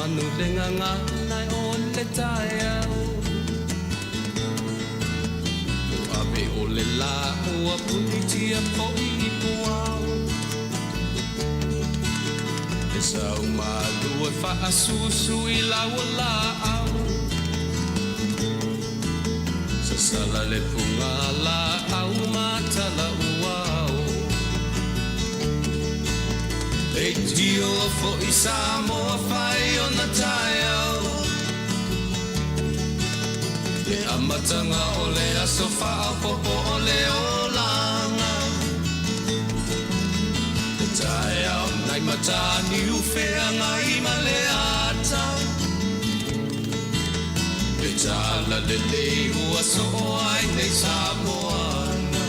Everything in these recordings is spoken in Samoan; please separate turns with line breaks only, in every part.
manu le gagana o le taeao. Ua ave o le lā ua punitia foi i puao. Le sau malu e faasusu i lau laau. Sasala le puga laau ma tala uao. Leitio foi Samoa fai ona taeao. Le amataga o le aso faaopoopo o le olaga. Le taeao nai Mataniu Feagai ma le ata. Le tala lelei ua soo ai nei Samoana.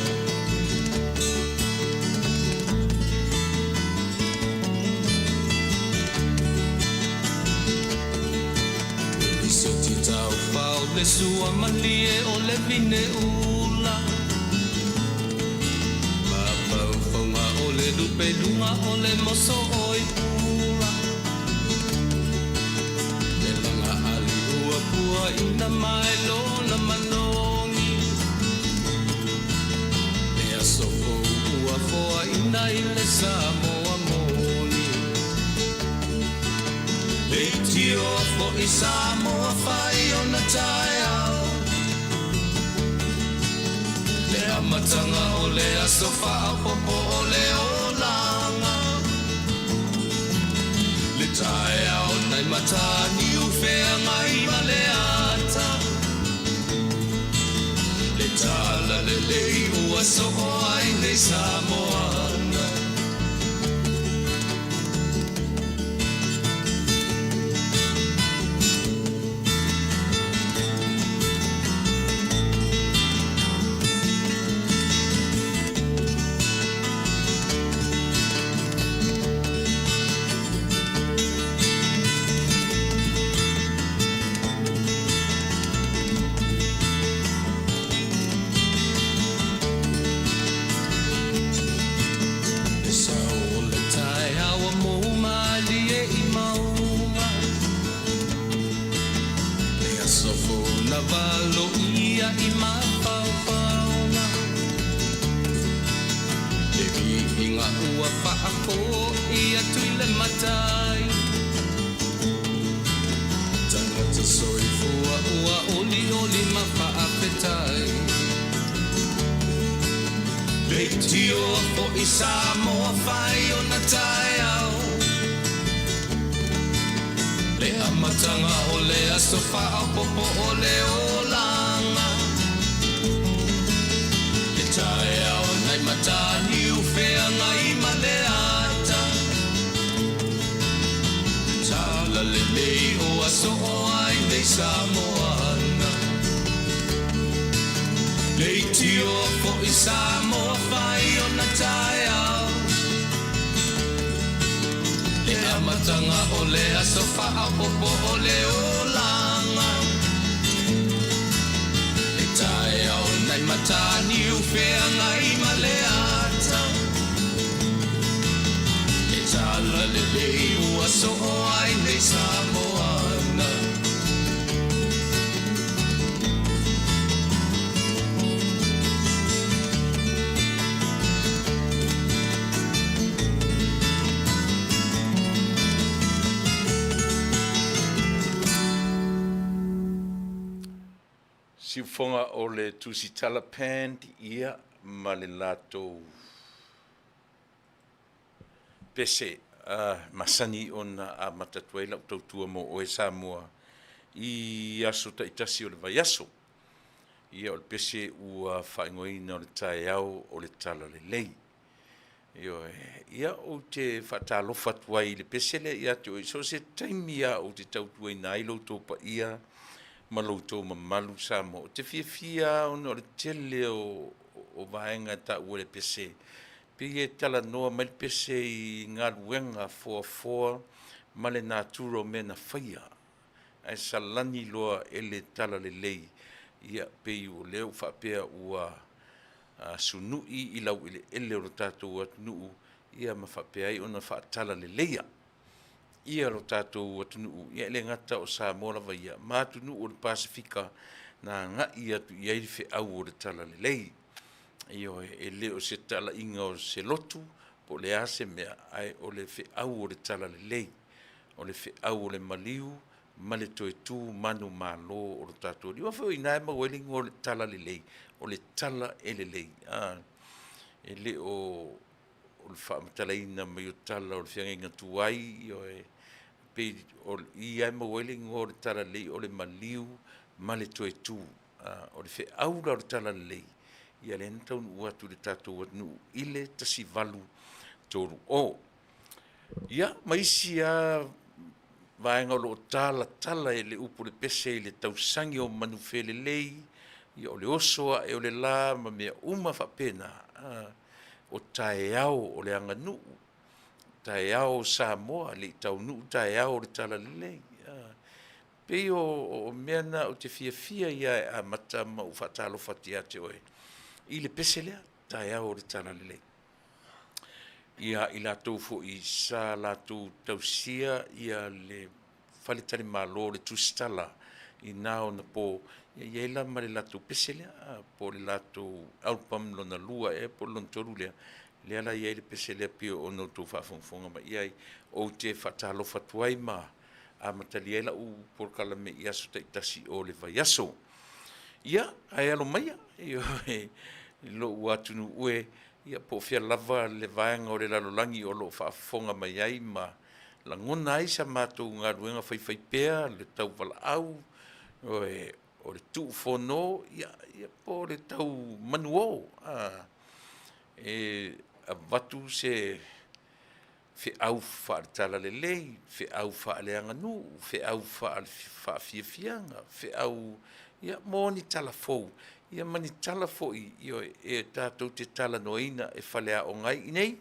Le lisiti taufao le sua malie o le vine ula. Mafaufauga o le lupeluga o le moso oi pula. Le laga ali ua puaina mai lona manogi. Le aso fou ua foaina i le Samoa moni. Leitio foi Samoa fai ona taeao. Le amataga o le aso faaopoopo o le olaga. Le taeao nai Mataniu Feagai ma le ata. Le tala lelei ua soo ai nei Samoana. Le sao o le taeao ua mou malie i mauga. Le aso fou na valoia i mafaufauga. Le viiga ua faafoi atu i le Matai. Tagata soifua ua olioli ma faafetai. Leitio foi Samoa fai ona taeao. Le amataga o le aso faaopoopo o le olaga. Le taeao nai Mataniu Feagai ma le ata. Le tala lelei ua soo ai nei Samoana. Leitio foi Samoa fai ona taeao. Le amataga o le aso faaopoopo o le olaga. Le taeao nai Mataniu Feagai ma le ata. Le tala lelei ua soo ai nei Samoana.
Siufoga o le Tusitala Band ia ma le latou pese masani ona amata atu ai lau tautua mo oe Samoa i aso taitasi o le vaiaso. Ia o le pese ua faaigoaina o le taeao o le Talalelei. Ioe, ia ou te faatalofa atu ai i le pese lea ia te oe, so o se taimi lava ou te tautuaina ai lo outou paia ma lo outou mamalu Samoa. Ou te fiafia lava ona o le tele o vaega e taua i le pese, pei e talanoa mai le pese i galuega foafoa ma le natura o mea na faia, ae salani loa e le talalelei, ia pei o lea ua faapea ua sunu'i i laueleele o le tatou atunuu, ia ma faapea ai ona faatalaleia. Ia lo tatou atunuu, ia e le gata o Samoa lava ia, ma atunuu o le Pasefika na agai atu i ai le feau o le Talalelei. Ioe, e le o se talaiga o se lotu po o le a se mea, ae o le feau o le Talalelei, o le feau o le maliu ma le toe tu manumalo o lo tatou Alii. Aua foi o i ina e maua ai le igoa o le Talalelei, o le tala e lelei, a, e le o o le faamatalaina mai o tala o le feagaiga tuai, ioe, pei o i lava e maua ai le igoa o le Talalelei, o le maliu ma le toe tu. O le feau la o le Talalelei, ia lea na taunuu atu i le tatou atunuu i le 1830. Ia, ma isi lava vaega o lo o talatala e le upu o le pese i le tausagi o manufelelei, ia o le oso ae o le la ma mea uma faapena, o taeao o le aganuu, taeao o Samoa, e le i taunuu taeao o le Talalelei. E pei o mea na ou te fiafia ia e amata ma ou faatalofa atu ia te oe i le pese lea, taeao o le Talalelei. Ia i latou foi sa latou tausia ia le faletalimalo o le Tusitala i na ona po, e i ai la ma le latou pese lea, po o le latou album lona lua ea po o le lona tolu lea, lea la e i ai le pese lea pei ona outou faafogafoga mai i ai. Ou te faatalofa atu ai ma amatalia ai lau polokalame i aso taitasi o le vaiaso. Ia, ae alo maia i lou atunuu e, ia po o fea lava le vaega o le lalolagi o lo o faafofoga mai ai ma lagona ai sa matou galuega faifaipea, le tauvalaau, o le tuufono, ia, ia po o le tau manuō, e avatu se feau faale-talalelei, feau faaleaganuu, feau faale-faafiafiaga, feau ia mo ni tala fou, ia ma ni tala foi ioe, e tatou te talanoaina e faleaoga ai i inei,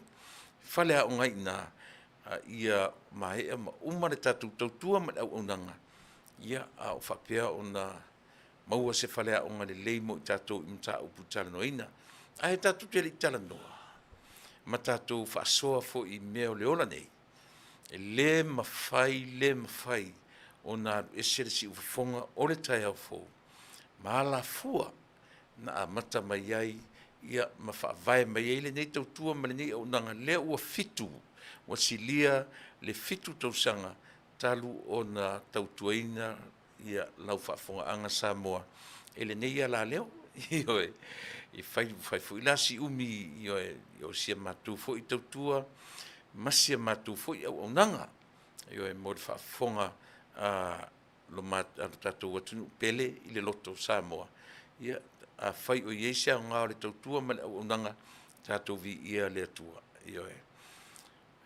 faleaoga ai i ina, a ia maea ma uma le tatou tautua ma le auaunaga, ia a o faapea ona maua se faleaoga lelei mo i tatou i mataupu talanoaina. Ae tatou te le i talanoa ma tatou faasoa foi i mea o le ola nei, e le mafai, le mafai ona alu ese le siufofoga o le taeao fou ma alafua na amata mai ai ia ma faavae mai ai lenei tautua ma lenei auaunaga lea ua fitu, ua silia le fitu tausaga talu ona tautuaina ia lau faafofogaaga Samoa e lenei alaleo. Ioe, e fai fai foi la si umi, ioe, o si a matou foi tautua ma si a matou foi auaunaga, ioe, mo le faafofoga a lo tatou atunuu pele i le loto o Samoa. Ia, afai o i ai se aoga o le tautua ma le auaunaga, tatou viia le Atua. Ioe.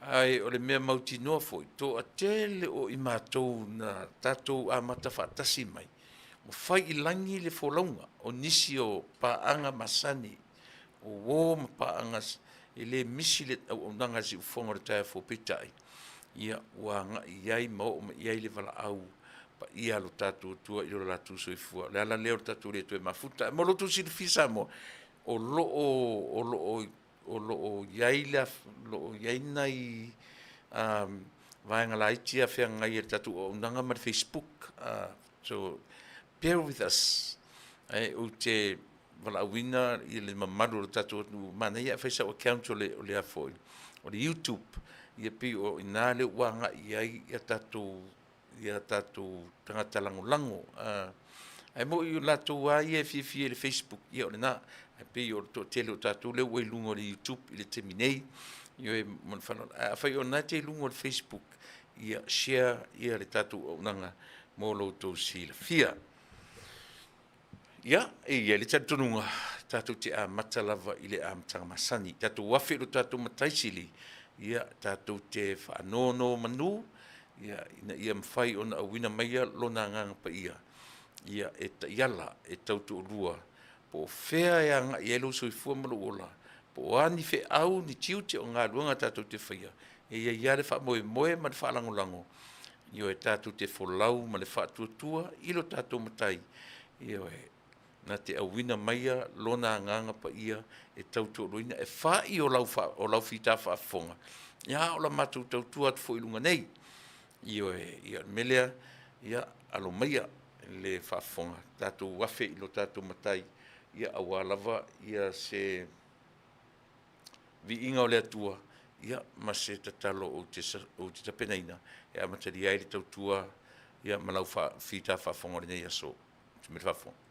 Ae o le mea mautinoa foi, toatele o i matou na tatou amata faatasi mai, ua fai i lagi le folauga o nisi o paaga masani, o uo ma paaga e le misi le auaunaga a le Siufofoga o le Taeao Fou, peitai, ia ua agai i ai ma oo mai i ai le valaau paia a lo tatou Atua i lo latou soifua. O le ala lea o le tatou le toe mafuta. Ae mo lo outou silafia Samoa, o lo o, o lo o, o lo o i ai le, o lo o i ai nai vaega laiti ia feagai e le tatou auaunaga ma le Facebook. So bear with us. Ae ou te valaauina i le mamalu o le tatou atunuu, manaia ae fai sau account o le, o le a foi, o le YouTube. Ia pei o i ina lea ua agai i ai ia tatou, ia tatou tagata lagolago. Ae moni o latou lava ia e fiafia i le Facebook, ia o lena. Ae pei o le toatele o tatou lea ua i luga o le YouTube i le taimi nei. Ioe, ma le faaaloalo. Ae afai o lena e te i luga o le Facebook, ia share ia le tatou auaunaga mo lo outou silafia. Ia, e i ai le talitonuga, tatou te amata lava i le amataga masani. Tatou afe i lo tatou Matai Sili, ia, tatou te faanonomanu, ia, ina ia mafai ona auina maia Lona Agaga Paia, ia, e taiala, e tautoalua, po o fea e agai i ai lou soifua ma lou ola, po o a ni feau, ni tiute o galuega tatou te faia, e i ai lava le faamoemoe ma le faalagolago, ioe, tatou te folau ma le faatuatua i lo tatou Matai, ioe, na te auina maia Lona Agaga Paia e tautoaluaina, e fai o lau, o lau fita faafofoga, ia a o la matou tautua atu foi i luga nei. Ioe, ia o le mea lea, ia alo maia le faafofoga, tatou afe i lo tatou Matai, ia aua lava ia se viiga o le Atua, ia ma se tatalo ou te ou te tapenaina e amatalia ai le tautua ia ma lau fita faafofoga o lenei aso. Manuia le faafofoga.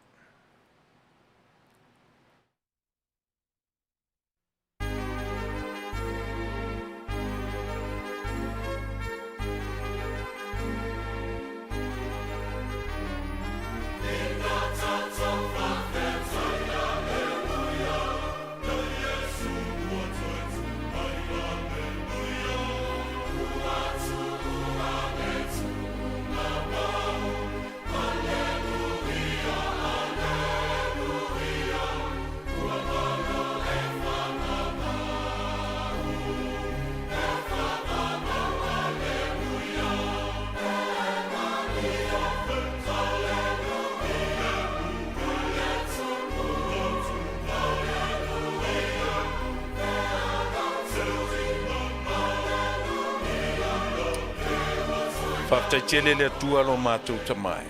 Faafetai tele le Atua lo matou Tama e.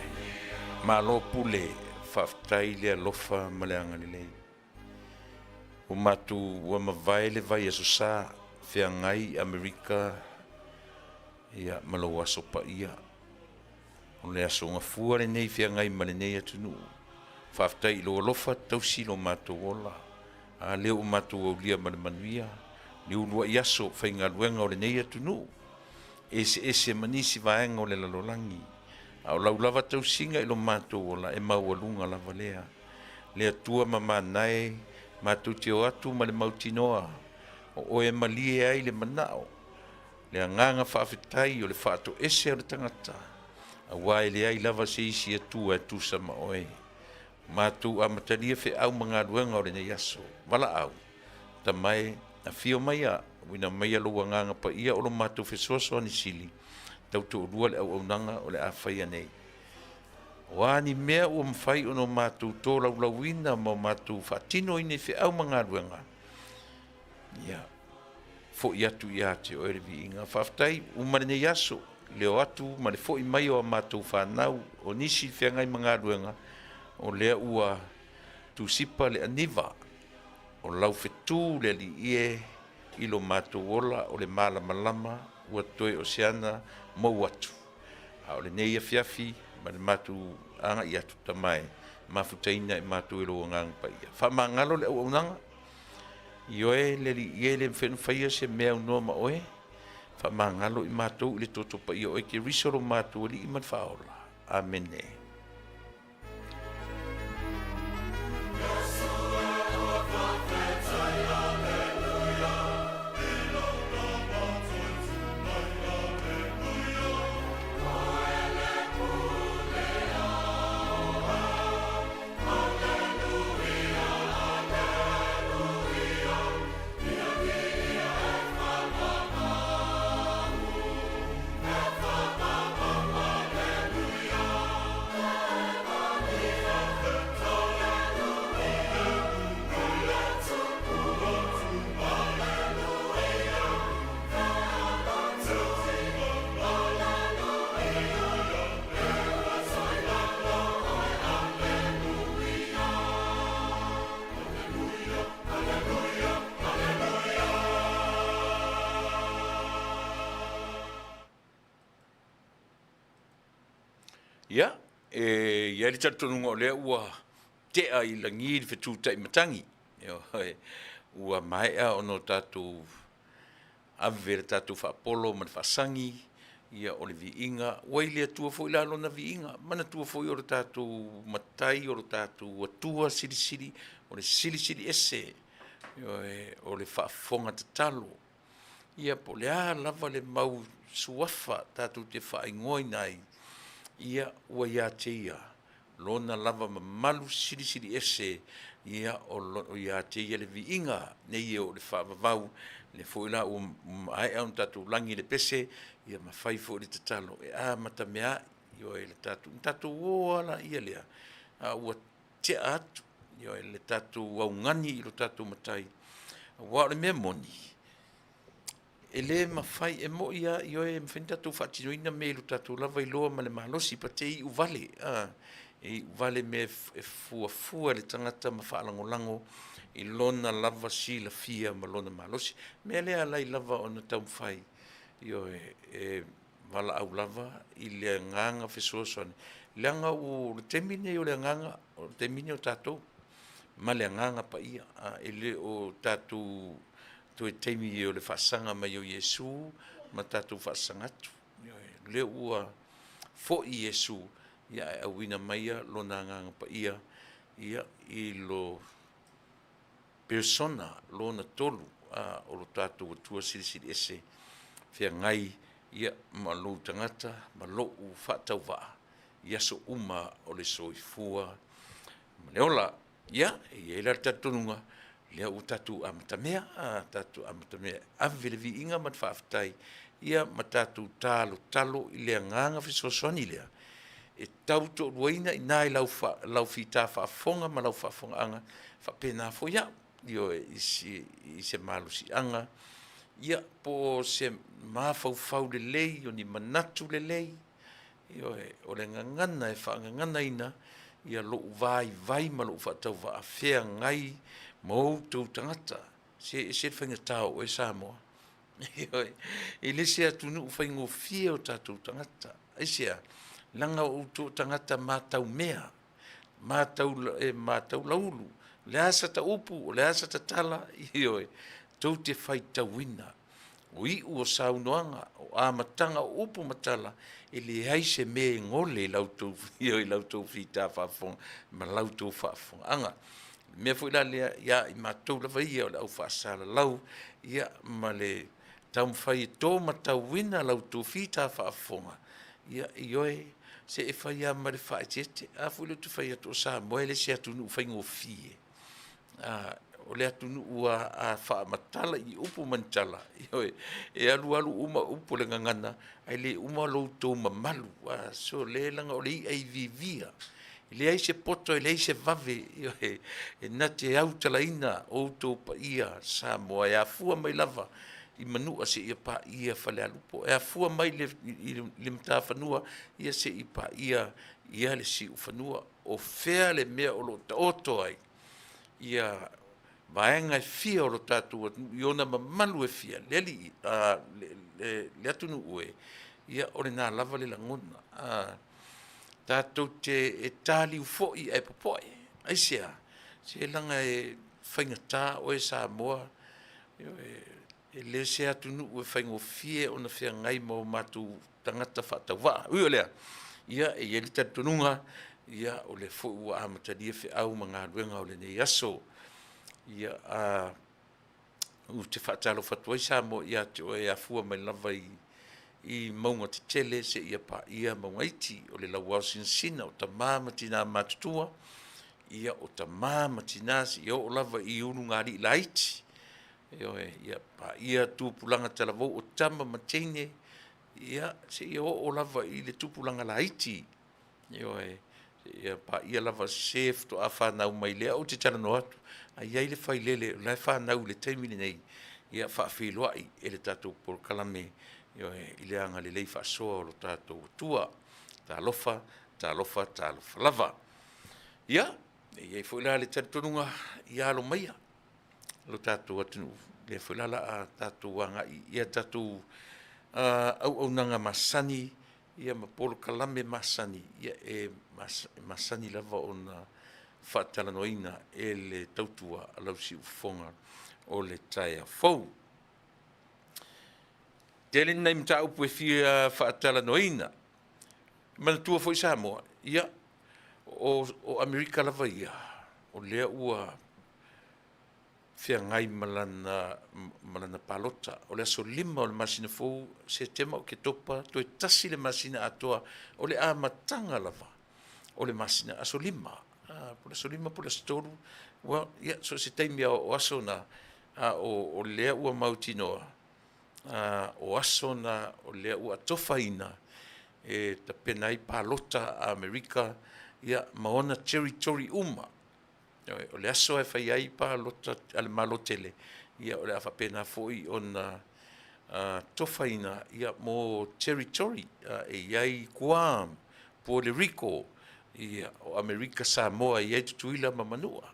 Malo pule, faafetai le alofa ma le agalelei. Ua matou ua mavae le vaiaso sa feagai Amerika ia ma lou aso paia. O le aso gafua lenei feagai ma lenei atunuu. Faafetai i lou alofa tausi lo matou ola. A lea ua matou aulia ma le manuia le uluai aso faigaluega o lenei atunuu, eseese ma nisi vaega o le lalolagi. A o lau lava tausiga i lo matou ola e maualuga lava lea. Le Atua mamana e, matou te o atu ma le mautinoa o oe e malie ai le manao, le agaga faafetai o le faatoese o le tagata, aua e leai lava se isi Atua e tusa ma oe. Matou amatalia feau ma galuega o lenei aso. Valaau, Tama e, afio maia, uina maia lou Agaga Paia o lo matou fesoasoani sili, tautoalua le auaunaga o le a faia nei. O a ni mea ua mafai ona o matou tolaulauina ma o matou faatinoina i feau ma galuega, ia, foi atu ia te oe le viiga. Faafetai uma lenei aso, le o atu ma le foi mai o a matou fanau, o nisi feagai ma galuega, o lea ua tusipa le aniva o lau fetu le Alii e i lo matou ola o le malamalama ua toe o se ana mou atu. A o lenei afiafi ma le matou agai atu, Tama e, mafutaina e matou e lou Agaga Paia. Faamagalo le auaunaga, Ioe, le Alii e, le mafai ona faia se mea aunoa ma oe. Faamagalo i matou i le toto paia o oe Keriso lo matou Alii ma le Faaola. Amene. Ia, e i ai le talitonuga o lea ua tea i lagi le fetutai matagi. Ua maea ona o tatou ave le tatou faapolo ma le faasagi, ia o le viiga, ua i le Atua foi la lona viiga. Manatua foi o le tatou Matai, o le tatou Atua Silisili, o le Silisili Ese, ioe, o le faafofoga tatalo. Ia po o le a lava le mau suafa tatou te faaigoaina ai, ia ua ia te ia Lona lava mamalu silisili ese, ia o lo o ia te ia le viiga nei e o le faavavau, lea foi la ua maea ona tatou lagi le pese, ia ma fai foi le tatalo e amatamea ai, ioe, le tatou, ona tatou o lava laia lea, a ua tea atu, ioe, le tatou augani i lo tatou Matai. Aua o le mea moni, E lē mafai, e moʻi lava ioe, e mafai ona tatou faatinoina mea i lo tatou lava iloa ma le malosi, but e iu vale, a, e iu vale mea e fuafua e le tagata ma faalagolago i lona lava silafia ma lona malosi. O le mea lea e ala ai lava ona taumafai, ioe, e valaau lava i le agaga fesoasoani, leaga o le taimi lenei o le agaga, o le taimi lenei o tatou ma le Agaga Paia. E le o tatou toe taimi o le faasaga mai o Iesu ma tatou faasaga atu. Ioe, o lea ua foi Iesu ia ae auina mai lona Agaga Paia ia i lo persona lona tolu o lo tatou Atua Silisili Ese feagai ia ma lou tagata ma lou faatauvaa i aso uma o le soifua ma le ola. Ia, e i ai la le talitonuga, lea ua tatou amatamea, a, tatou amatamea e ave le viiga ma le faafetai, ia ma tatou talotalo i le agaga fesoasoani lea e tau toaluaina i ina i lau, lau fita faafofoga ma lau faafofogaaga, faapena foi au, ioe, i se malosiaga, ia, po o se mafaufau lelei, o ni manatu lelei, Ioe, o le gagana e faagaganaina ia lou vaivai ma lou faatauvaa feagai ma outou tagata. Se e ese le faigata o oe Samoa. Ioe, e le se atunuu faigofie o tatou tagata. Aisea? Leaga o outou o tagata mataumea, matau, e mataulaulu. O le a sata upu, o le a sata tala, ioe, tou te faitauina. O iu o saunoaga, o amataga o upu ma tala, e leai se mea e gole i la outou, i la outou fita faafofoga ma la outou faafofogaaga. O le mea foi la lea ia i matou lava ia o le au faasalalau, ia ma le taumafai e tōmatauina la outou fita faafofoga, ia ioe, se e fai lava ma le faaeteete. A foi lea ou te fai atu o Samoa e le se atunuu faigofie. A, o le atunuu a faamatala i upu ma ni tala, ioe, e alu alu uma upu o le gagana, ae le uma lo outou mamalu. A, so le leaga o le i'a e viivia, e leai se poto e leai se vave, ioe, e na te autalaina outou paia Samoa e afua mai lava i Manua seia paia Falealupo, e afua mai i le Matafanua ia seia paia ia le Siufanua. O fea le mea o lo o taoto ai ia vaega e fia o lo tatou atunuu i ona mamalu e fia, le alii, a, le atunuu e, ia o lena lava le lagona. A, tatou te e taliu foi ae popoe. Aisea? Se leaga e faigata oe Samoa, e le se atunuu e faigofie ona feagai ma o matou tagata faatauvaa. Ui o lea, ia e i ai le talitonuga, ia o lea foi ua amatalia feau ma galuega o lenei aso. Ia, a, ou te faatalofa atu ai Samoa ia te oe e afua mai lava i mauga tetele seia paia mauga iti, o le lauao sinasina o tama ma tina matutua, ia o tama ma tina seia oo lava i ulugalii laiti. Ioe, ia paia tupulaga talavou o tama ma teine, ia seia oo lava i le tupulaga laiti. Ioe, seia paia lava se faatoa fanau mai lea ou te talanoa atu, a i ai le failele o la e fanau i le taimi lenei, ia faafeiloai e le tatou polokalame, ioe, i le agalelei faasoa o lo tatou Atua. Talofa, talofa, talofa lava. Ia, e i ai foi la le talitonuga, ia alo maia lo tatou atunuu, lea foi la o le a tatou agai i a tatou auaunaga masani ia ma polokalame masani, ia e masani lava ona faatalanoaina e le tautua a lau siufofoga o le taeao fou. Tele ni nai mataupu e fia faatalanoaina. Manatua foi Samoa, ia, o Amerika lava ia, o lea ua feagai ma lana, ma lana palota. O le aso 5 o le masina fou, Setema, Oketopa, toe tasi le masina atoa, o le amataga lava o le masina, aso 5, po o le aso 5 po o le aso 3, well, ia, so o se taimi lava o aso na, a o lea ua mautinoa, o aso na o lea ua atofaina e tapena ai palota a Amerika, ia, ma ona territory uma. O le aso e fai ai palota a le Malo tele, ia o le a faapena foi ona tofaina ia mo territory e i ai Guam, Puerto Rico, ia o Amerika Samoa e i ai Tutuila ma Manua.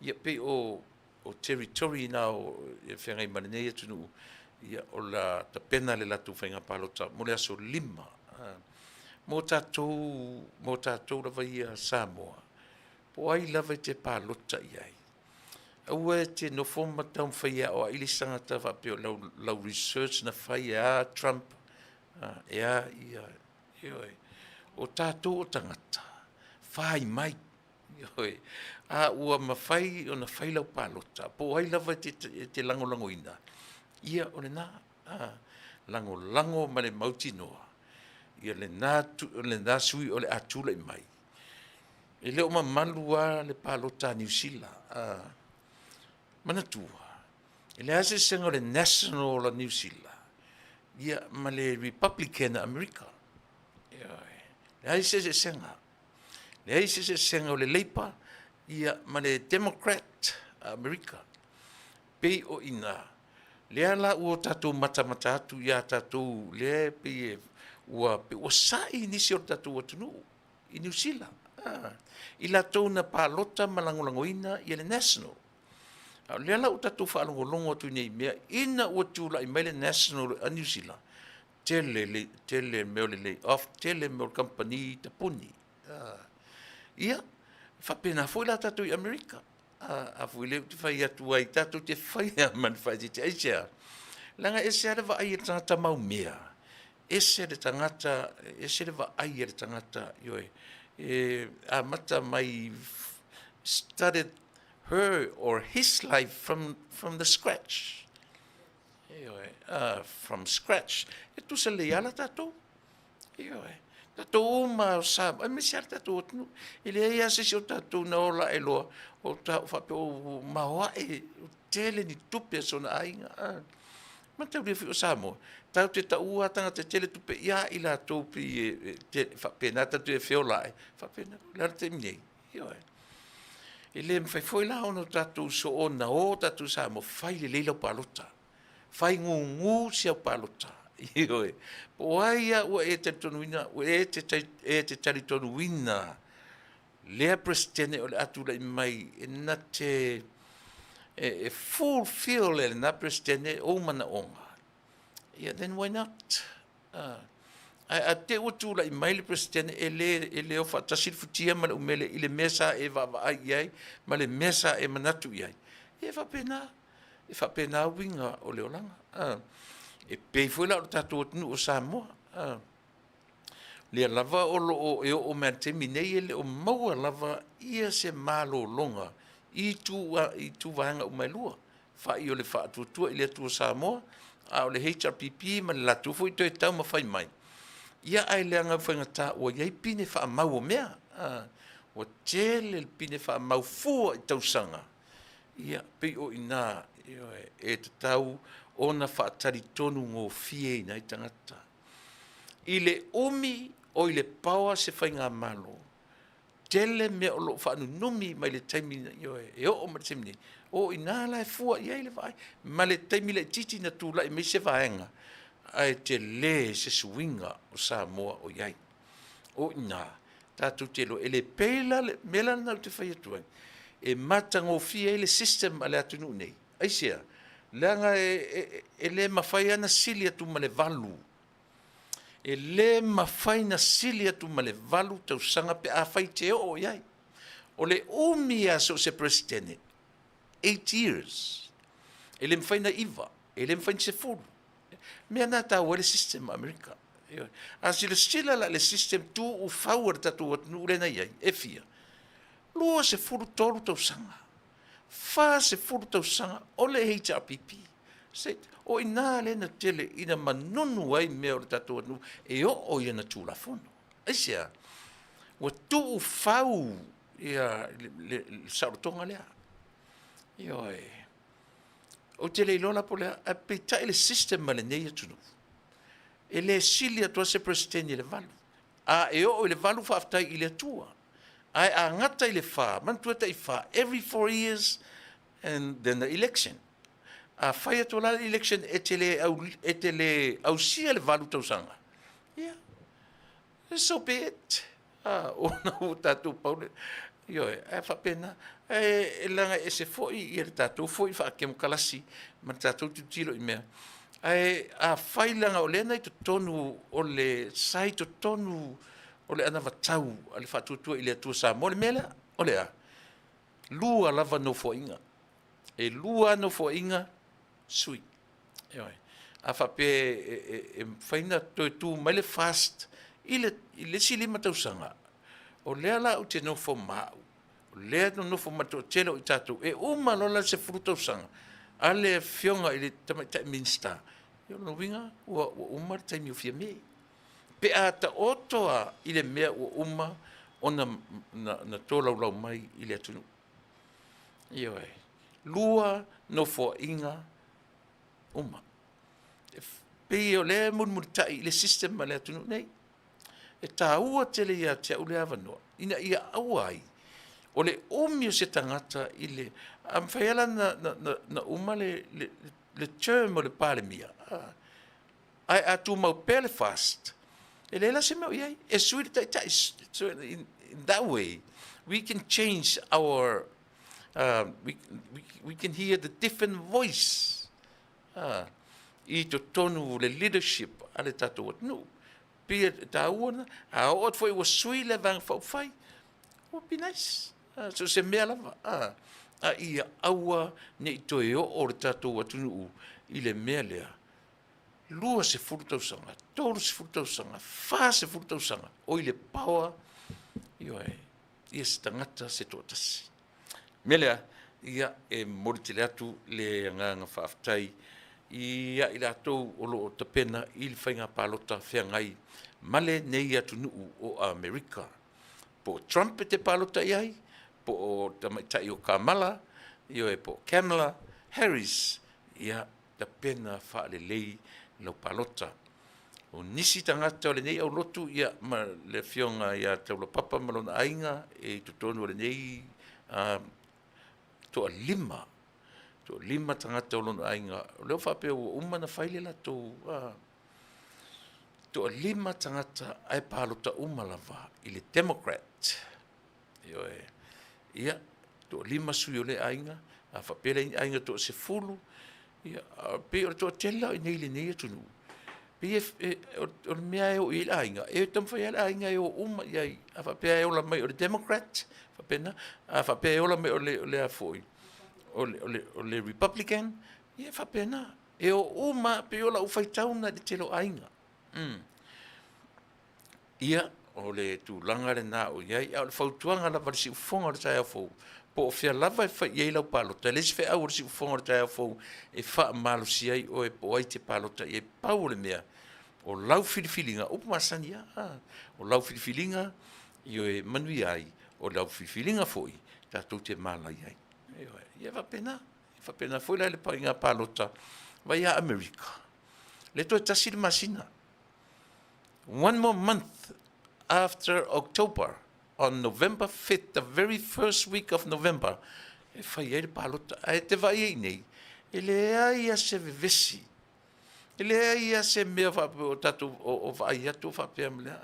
Ia pei o territory na o e feagai ma lenei atunuu, ia o le a tapena le latou faiga palota mo le aso 5. Mo tatou lava ia Samoa, po o ai lava e te palota i ai, aua e te nofo ma taumafai e aoai le isi tagata faapea o lau research na fai e a Trump, e a ia, ioe. O tatou o tagata, fai mai, ioe. A ua mafai ona fai lau palota, po o ai lava e te lagolagoina, ia o lena, lagolago ma le mautinoa ia lena sui o le a tulai mai. E le o mamalu lava le palota a Niu Sila. Manatua, e leai lava se eseesega o le National a Niu Sila ia ma le Republican a Amerika. Ioe. Leai se eseesega. Leai se eseesega o le Labour ia ma le Democrat a Amerika. Pei o i ina, lea la ua tatou matamata atu ia tatou lea e pei ua sai nisi o le tatou atunuu i Niu Sila, i latou na palota ma lagolagoina le National. A o lea la ua tatou faalogologo atu nei i mea ina ua tulai mai le National a Niu Sila, tele tele mea o le lay off, tele mea o kamupani tapuni. Ia, faapena foi la tatou i Amerika. A foi lea ou te fai atu ai, tatou te faia ma le faaeteete. Aisea? Leaga e ese lava le vaai a le tagata maumea, ese le tagata, ese le vaai a le tagata, ioe, e amata mai, started her or his life from the scratch. Ioe, from scratch. E tusa lelei lava la tatou. Ioe. Tatou uma o Samoa, aemaise lava le tatou atunuu. E leai lava se isi o tatou na ola ae loa o faapea ua maoae, ua tele ni tupe a sona aiga. Mataulia foi o Samoa, tatou te taua lava tagata e tele tupe ia i latou pei e faapena tatou te feola ai, faapena. O le a le taimi nei? Ioe. E le mafai foi la ona tatou soona o tatou Samoa, fai lelei lau palota. Fai gugu si au palota. Ioe. Po o ai lava ua e talitonuina, ua e te talitonuina lea Peresetene o le a tulai mai e na te e fulfill e lena Peresetene ou manaoga, ia then why not? Ae a te i ua tulai mai le Peresetene e le o faatasi le futia ma le umele i le mea sa e vaavaai i ai ma le mea sa e manatu i ai, ia e faapena, e faapena uiga o le olaga. E pei foi la o le tatou atunuu o Samoa, lea lava o lo o e oo mai lava i le taimi nei e le o maua lava ia se malologa i itu vaega uma e lua, fai o le Faatuatua i le Atua Samoa, a o le HRPP ma le latou foi toe taumafai mai, ia ae leaga ua faigata ua i ai pine faamau o mea, ua tele le pine faamau fua i tausaga, ia pei o i ina e tatau ona faatalitonu gofie i nai tagata. I le umi o i le paoa se faigamalo, tele mea o lo o faanunumi mai le taimi, ioe, e oo mai le taimi nei, o i ina la e fua i ai le vaai, ma le taimi laitiiti na tulai mai se vaega, ae tele se suiga o Samoa o i ai. O i ina, tatou te iloa, e le pei la le mea la lena ou te fai atu ai, e matagofie ai le system a le atunuu nei. Aisea? Leaga e le mafai lava ona sili atu ma le 8. E le mafai ona sili atu ma le 8 tausaga pe afai te oo i ai. O le umi lava so o se Peresetene, 8 years. E le mafai ona 9, e le mafai ona 10. Mea na e taua ai le system a Amerika. A silasila la i le system tuufau a le tatou atunuu lea na i ai, e fia? 23 tausaga. 40 tausaga o le HRPP. O i ina lea na tele ina manunu ai mea o le tatou atunuu e oo i ana Tulafono. Aisea? Ua tuufau ia le saolotoga lea. Ioe. Ou te le iloa la po o le a, ae peitai le system a lenei atunuu, e le sili atu lava se Peresetene i le 8. A e oo i le 8 faafetai i le Atua. Ae a gata i le 4, manatua e tai 4, every 4 years and then the election. A fai atu la le election e te le au, e te le ausia le 8 tausaga, ia, so be it. A, ona ua tatou pau le, ioe, ae faapena, ae leaga e ese foi ia le tatou foi faakemokalasi ma le tatou tilotilo i mea. Ae afai leaga o lea na i totonu o le, sa i totonu o le anavatau a le Faatuatua i le Atua Samoa le mea lea, o le a? Lua lava nofoaiga. E lua lava nofoaiga, sui. Ioe. A faapea e mafai ona toe tu mai le FAST i le isi 5 tausaga, o lea la ou te nofo ma au, o lea e nonofo ma le toatele o i tatou, e uma loa la le 10 tausaga a le Afioga i le Tamaitai Minisita, ia o lona uiga ua uma le taimi o Fiame. Pe a taoto lava i le mea ua uma ona tolaulau mai i le atunuu. Ioe. 2 nofoaiga uma. E pei o lea e mulimulitai i le system a le atunuu nei. E taua tele ia te au lea avanoa, ina ia aua ai o le umi o se tagata i le, a mafai lava la ona uma le term o le Palemia, ae a tumau pea le FAST, e leai la se mea o i ai, e sui le Taitai. So in that way, we can change our, we can hear the different voice i totonu o le leadership a le tatou atunuu. Pei e taua lena, a oo atu foi ua sui le Vaega Faaupufai, would be nice. So se mea lava, a ia aua ne i toe oo le tatou atunuu i le mea lea, 20 tausaga, 30 tausaga, 40 tausaga o i le power, ioe, ia se tagata se toatasi. O le mea lea, ia, e momoli tele atu le agaga faafetai ia i latou o lo o tapena i le faiga palota feagai ma lenei atunuu o Amerika. Po o Trump e te palota i ai, po o tamaitai o Kamala, ioe, po o Kamala Harris, ia tapena faalelei lau palota. O nisi tagata o lenei aulotu, ia, ma le afioga ia Taulapapa ma lona aiga e i totonu o lenei toalima, toalima tagata o lona aiga, o lea ua faapea ua uma ona fai le latou toalima tagata ae palota uma lava i le Democrat. Ioe. Ia, toalima sui o lea aiga, a faapea e leai ni aiga toa-10, ia, pei o le toatele la o i inei i lenei atunuu, pei o le mea e oo i ai le aiga, e taumafai lava le aiga e o uma i ai. A faapea e ola mai o le Democrat, faapena. A faapea e ola mai o le a foi, o le Republican, ia e faapena. E o uma, pei o lau faitau lena i le tele o aiga. Ia, o le tulaga lena o i ai, a o le fautuaga lava i le siufofoga o le taeao fou, po o fea lava e fai i ai lau palota, e leai se feau a le siufofoga o le taeao fou e faamalosia ai oe po o ai e te palota i ai. Pau o le mea, o lau filifiliga, upu masani lava, o lau filifiliga, ioe, e manuia ai, o lau filifiliga foi tatou te malaia ai. Ioe, ia e faapena. E faapena foi la i le faiga palota mai ia Amerika, lea toe tasi le masina. One more month after October, on November 5th, the very first week of November, e fai ai le palota. Ae te vaai ai nei, e leai lava se vevesi, e leai lava se mea faapea o tatou o vaai atu o faapea ma le,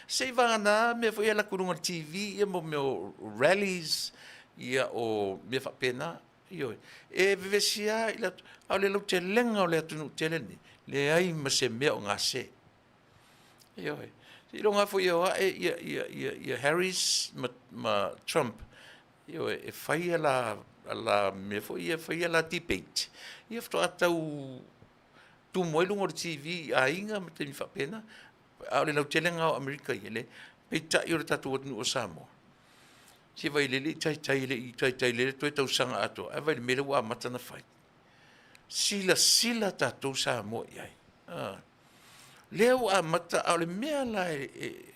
se i vagana mea foi ia e alu atu i luga o le TV ia mo mea o rallies, ia o mea faapena. Ioe. E vevesi lava i latou, a o le lautelega o le atunuu tele lenei, leai ma se mea o gase. Ioe. Seiloga lava foi e o ae ia, ia, ia, ia Harris ma, ma Trump, ioe, e fai a la, a la mea foi ia, fai a la debate, ia faatoa tau tumu ai luga o le TV i aiga ma taimi faapena. A o le lautelega o Amerika ia, le, peitai o le tatou atunuu o Samoa, Se vai le i taitai, le i taitai le toe tausaga atoa, ae vai le mea lea ua amata ona fai. Silasila tatou Samoa i ai. Ah. Lea ua amata, a o le mea la e, e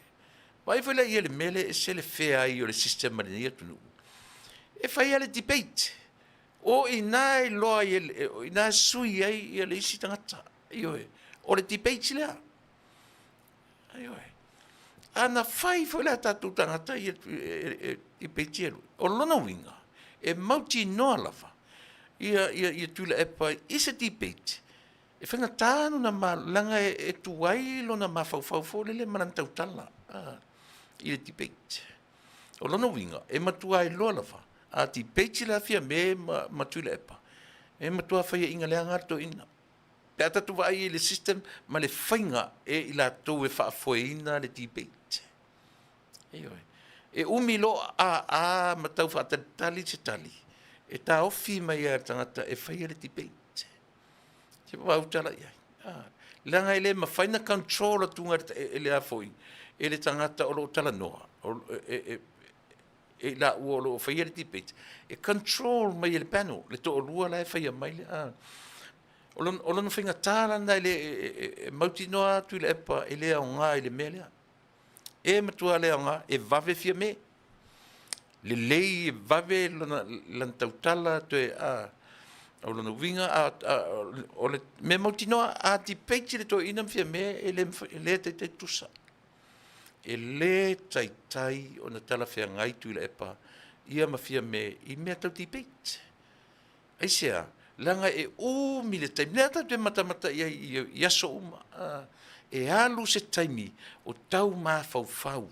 vaai foi la i le mea lea e ese le fea ai o le system a lenei atunuu. E fai lava le debate. O i ina e iloa ai, o i ina e sui ai ia le isi tagata. Ioe. O le debate lea. Ioe. A na fai foi la e tatou tagata ia debate ia, o lona uiga, e mautinoa lava. ia ia ia Tuilaepa i se debate, e faigata lona leaga e tuai lona mafaufau foi lele ma lana tautala i le debate. O lona uiga, e matua iloa lava, a debate la Fiame ma Tuilaepa, e matua faiaina leaga lava le toeaina. Pe a tatou vaai i le system ma le faiga e i latou e faafoeina le debate. Ioe. E umi loa a a ma tau faatalitali se tali, e taofi mai lava e le tagata e faia le debate. Se vautala i ai. Ah, leaga e le mafai na control atuga e le a foi, e le tagata o lo o talanoa, e i laua o lo o faia le debate, e control mai e le panel, le toalua la e faia mai le, ah. O lona faigata la lena e le e mautinoa atu i le epa e le aoga i le mea lea. E matua le aoga, e vave Fiame. Lelei e vave lana, lana tautala toe a o lona uiga o le mea mautinoa a debate le toeaina ma Fiame e le, e le taitai tusa. E le taitai ona talafeagai Tuilaepa ia ma Fiame i mea tau debate. Aisea? Leaga e umi le taimi. Lea tatou te matamata i ai i aso uma. E alu se taimi o tau mafaufau.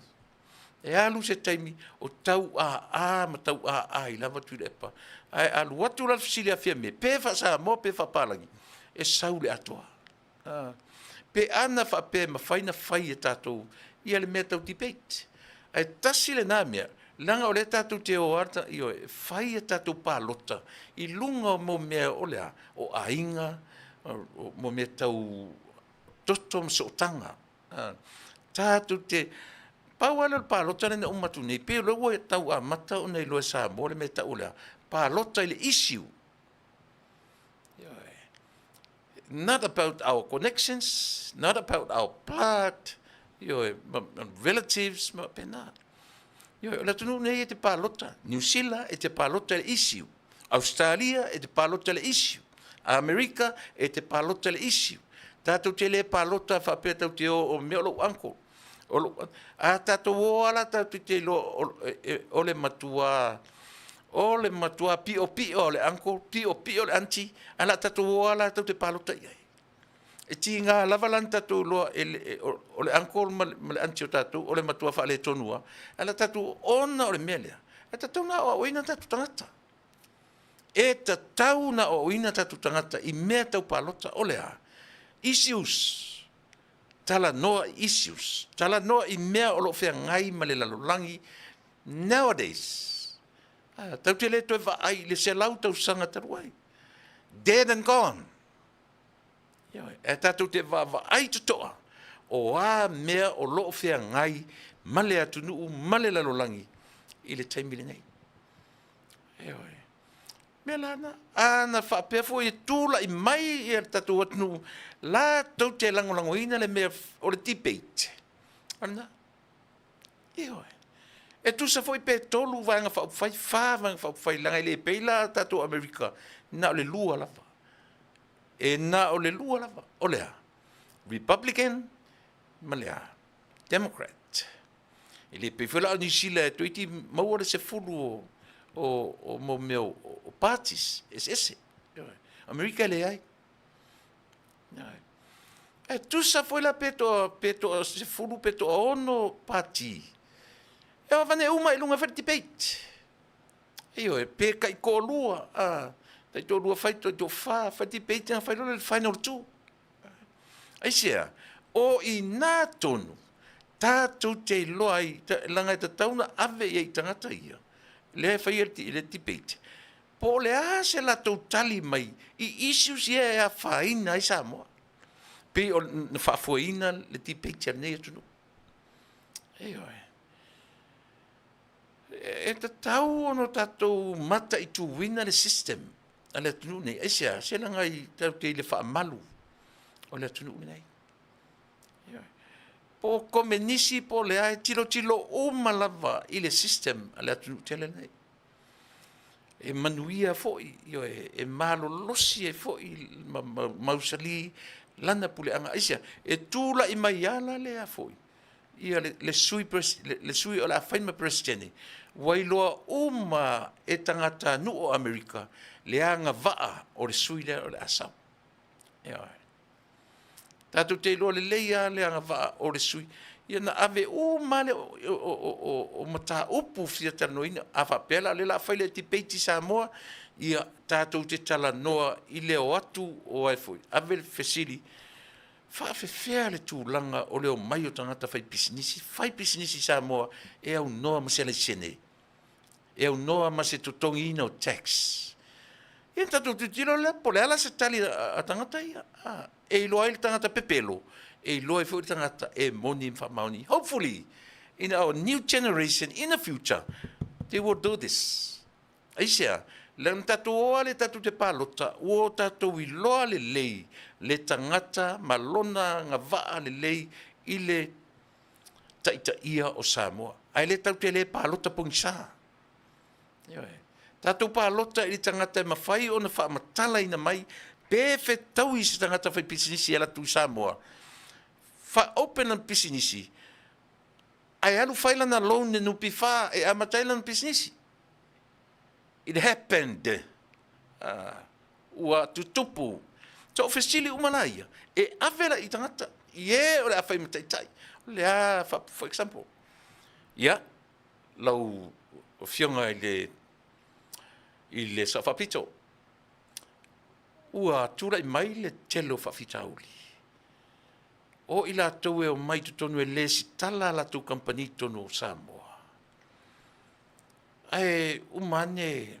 E alu se taimi o tau aa ma tau aa ai lava Tuilaepa. Ae alu atu la le fesili a Fiame, pe faa-Samoa pe faa-Papalagi, e sau le atoa. Pe ana faapea e mafai ona fai e tatou ia le mea tau debate. Ae tasi lena mea, leaga o lea tatou te o lava, ioe, fai a tatou palota i luga o mo mea o le a? O aiga, o mea tau toto ma sootaga. Tatou te, pau lava lea o le palota lea na uma atu nei, pei o lea ua tau amata ona iloa e Samoa le mea e tau o le a? Palota i le issue. Ioe. Not about our connections, not about our blood, ioe, relatives, ma faapena. Ioe, o le atunuu nei e te palota, Niu Sila e te palota i le issue, Ausetalia e te palota i le issue, Amerika e te palota i le issue. Tatou te le palota faapea tatou te o, o mea o lou uncle. O lou, a tatou o lava la tatou te iloa o le matua, o le matua piopio o le uncle, piopio le aunty, ae o le a tatou o lava la tatou te palota i ai. E tiga lava la ona tatou iloa o le uncle ma le aunty o tatou, o le matua faaletonu lava, ae o le a tatou, ona o le mea lea, e tatau ona aoaoina tatou tagata. E tatau ona aoaoina tatou tagata i mea tau palota, o le a? Issues, talanoa i issues, talanoa i mea o lo o feagai ma le lalolagi nowadays. Ah, tatou te le toe vaai i le 100 tausaga talu ai. Dead and gone. Ioe, e tatou te vaavaai totoa o a mea o lo o feagai ma le atunuu ma le lalolagi i le taimi lenei. Ioe. Mea la na, a na faapea foi e tulai mai ia le tatou atunuu latou te lagolagoina le mea o le debate. O lena. Ioe. E tusa foi pe 3 Vaega Faaupufai, 4 Vaega Faaupufai, leaga e le pei la tatou Amerika, na o le 2 lava. E na o le 2 lava. O le a? Republican ma le a? Democrat. E le pei foi la o Niu Sila e toeitiiti maua le 10 o mo mea o parties eseese. Amerika e leai. E tusa foi la pe toa, pe toa 10 pe toa 6 pati. E o avane uma i luga e fai le debate. Ioe, pe tai toalua, a, tai toalua fai, tai toafa, fai debate na fai loa le final two. Aisea? O i nā tonu, tatou te iloa ai, leaga e tatau ona ave i ai i tagata ia, lea e faia le debate, po o le a se latou tali mai i issues ia e afaina ai Samoa, pei ona faafoeina le debate a lenei atunuu. Ioe. E tatau ona tatou mataituina le system a le atunuu nei. Aisea? Se leaga tatou te i le faamalu o le atunuu lenei. Ioe. Po o komenisi po o le a, e tilotilo uma lava i le system a le atunuu tele lenei. E manuia foi, ioe, e malolosi ai foi ma mausali lana puleaga. Aisea? E tulai mai ala lea foi. Ia le, le sui, le, le sui o le a fai ma Peresetene, ua iloa uma e tagatanuu o Amerika le agavaa o le sui lea o le a sau. Ioe. Tatou te iloa lelei lava le agavaa o le sui. Ia na ave uma lava le o mataupu fia talanoaina. A faapea la o lea o le a fai le debate i Samoa, ia tatou te talanoa i le o atu o ai foi, ave le fesili, faafefea le tulaga o le omai o tagata faipisinisi, fai pisinisi i Samoa e aunoa ma se laisene, e aunoa ma se totogiina o tax. Ia ona tatou tilotilo lea po o le a la se tali a tagata ia. A, e iloa ai le tagata pepelo, e iloa ai foi le tagata e moni ma faamaoni. Hopefully, in our new generation in the future, they will do this. Aisea? Leaga na tatou o lava lea tatou te palota, ua o tatou iloa lelei le tagata ma lona agavaa lelei i le taitaia o Samoa. Ae le tatou te le palota pogisa. Ioe. Tatou palota i le tagata e mafai ona faamatalaina mai pe fetaui se tagata faipisinisi e alu atu i Samoa, faa-open lana pisinisi, ae alu fai lana loan i le NPF e amata ai lana pisinisi. It happened. Ua tutupu. So o fesili uma la ia, e ave la i tagata, i e o le a fai ma taitai. O le a, for example, ia, lau afioga i le, i le Sao Faapito, ua tulai mai le tele o faafitauli. O i latou e omai i totonu e lesitala a latou kamupani i totonu o Samoa. Ae uma ane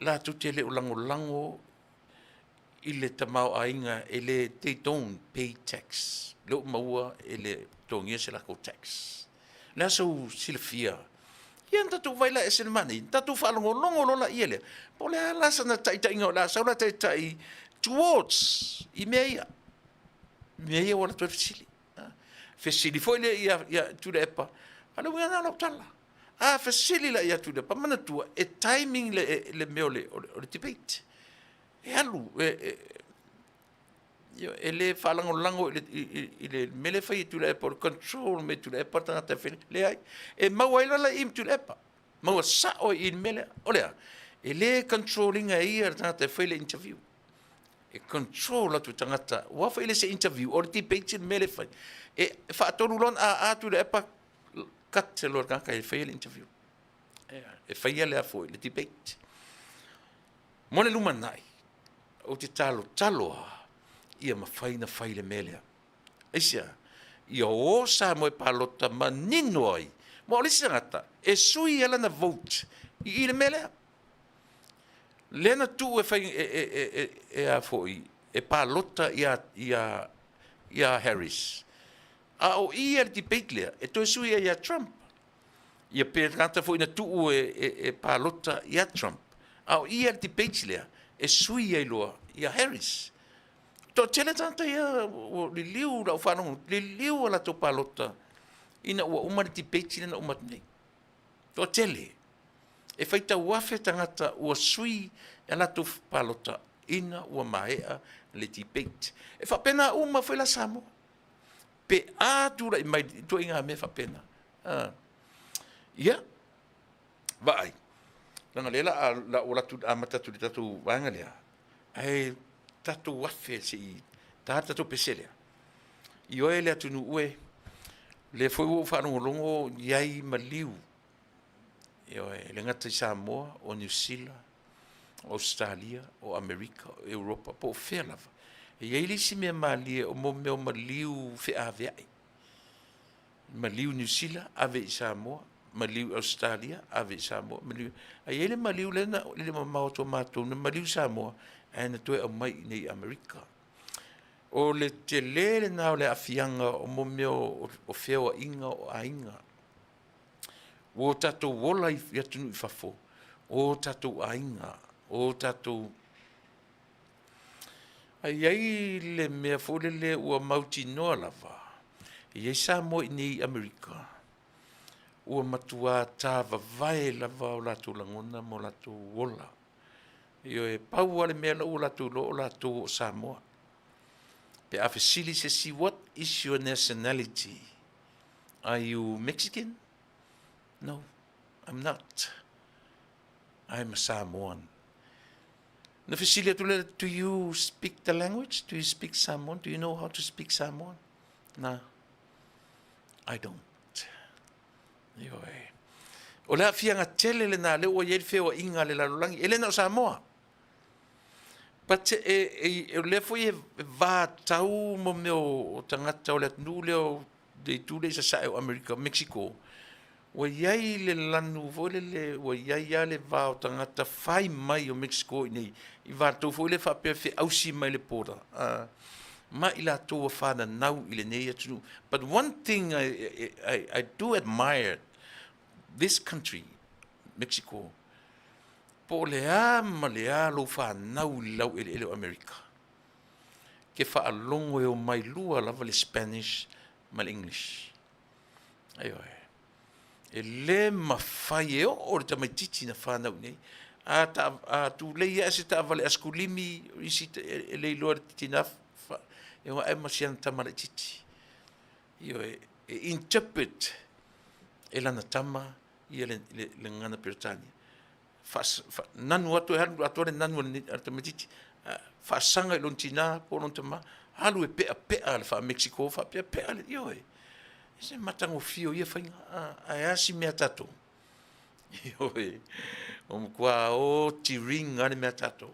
latou te le o lagolago i le tamaoaiga e le, they don't pay tax. Lea ua maua e le totogia se latou tax. O le a sou silafia? Ia na tatou vaai la e ese le manaia, na tatou faalogologo loa laia lea, po o le a la sana taitaiga o le a sau la taitai towards i mea ia. Mea ia ua latou fesili. Fesili foi lea ia, ia Tuilaepa, a o le uiga lena o lau tala. A fesili la ia Tuilaepa, manatua, e timing le, le mea o le, o le, o le debate. E alu, e, e, e le faalagolago i le, i, i le mea lea e fai e Tuilaepa, o le control me Tuilaepa le tagata e fai, leai. E maua ai loa la i Tuilaepa, maua sao i le mea lea. O le a? E le control ina e ia le tagata e fai le interview. E control atu i tagata, ua foi le se interview, o le debate le mea lea e fai. E faatonu loa ona a Tuilaepa, cut loa le tagata e faia le interview. E faia le a foi, le debate. Mo le lumanai, ou te talotalo lava ia mafai ona fai le mea lea. Aisea? Ia o Samoa e palota manino ai. Ma o le isi tagata, e sui ai lana vote i le mea lea. Lea na tuu e fai e, e, e, e, e a foi, e palota ia, ia, ia Harris. A o i ia le debate lea, e toe sui ai ia Trump. Ia pe tagata foi na tuu e, e, e palota ia Trump. A o i ia le debate lea, e sui ai loa ia Harris. Toatele tagata ia ua liliu lau faalogo, liliu a latou palota ina ua uma le debate lea na uma atu nei. Toatele. E faitau afe tagata ua sui a latou palota ina ua maea le debate. E faapena uma foi la Samoa. Pe a tulai mai ituaiga mea faapena. Ia, vaai, leaga lea la a, la ua latou amata atu i le tatou vaega lea, ae tatou afe se i ta le tatou pese lea. Ioe le atunuu e, lea foi ua ou faalogologo i ai maliu, ioe, e le gata i Samoa, o Niu Sila, o Ausetalia, o Amerika, o Europa, po o fea lava. E i ai le isi mea malie o mo mea o maliu feaveai. Maliu Niu Sila, ave i Samoa, maliu Ausetalia, ave i Samoa, maliu. Ae i ai le maliu lea na le mamao atu o matou, na maliu Samoa, ae na toe aumai i inei i Amerika. O le tele lena o le aafiaga o mo mea o feoaiga o aiga. Ua o tatou ola i atunuu i fafo, o tatou aiga, o tatou. Ae i ai le mea foi lele ua mautinoa lava, e i ai Samoa i inei i Amerika, ua matua tavavae lava o latou lagona ma o latou ola. Ioe, pau lava le mea la ua latou iloa o latou o Samoa. Pe a fesili se isi, what is your nationality? Are you Mexican? No, I'm not. I'm a Samoan. Na fesili atu lea, do you speak the language? Do you speak Samoan? Do you know how to speak Samoan? Na, I don't. Ioe. O le aafiaga tele lena lea ua i ai le feoaiga a le lalolagi, e le na o Samoa. But e, e, e, o lea foi e vatau mo mea o tagata o le atunuu lea o le itu lea i sasae o Amerika, Mexico, ua i ai le lanu foi lele, ua i ai lava le va o tagata fai mai o Mexico i inei, i vatou foi lea faapea feausi mai le border, ma i latou ua fananau i lenei atunuu. But one thing I, I, I do admire this country, Mexico, po o le a ma le a lou fanau i le laueleele o Amerika, ke faalogo e omai lua lava le Spanish ma le English. Ioe. E le mafai e oo le tamaitiiti na fanau i nei. A, ta, a tulei ae se taavale askulimi, isi e le iloa le tina, e o ae ma siana tama laitiiti. Ioe, e interpret e lana tama ia le, le, le gagana Peretania. Fa, fa, nanu atu e alu atoa le nanu a le tamaitiiti, faasaga i lona tinā po o lona tamā, alu e peapea le faa-Mexico, faapeapea le, ioe, e se matagofie o ia faiga, ae a si mea tatou? Ioe, ua matua oti riga le mea tatou.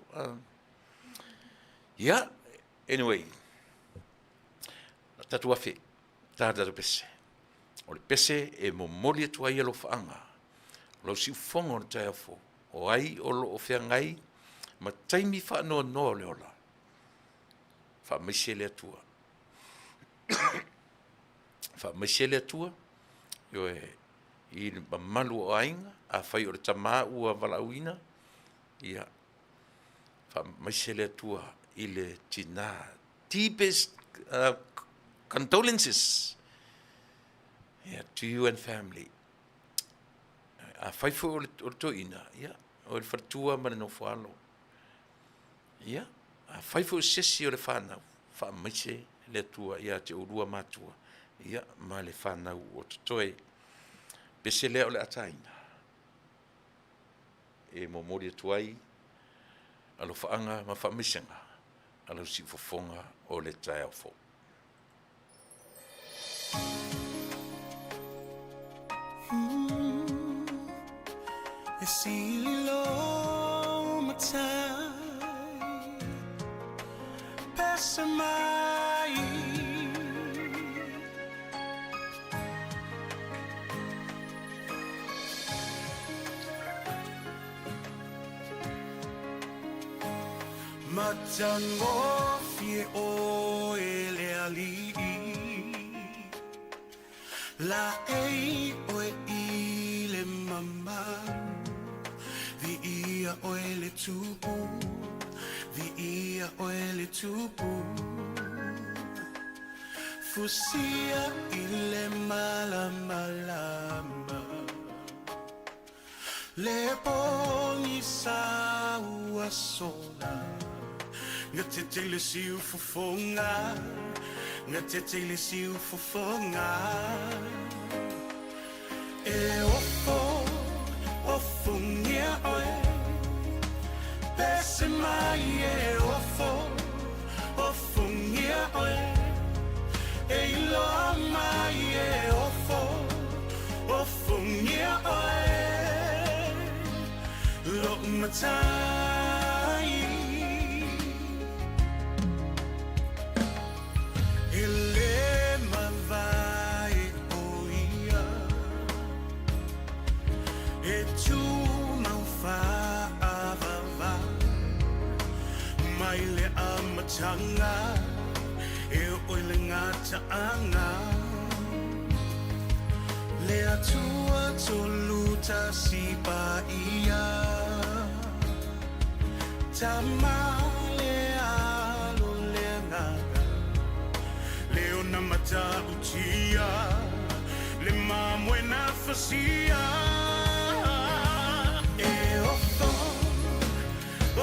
Ia, anyway, tatou afe, ta le tatou pese. O le pese e momoli atu ai alofaaga o lau siufofoga o le taeao fou, o ai o lo o feagai ma taimi faanoanoa o le ola, faamaise le Atua. Faamaise le Atua, ioe, i le mamalu o aiga, afai o le tama ua valaauina, ia, faamaise le Atua i le tina. Deepest condolences yeah, to you and family. Afai foi o le, o le toeaina, ia, o le faletua ma le nofoalo. Ia, afai foi o se isi o le fanau, faamaise le Atua ia te oulua matua, ia, ma le fanau o totoe. Pese lea o le ataina e momoli atu ai alofaaga ma faamaisega a lau siufofoga o le taeao fou.
E sili lo matai Pese mai Matagofie ʻoe le aliʻi Laei ʻoe i le mamalu Viia ʻoe le Tupu Viia ʻoe le Tupu Fusia i le malamalama Le pogisa ua sola Gatete i le siufofoga Gatete i le siufofoga E ofo, ofongia ʻoe Pese mai e ofo, ofongia ʻoe E iloa mai e ofo, ofongia ʻoe Loʻu matai E le mavae ʻo ia E tumau faavavau Mai le amataga E ʻoe le gataaga Le Atua tolutasi paia Tama le Alo le Agaga Le ona matautia Le mamoe na fasia E ofo,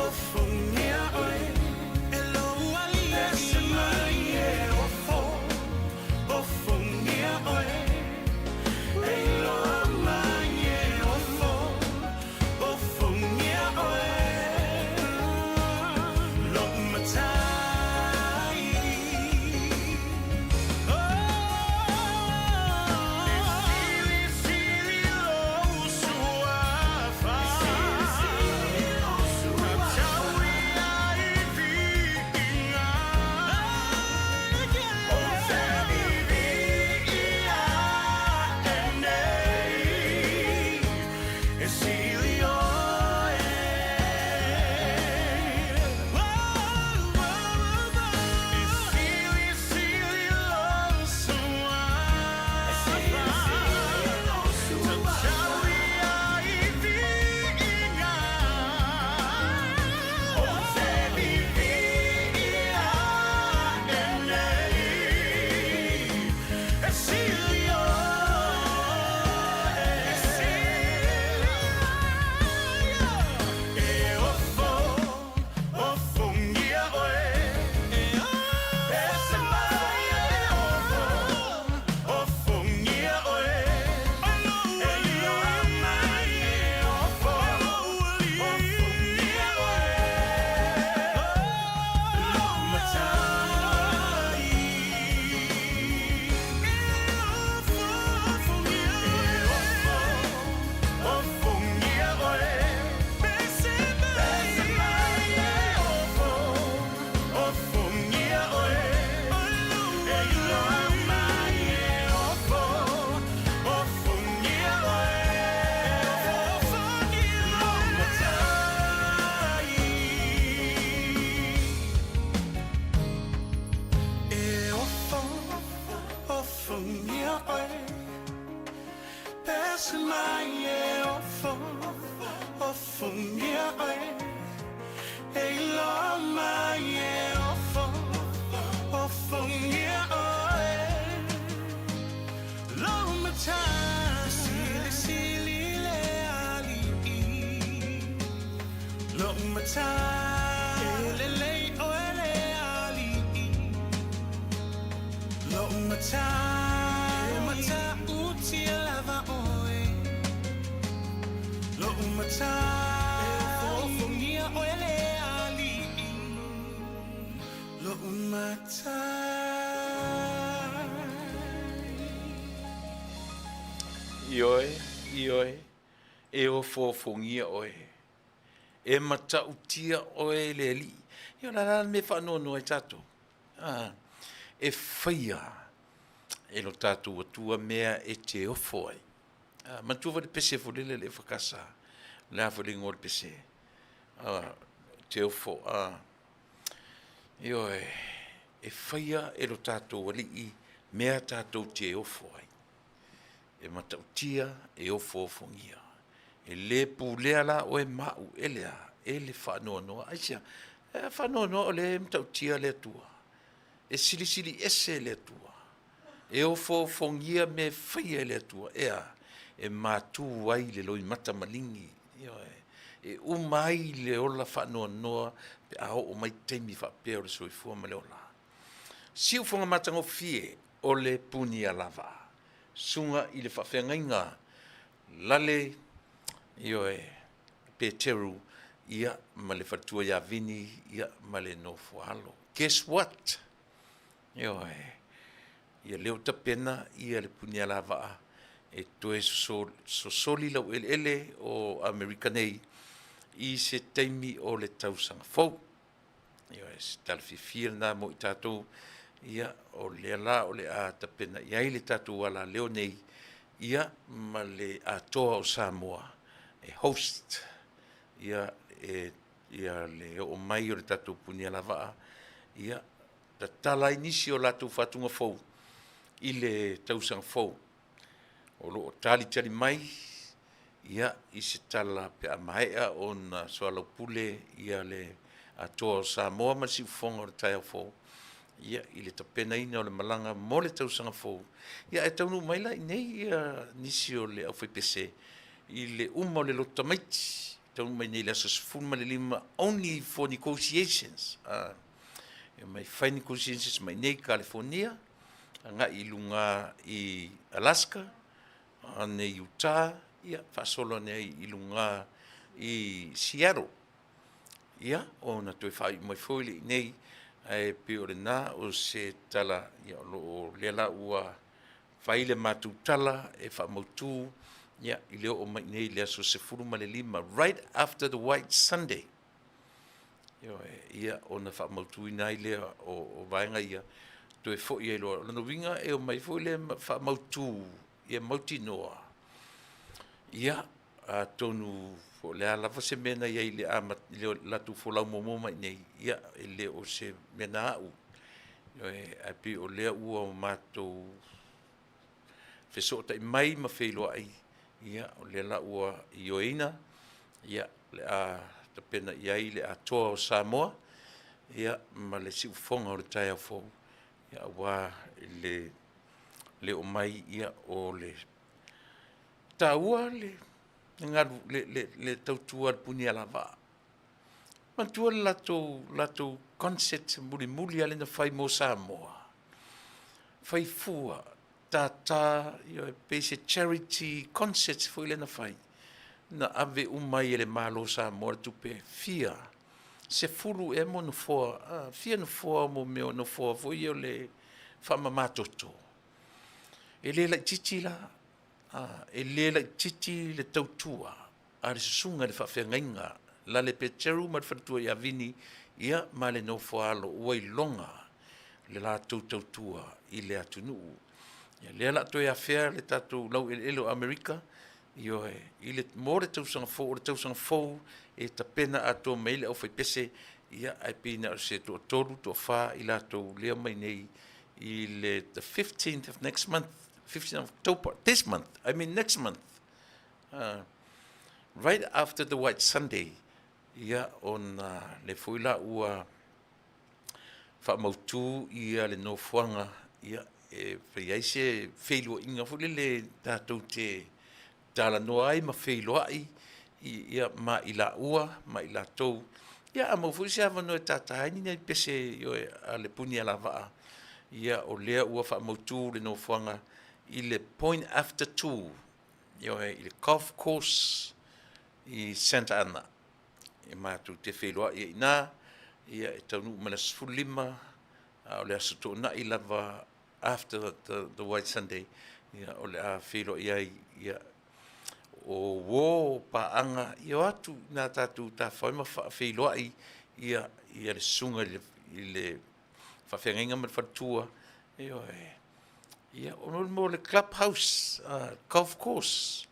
ofongia ʻoe E lou aliʻi Pese mai e ofo, ofongia ʻoe. Ofogia oe Pese mai e ofo Ofogia oe E iloa mai e ofo Ofogia oe Lou matai Silisili le aliʻi Lou matai E lelei oe le aliʻi Lou matai E matautia lava oe Lou matai E ofoofogia oe le aliʻi Lou matai. Ioe, ioe, e ofoofogia oe. E matautia oe e le Alii. Ia o le a la le mea e faanoanoa ai tatou? A, e faia e lo tatou Atua mea e te ofo ai. A, manatua foi le pese foi lele le EFKS, o le a foi le igoa o le pese? A, te ofo, a, ioe, e faia e lo tatou Alii mea tatou te ofo ai. E matautia, e ofoofogia. E le pulea la oe ma au e le a? E le faanoanoa. Aisea? E faanoanoa o lea e matautia le Atua. E silisili ese le Atua. E ofoofogia mea e faia e le Atua. E a? E matu ai le loimata maligi. Ioe. E uma ai le ola faanoanoa pe a oo mai taimi faapea o le soifua ma le ola. Siufoga matagofie o le Punialavaa. Susuga i le faafeagaiga Lale, ioe, Peteru, ia, ma le faletua ia Vini, ia, ma le nofoalo. Guess what? Ioe, ia lea ua tapena ia le Punialavaa e toe sosoli laueleele o Amerika nei i se taimi o le tausaga fou. Ioe, se tala fiafia lena mo i tatou, ia, o lea la o le a tapena i ai le tatou alaleo nei, ia, ma le Atoa o Samoa e host, ia, e, ia le oo mai o le tatou Punialavaa, ia, tatala ai nisi o latou faatuga fou i le tausaga fou. O lo o talitali mai ia i se tala pe a maea ona soalaupule ia le Atoa o Samoa ma le Siufofoga o le Taeao Fou ia i le tapenaina o le malaga mo le tausaga fou. Ia ae taunuu mai la i inei ia nisi o le aufaipese i le uma o le loto tamaiti, taunuu mai nei i le aso 15 only for negotiations. E omai fai negotiations mai nei i Kalifonia agai i luga i Alaska, ane i Utah, ia, faasolo ane ai i luga i Seattle. Ia, ona toe faaiu mai foi le inei, ae pei o lena o se tala, ia, o lo o lea la ua fai le matou tala e faamautu, ia, i le oo mai nei i le aso 15, right after the White Sunday. Ioe, ia, ona faamautuina ai lea o vaega ia, toe foi ai loa. O lona uiga e omai foi lea faamautu ia mautinoa, ia, atonu po o le a lava se mea na i ai i le i le latou folau muamua mai i inei, ia, e le o se mea na au. Ioe, ae pei o lea ua matou fesootai mai ma feiloai, ia, o lea la ua ioeina, ia, o le a tapena i ai le Atoa o Samoa, ia, ma le siufofoga o le taeao fou, ia, aua le le oo mai, ia, o le taua le galu, le tautua a le Punialavaa. Manatua le latou, latou concert mulimuli lava lea na fai mo Samoa, fai fua, tata, ioe, pei se charity concert foi lea na fai, na ave uma ai e le Malo o Samoa le tupe fia sefulu ea mo nofoa, a, fia nofoa mo mea o nofoa foi ia o le faamamatoto. E le laitiiti la, a, e le laitiiti le tautua a le susuga i le faafeagaiga Lale Peteru ma le faletua ia Vini, ia, ma le nofoaalo ua iloga le latou tautua i le atunuu. Ia, lea o le a toe afea le tatou laueleele o Amerika, ioe, i le, mo le tausaga fou, o le tausaga fou e tapena atoa mai ai le aufaipese, ia, ae pei na o se toatolu, toafa i latou lea mai nei. i le the 15th of next month, 15th of October, this month, I mean next month, right after the White Sunday, ia, ona le foi la ua faamautu ia le nofoaga, ia, e fai ai se feiloaiga foi lele tatou te talanoa ai ma feiloai ia ma i laua ma i latou. Ia a maua foi se avanoa e tata ai ni nai pese a le puni alavaa, ia o lea ua faamautu le nofoaga i le point after two, ioe, i le golf course i Santa Ana. E matou te feiloai ai i ina, ia e taunuu mai le aso 15, a o le aso Toonai lava after the White Sunday, ia o le a feiloai ai, ia o uo paaga, ia o atu nā tatou tafafao ma faafeiloai ia le susuga i le faafeagaiga ma le faletua, ioe. Ia, o mo le club house, golf course,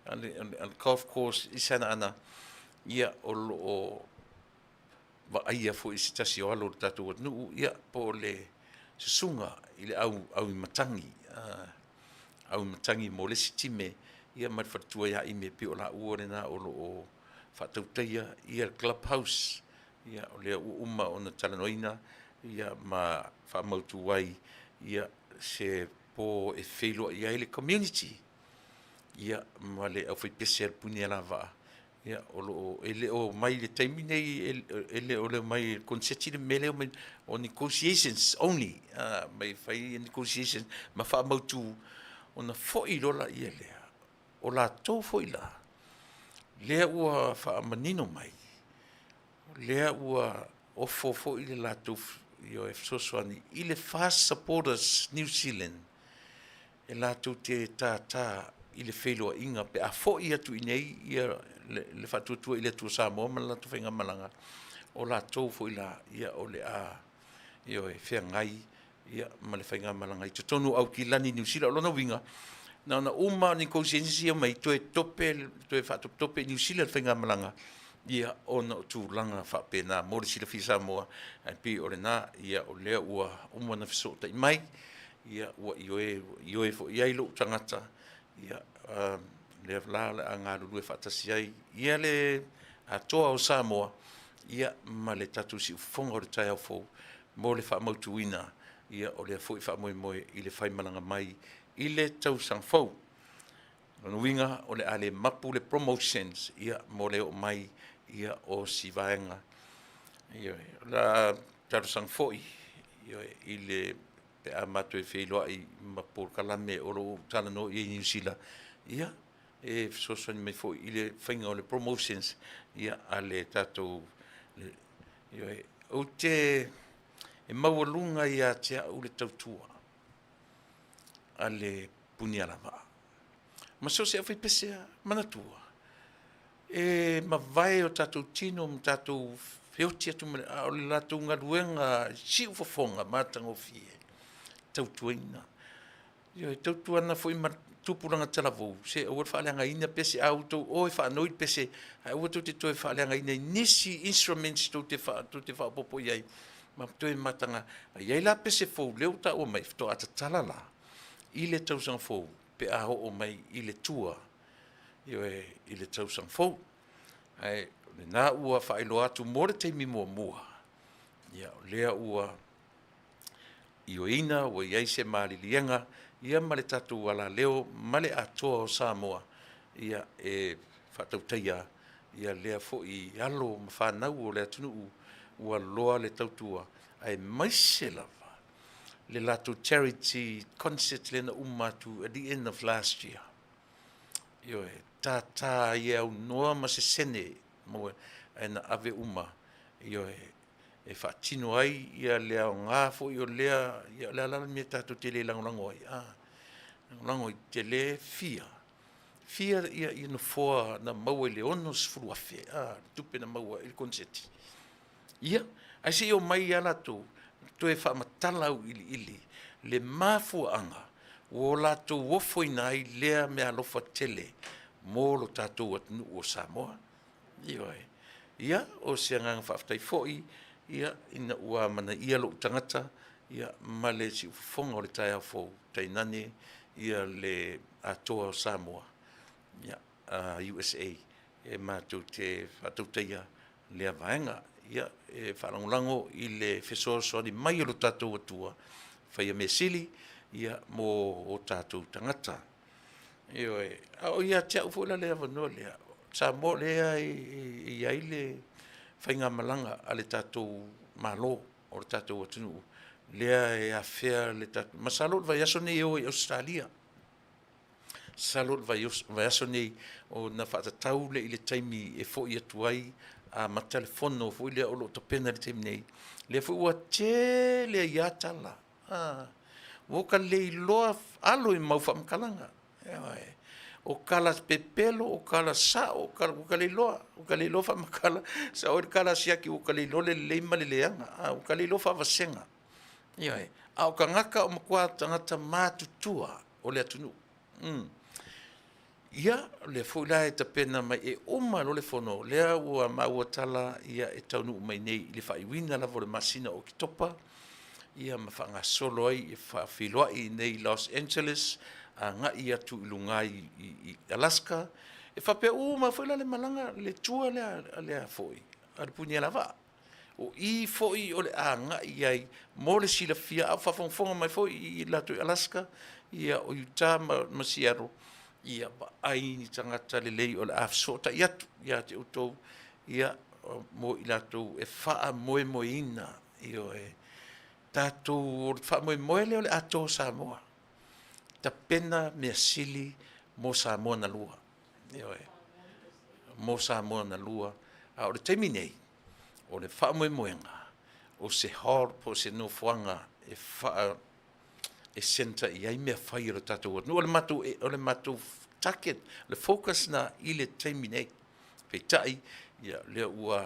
a le golf course i Santa Ana, ia o lo o vaaia foi e se tasi o alo o le tatou atunuu, ia, po o le susuga i le au auimatagi, auimatagi mo le isi time, ia ma le faletua ia Ime, pei o laua lena o lo o faatautaia ia le club house. Ia, o lea ua uma ona talanoaina, ia, ma faamautu ai, ia, se po e feiloai ai le community, ia, ma le aufaipese a le Punialavaa. Ia, o lo o, e le o mai i le taimi nei, e le o leo mai i le koneseti le mea lea, mai o negotiations only, mai fai negotiations ma faamautu, ona foi loa laia lea, o latou foi la, lea ua faamanino mai, lea ua ofo foi le latou fesoasoani i le Fast Supporters New Zealand, e latou te tātā i le feiloaiga pe a foi atu i inei ia le Faatuatua i le Atua Samoa ma le latou faigamalaga, o latou foi la, ia o le a, ioe, feagai ia ma le faigamalaga i totonu o Aukilani Niu Sila. O lona uiga, na ona uma negotiations ia mai toe tope, toe faatopetope i Niu Sila le faigamalaga, ia ona o tulaga faapena mo le silafia Samoa, ae pei o lena, ia o lea ua uma ona fesootai mai, ia ua ioe, ioe foi i ai lou tagata, ia lea la o le a galulue faatasi ai ia le Atoa o Samoa, ia ma le tatou siufofoga o le taeao fou mo le faamautuina ia o lea foi faamoemoe i le faimalaga mai i le tausaga fou. O lona uiga o le a le mapu le promotions ia mo le oo mai ia o si vaega. Ioe, o le a talosaga foi, ioe, i le pe a matou e feiloai ma polokalame o lo o ou talanoa i ai i Niu Sila, ia e fesoasoani mai foi i le faiga o le promotions ia a le tatou, ioe. Ou te e maualuga ia te au le tautua a le Punialavaa ma so o se aufaipese lava, manatua, e mavae o tatou tino ma tatou feoti atu ma le, a o le latou galuega siufofoga matagofie, tautuaina. Ioe, tautuana foi ma tupulaga talavou, se aua le faaleagaina pese, a outou o e faanoi le pese, ae aua tou te toe faaleagaina i nisi instruments tou te faaopoopo i ai ma toe mataga. A i ai la pese fou lea ua taua mai, faatoa tatala la i le tausaga fou pe a oo mai i le tua, ioe, i le tausaga fou. Ae o lena ua faailoa atu mo le taimi muamua, ia o lea ua ioeina ua i ai se maliliega ia ma le tatou alaleo ma le Atoa o Samoa, ia e faatautaia ia lea foi alo ma fanau o le atunuu ua loa le tautua, aemaise lava le latou charity concert lea na uma atu at the end of last year. Ioe, tata ai e aunoa ma se sene ae na ave uma, ioe, e faatino ai ia le aoga foi o lea, ia o le a la le mea tatou te le lagolago ai, a? Lagolago i tele fia, fia ia, ia nofoa na maua i le 60,000, a, le tupe na maua i le koneseti. Ia, ae se i omai lava latou toe faamatala auiliili le mafuaaga ua latou ofoina ai lea meaalofa tele mo lo tatou atunuu o Samoa. Ioe. Ia, o se agaga faafetai foi, ia, ina ua amanaia lou tagata. ia, ma le siufofoga o le taeao fou, tainane ia le Atoa o Samoa, ia, USA, e matou te faatautaia lea vaega. Ia, e faalagolago i le fesoasoani mai o lo tatou Atua, faia mea sili ia mo o tatou tagata. Ioe. A o ia te au foi la le avanoa lea, Samoa o lea e i ai le faigamalaga a le tatou Malo o le tatou atunuu lea e afea le tatou, masalo o le vaiaso lenei e o ai i Ausetalia. Masalo o le vaiaso lenei ona faatatau lea i le taimi e foi atu ai amata le fono foi lea o lo o tapena i le taimi nei, lea foi ua tele ai lava tala, ua ta le iloa alo i le mau faamatalaga. Ioe. O tala pepelo, o tala sao, o tala, ua ta le iloa, ua ta le iloa faamatala, sao ai le tala a Siaki ua ta le iloa le lelei ma le leaga, a ua ta le iloa faavasega. Ioe. A o tagata o matua tagata matutua o le atunuu. Ia, o lea foi la e tapena mai e uma loa le fono, lea ua maua tala ia e taunuu mai nei i le faaiuina lava o le masina o Oketopa, ia ma faagasolo ai e faafeiloai i inei i Los Angeles, agai atu i luga i Alaska. E faapea uma foi la le malaga, le tour lea a le foi a le Punialavaa. O i foi o le a agai i ai mo le silafia, a o faafogafoga mai foi i latou i Alaska, ia o Utah ma Seattle, ia vaai ni tagata lelei o le a fesootai atu ia te outou, ia, mo i latou e faamoemoeina, ioe, tatou, o le faamoemoe lea o le atoa o Samoa, tapena mea sili mo Samoa na lua. Ioe, mo Samoa na lua. A o le taimi nei, o le faamoemoega, o se hall po o se nofoaga e faa e centre i ai mea fai a le tatou atunuu. O le matou, o le matou target, le focus na i le taimi nei. Peitai, ia, lea ua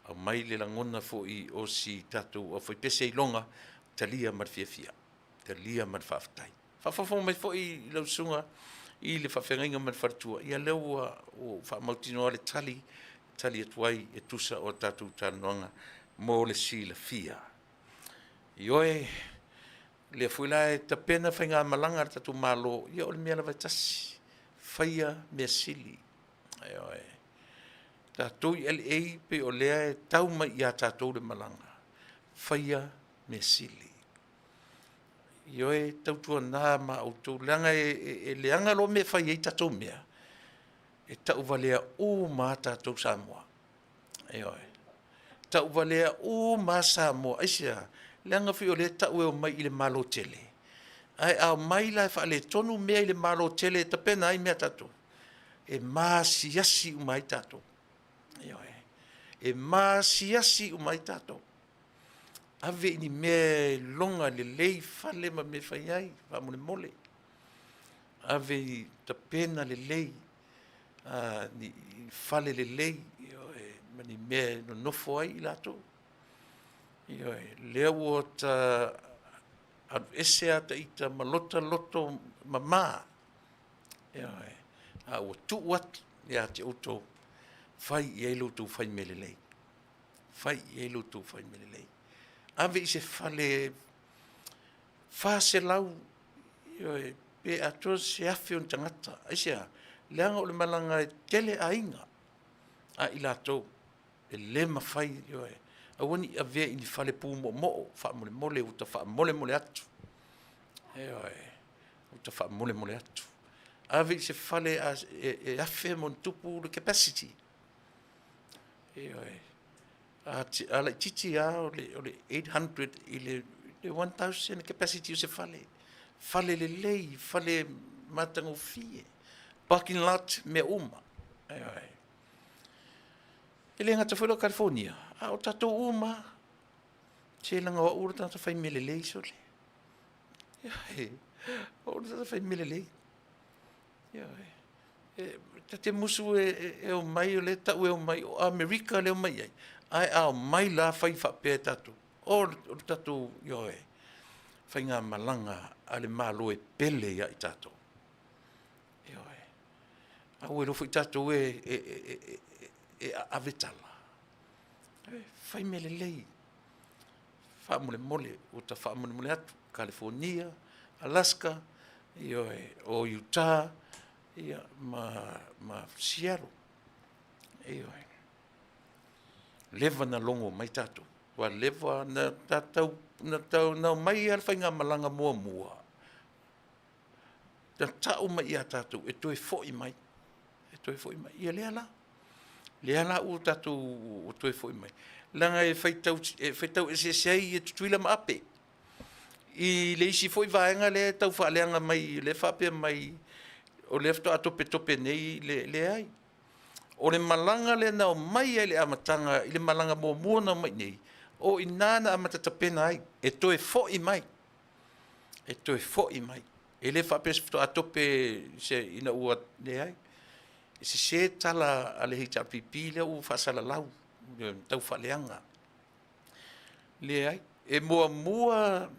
aumai le lagona foi o si tatou aufaipese iloga, talia ma le fiafia, talia ma le faafetai. Faafogafoga mai foi i lau susuga i le faafeagaiga ma le faletua, ia lea ua faamautinoa le tali, tali atu ai e tusa o tatou talanoaga mo le silafia. Ioe, lea foi la e tapena faigamalaga a le tatou Malo, ia o le mea lava e tasi, faia mea sili. Ioe. Tatou i LA pei o lea e tau mai ia tatou le malaga, faia mea sili. Ioe, tautuana ma outou, leaga e leaga loa mea e fai ai tatou mea, e tauvalea uma lava tatou Samoa. Ioe. Tauvalea uma lava Samoa. Aisea? Leaga foi o lea e tau e omai i le Malo tele, ae a omai la e faaletonu mea i le Malo tele e tapena ai mea a tatou, e maasiasi uma ai tatou. Ioe. E maasiasi uma ai tatou. Ave i ni mea e loga lelei fale ma mea e fai ai, faamolemole. Ave i tapena lelei, ni fale lelei, ioe, ma ni mea e nonofo ai i latou. Ioe, lea ua ta alu ese lava ita ma lota loto mama, ioe, a ua tuu atu ia te outou, fai i ai lo outou fai mea lelei. Fai i ai lo outou fai mea lelei. Ave i se fale 400, ioe, pe atoa se 1,000 o ni tagata. Aisea? Leaga o le malaga e tele aiga a i latou e le mafai, ioe, aua ne i avea i ni fale pumoomoo, faamolemole ua ta faamolemole atu. Ioe, ua ta faamolemole atu. Ave i se fale e 1,000+ le capacity. Ioe. A laitiiti lava o le 800 i le 1,000 capacity o se fale. Fale lelei, fale matagofie, parking lot, mea uma. Ioe. E le gata foi la o California, a o tatou uma lava. Se leaga o au o le tagata fai mea lelei sole. Ioe, o au o le tagata fai mea lelei. Ioe. E, ta te musu e omai, o lea e tau e omai, o Amerika lea e omai ai, ae a omai la fai faapea e tatou, o le tatou, ioe, faigamalaga a le Malo e pele ia i tatou. Ioe. A ua iloa foi tatou e aave tala. Fai mea lelei. Faamolemole, ua ta faamolemole atu, Kalifonia, Alaska, ioe, o Utah, ia, ma, ma Seattle. Ioe. Leva na logo mai tatou. Ua leva na tatau, na tau, na omai lava le faigamalaga muamua. Na tau mai ia tatou e toe foi mai, e toe foi mai. Ia lea la, lea la ua tatou ua toe foi mai, leaga e faitau, e faitau eseese ai ia Tutuila ma Ape i le isi foi vaega lea e tau faaleaga mai, lea e faapea mai o lea faatoa topetope nei le, leai. O le malaga lea na omai ai i le amataga i le malaga muamua na omai i inei, o i ina na amata tapena ai e toe foi mai. E toe foi mai. E le faapea faatoa tope se ina ua leai. E sese tala a le HRPP lea ua faasalalau, tau faaleaga. Leai, e muamua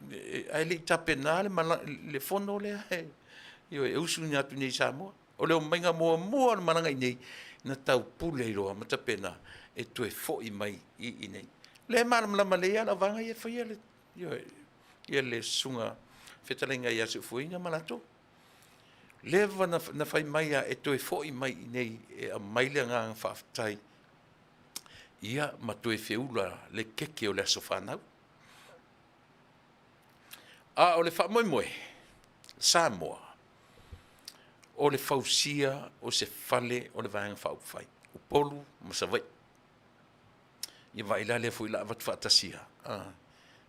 ae le i tapena le malaga, le fono lea e usuina atu nei i Samoa. O le omaiga muamua o le malaga i inei, na taupule ai loa ma tapena e toe foi mai i inei. O lea e malamalama lelei lava lau vaega ia e faia le, ioe, ia le susuga fetalaiga ia Seufuaina ma latou. Leva na fai mai lava e toe foi mai i inei e aumai le agaga faafetai ia ma toe feula le keke o le aso fanau. A o le faamoemoe, Samoa, o le fausia o se fale o le Vaega Faaupufai, Upolu ma Savaii. Ia vaai la lea foi o le a avatu faatasi lava,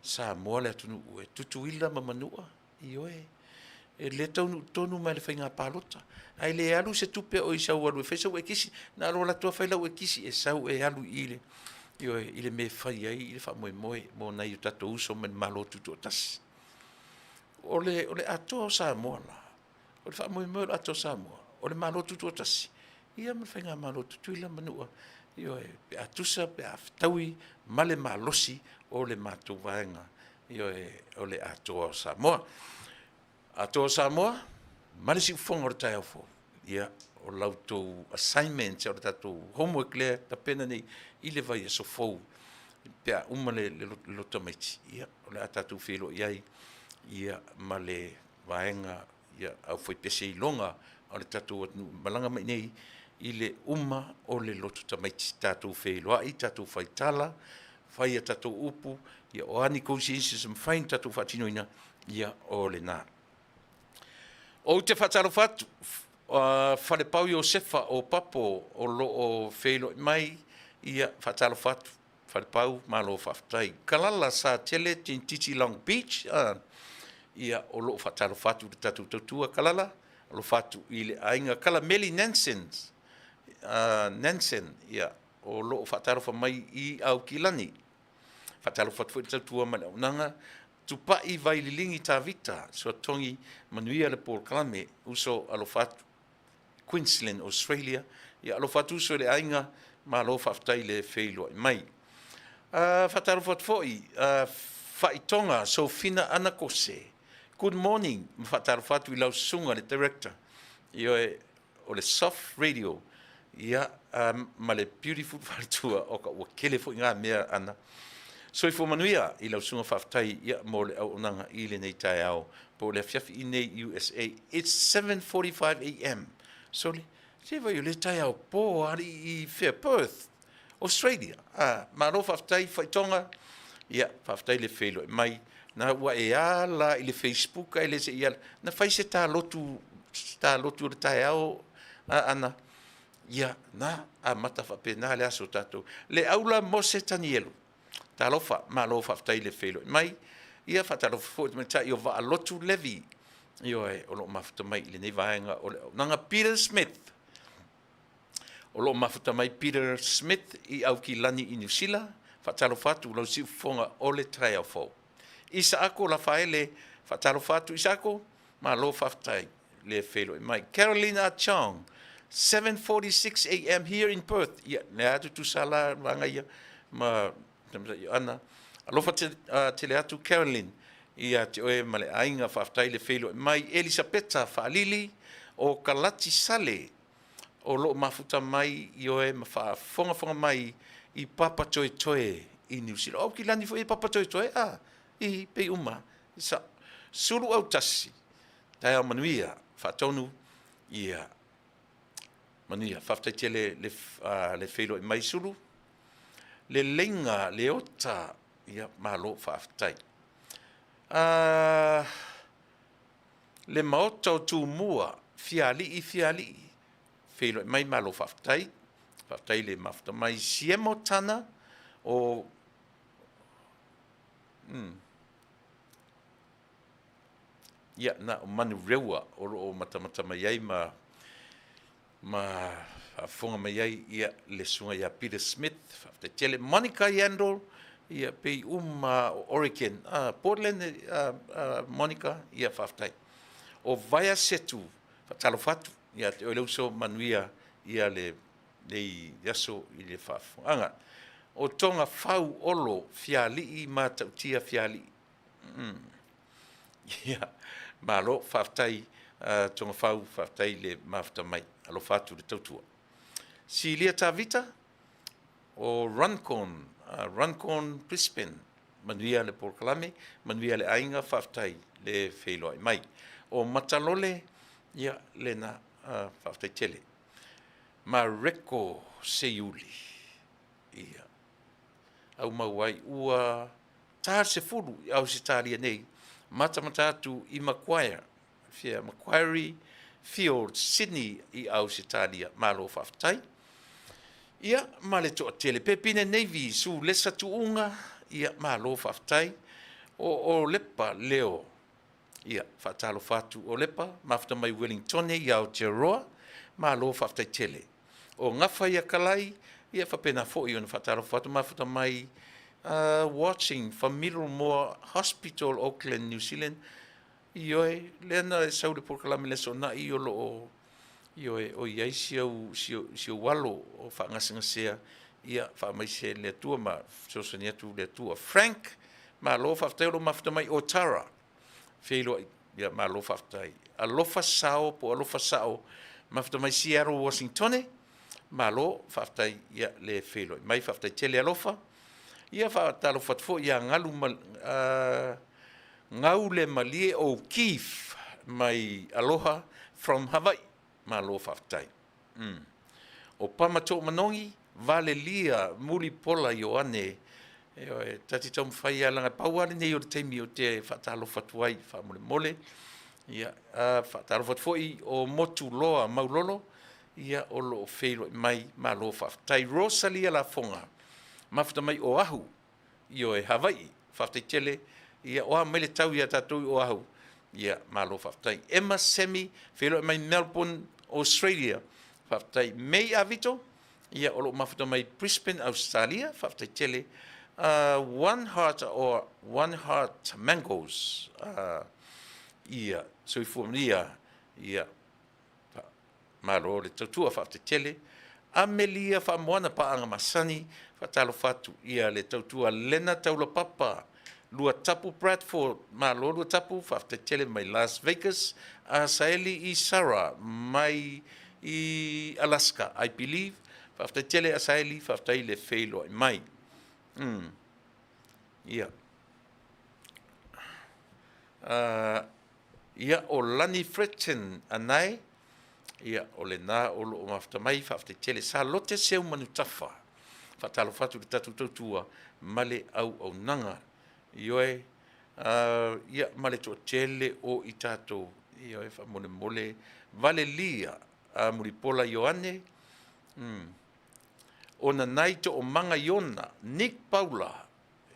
Samoa le atunuu e Tutuila ma Manua, ioe, e le taunuu tonu mai le faiga palota, ae le alu se tupe o i sau alu e fai sau ekisi, na o lou alu atu lava fai lau ekisi e sau e alu i le, ioe, i le mea e fai ai le faamoemoe mo nai o tatou uso mai le Malo Tutoatasi. O le, o le atoa o Samoa la, o le faamoemoe o le atoa o Samoa, o le Malo Tutoatasi, ia ma le Faigamalo Tutuila ma Manua, ioe, pe a tusa pe a fetaui ma le malosi o le matou vaega, ioe, o le atoa o Samoa. Atoa o Samoa ma le siufofoga o le taeao fou. Ia, o la outou assignment, o le tatou homework lea e tapena nei i le vaiaso fou pe a uma le loto tamaiti, ia, o le a tatou feiloai ai ia ma le vaega ia aufaipese iloga o le tatou atunuu malaga mai nei i le uma o le loto tamaiti. Tatou feiloai, tatou faitala, fai a tatou upu, ia o a ni negotiations e mafai ona tatou faatinoina, ia o lena. Ou te faatalofa atu, Falepau Iosefa o Papo o lo o feiloai mai, ia faatalofa atu Falepau, malo faafetai. Kalala Satele Tinititi Long Beach, ia o lo o faatalofa atu i le tatou tautua Kalala, alofa atu i le aiga Kalameli Nansen, Nansen, ia o lo o faatalofa mai i Aukilani. Faatalofa atu foi i le tautua ma le auaunaga, Tupai Vaililigi Tavita, Suatogi manuia le polokalame, uso alofa atu. Queensland, Australia. Ia alofa atu uso i le aiga, malo faafetai le feiloai mai. Faatalofa atu foi, Faitoga Sofina Anakose, good morning ma faatalofa atu i lau susuga le Director, ioe, o le Soft Radio, ia, ma le beautiful faletua, oka ua tele foi ngā mea ana. Soifua manuia i lau susuga faafetai ia mo le auaunaga i lenei taeao po o le afiafi i nei USA. It's 7:45 am. Sole, se vai o le taeao po alii i fea Perth, Australia. Ah, malo faafetai faitoga. Ia, faafetai le feiloai mai. Na ua e ala i le Facebook ae le se i ala. Na fai se talotu, talotu o le taeao a ana. Ia, na amata faapena le aso o tatou. Le aula Mose Tanielu. Talofa, malo faafetai le feiloai mai. Ia, faatalofa foi i le tamaitai o Vaalotu Levi. Ioe, o lo o mafuta mai i lenei vaega o le auaunaga. Peter Smith. O lo o mafuta mai Peter Smith i Aukilani i Niu Sila. Faatalofa atu lau siufofoga o le taeao fou. Isaako Lafaele, faatalofa atu Isaako, malo faafetai le feiloai mai. Carolina Chong, 7:46 am here in Perth. Ia, lea atu tusa la vaega ia ma Tamaitai Ioana. Alofa tele atu Carolyn ia te oe ma le aiga, faafetai le feiloai mai. Elisapeta Faalili o Kalati Sale, o lo o mafuta mai i oe ma faafogafoga mai i Papatoetoe. i Niu Sila. O Aukilani foi e papatoetoe, a, i pei uma. Sa, sulu autasi, taeao manuia, faatonu, ia, manuia. Faafetai tele le, le feiloai mai Sulu. Le leiga, le ota, ia, malo faafetai. Le maota o Tumua, Fialii, Fialii, feiloai mai, malo faafetai. Faafetai le mafuta mai. Siemo Tana o Ia, na o Manurewa o lo o matamata mai ai ma ma faafofoga mai ai ia le susuga ia Peter Smith, faafetai tele. Monica Yandle, ia pei uma o Oregon, Portland, Monica, ia faafetai. O Vaea Setu, faatalofa atu ia te oe le uso, manuia ia lenei aso i le faafofogaaga. O Togafau Olo Fialii Matautia Fialii. Ia, malo, faafetai Togafau, faafetai le mafuta mai. Alofa atu le tautua. Silia Tavita o Runcorn, Runcorn Brisbane, manuia le polokalame, manuia le aiga, faafetai le feiloai mai. O Matalole, ia, lena, faafetai tele. Mareko Seiuli, ia, aumau ai ua ta le 10 i Ausetalia nei, matamata atu i Macquarie, fia Macquarie Field, Sydney i Ausetalia. Malo faafetai. Ia, ma le toatele. Pepine Navy, Su Lesa Tuuga, ia, malo faafetai. O Olepa Leo, ia, faatalofa atu Olepa, mafuta mai Wellingtone i Aotearoa, malo faafetai tele. O Gafa ia Kalai, ia faapena foi ona faatalofa atu, mafuta mai watching from Middlemore Hospital, Auckland, New Zealand. Ioe, lea na e sau le polokalame le aso na'i o lo o, ioe, o i ai si au, si au, si au alo o faagasegasea, ia faamaise le Atua ma fesoasoani atu le Atua. Frank, malo faafetai o lo o mafuta mai o Tara, feiloai, ia malo faafetai. Alofa Sao po Alofa Sao, mafuta mai Seattle, Washingtone, malo faafetai ia le feiloai mai, faafetai tele Alofa. Ia faatalofa atu foi ia Galu ma, Gaulemalie O'Keefe mai Aloha from Hawaii. Malo faafetai. O Pama Toomanogi, Valelia Mulipola Ioane, ioe, ta te taumafai lava leaga pau lava lenei o le taimi ou te faatalofa atu ai faamolemole. Ia, faatalofa atu foi o Motuloa Maulolo, ia o lo o feiloai mai, malo faafetai. Rosalia Lafoga, mafuta mai Oahu, Ioe, Havaii, faafetai tele. Ia, o a mai le tau ia tatou i Oahu? Ia, malo faafetai. Emma Semi, feiloai mai Melbourne, Australia. Faafetai. May Avito, ia, o lo o mafuta mai Brisbane, Australia. Faafetai tele. One Heart or One Heart Mangoes. Ia, soifua manuia. Ia, Malo le tautua, faafetai tele. Amelia Faamoana Paaga Masani, faatalofa atu ia le tautua Lena Taulapapa, Luatapu Bradford, malo Luatapu, faafetai tele mai Las Vegas, Asaeli Isara mai i Alaska, I believe, faafetai tele Asaeli, faafetai le feiloai mai. Ia. Ia, o Lani Fretton Anae, ia, o lena o lo o mafuta mai, faafetai tele. Sa Lote Seu Manutafa, faatalofa atu i le tatou tautua ma le auaunaga. Ioe, ia, ma le toatele o i tatou, ioe, faamolemole, Valelia Mulipola Ioane, o Nanai Toomaga Iona, Nick Paula,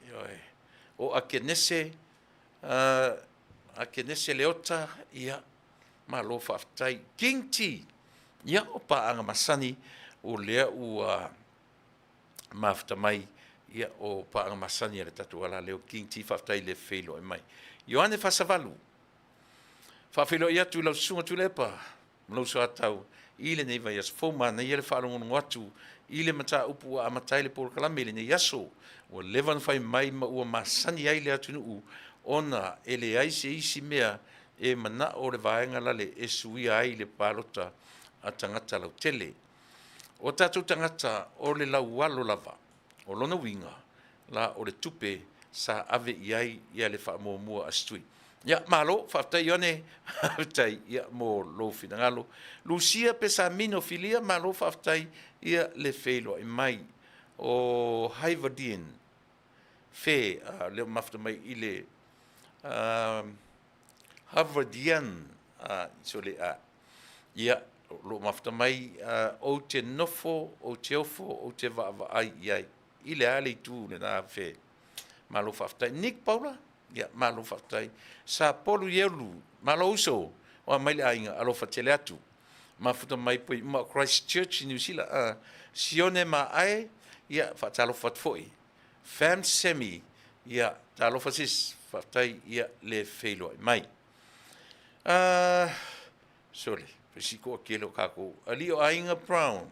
ioe, o Akenese Akenese Leota, ia, malo faafetai. King T, ia, o paaga masani o lea ua mafuta mai, ia, o paaga masani a le tatou alaleo. King T, faafetai le feiloai mai. Ioane Fasavalu, faafeiloai atu i lau susuga Tuilaepa ma lou soatau i lenei vaiaso fou. Manaia le faalogologo atu i le mataupu ua amata ai le polokalame i lenei aso. Ua leva ona fai mai ma ua masani ai le atunuu ona e leai se isi mea e manao le vaega lale e suia ai le palota a tagata lautele. O tatou tagata o le laualo lava. O lona uiga, la o le tupe sa ave i ai ia le faamuamua a Setui. Ia, malo, faafetai Ioane, faafetai ia mo lou finagalo. Lucia Pesamino Filia, malo faafetai ia le feiloai mai. O Haivadin Fe, uh, lea mafuta mai i le uh, Havardian, uh, sole, uh, ia, lo mafuta mai, uh, ou te nofo, ou te ofo, ou te vaavaai i ai. I le a le itu lena Fe. Malo faafetai. Nick Paula, ia, malo faafetai. Sapolu Ielu, malo uso, o mai le aiga, alofa tele atu. Mafuta mai poi uma o Christchurch i New Zealand. Sione ma ae, ia, faatalofa atu foi. Fam Semi, ia, talofa sis, faafetai, ia, le feiloai mai. Sole, pesi koa kele o kākou. Ali o Aiga Brown,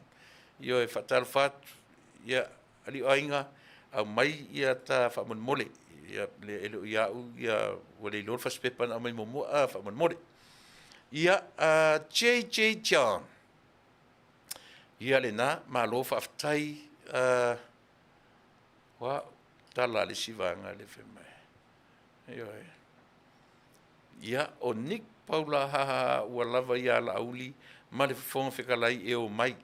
ioe, faatalofa atu, ia, Ali o Aiga, au mai ia ta faamolemole. Ia, le e le o ia'u, ia, ua le iloa le fasipepa na aumai muamua, a, faamolemole. Ia, JJ John, ia lena, malo faafetai, ua, tala a le isi vaega le fai mai. Ioe. Ia, o Nick Paula hahaha ua lava ia Laauli ma le Fofoga Fetalai e omai,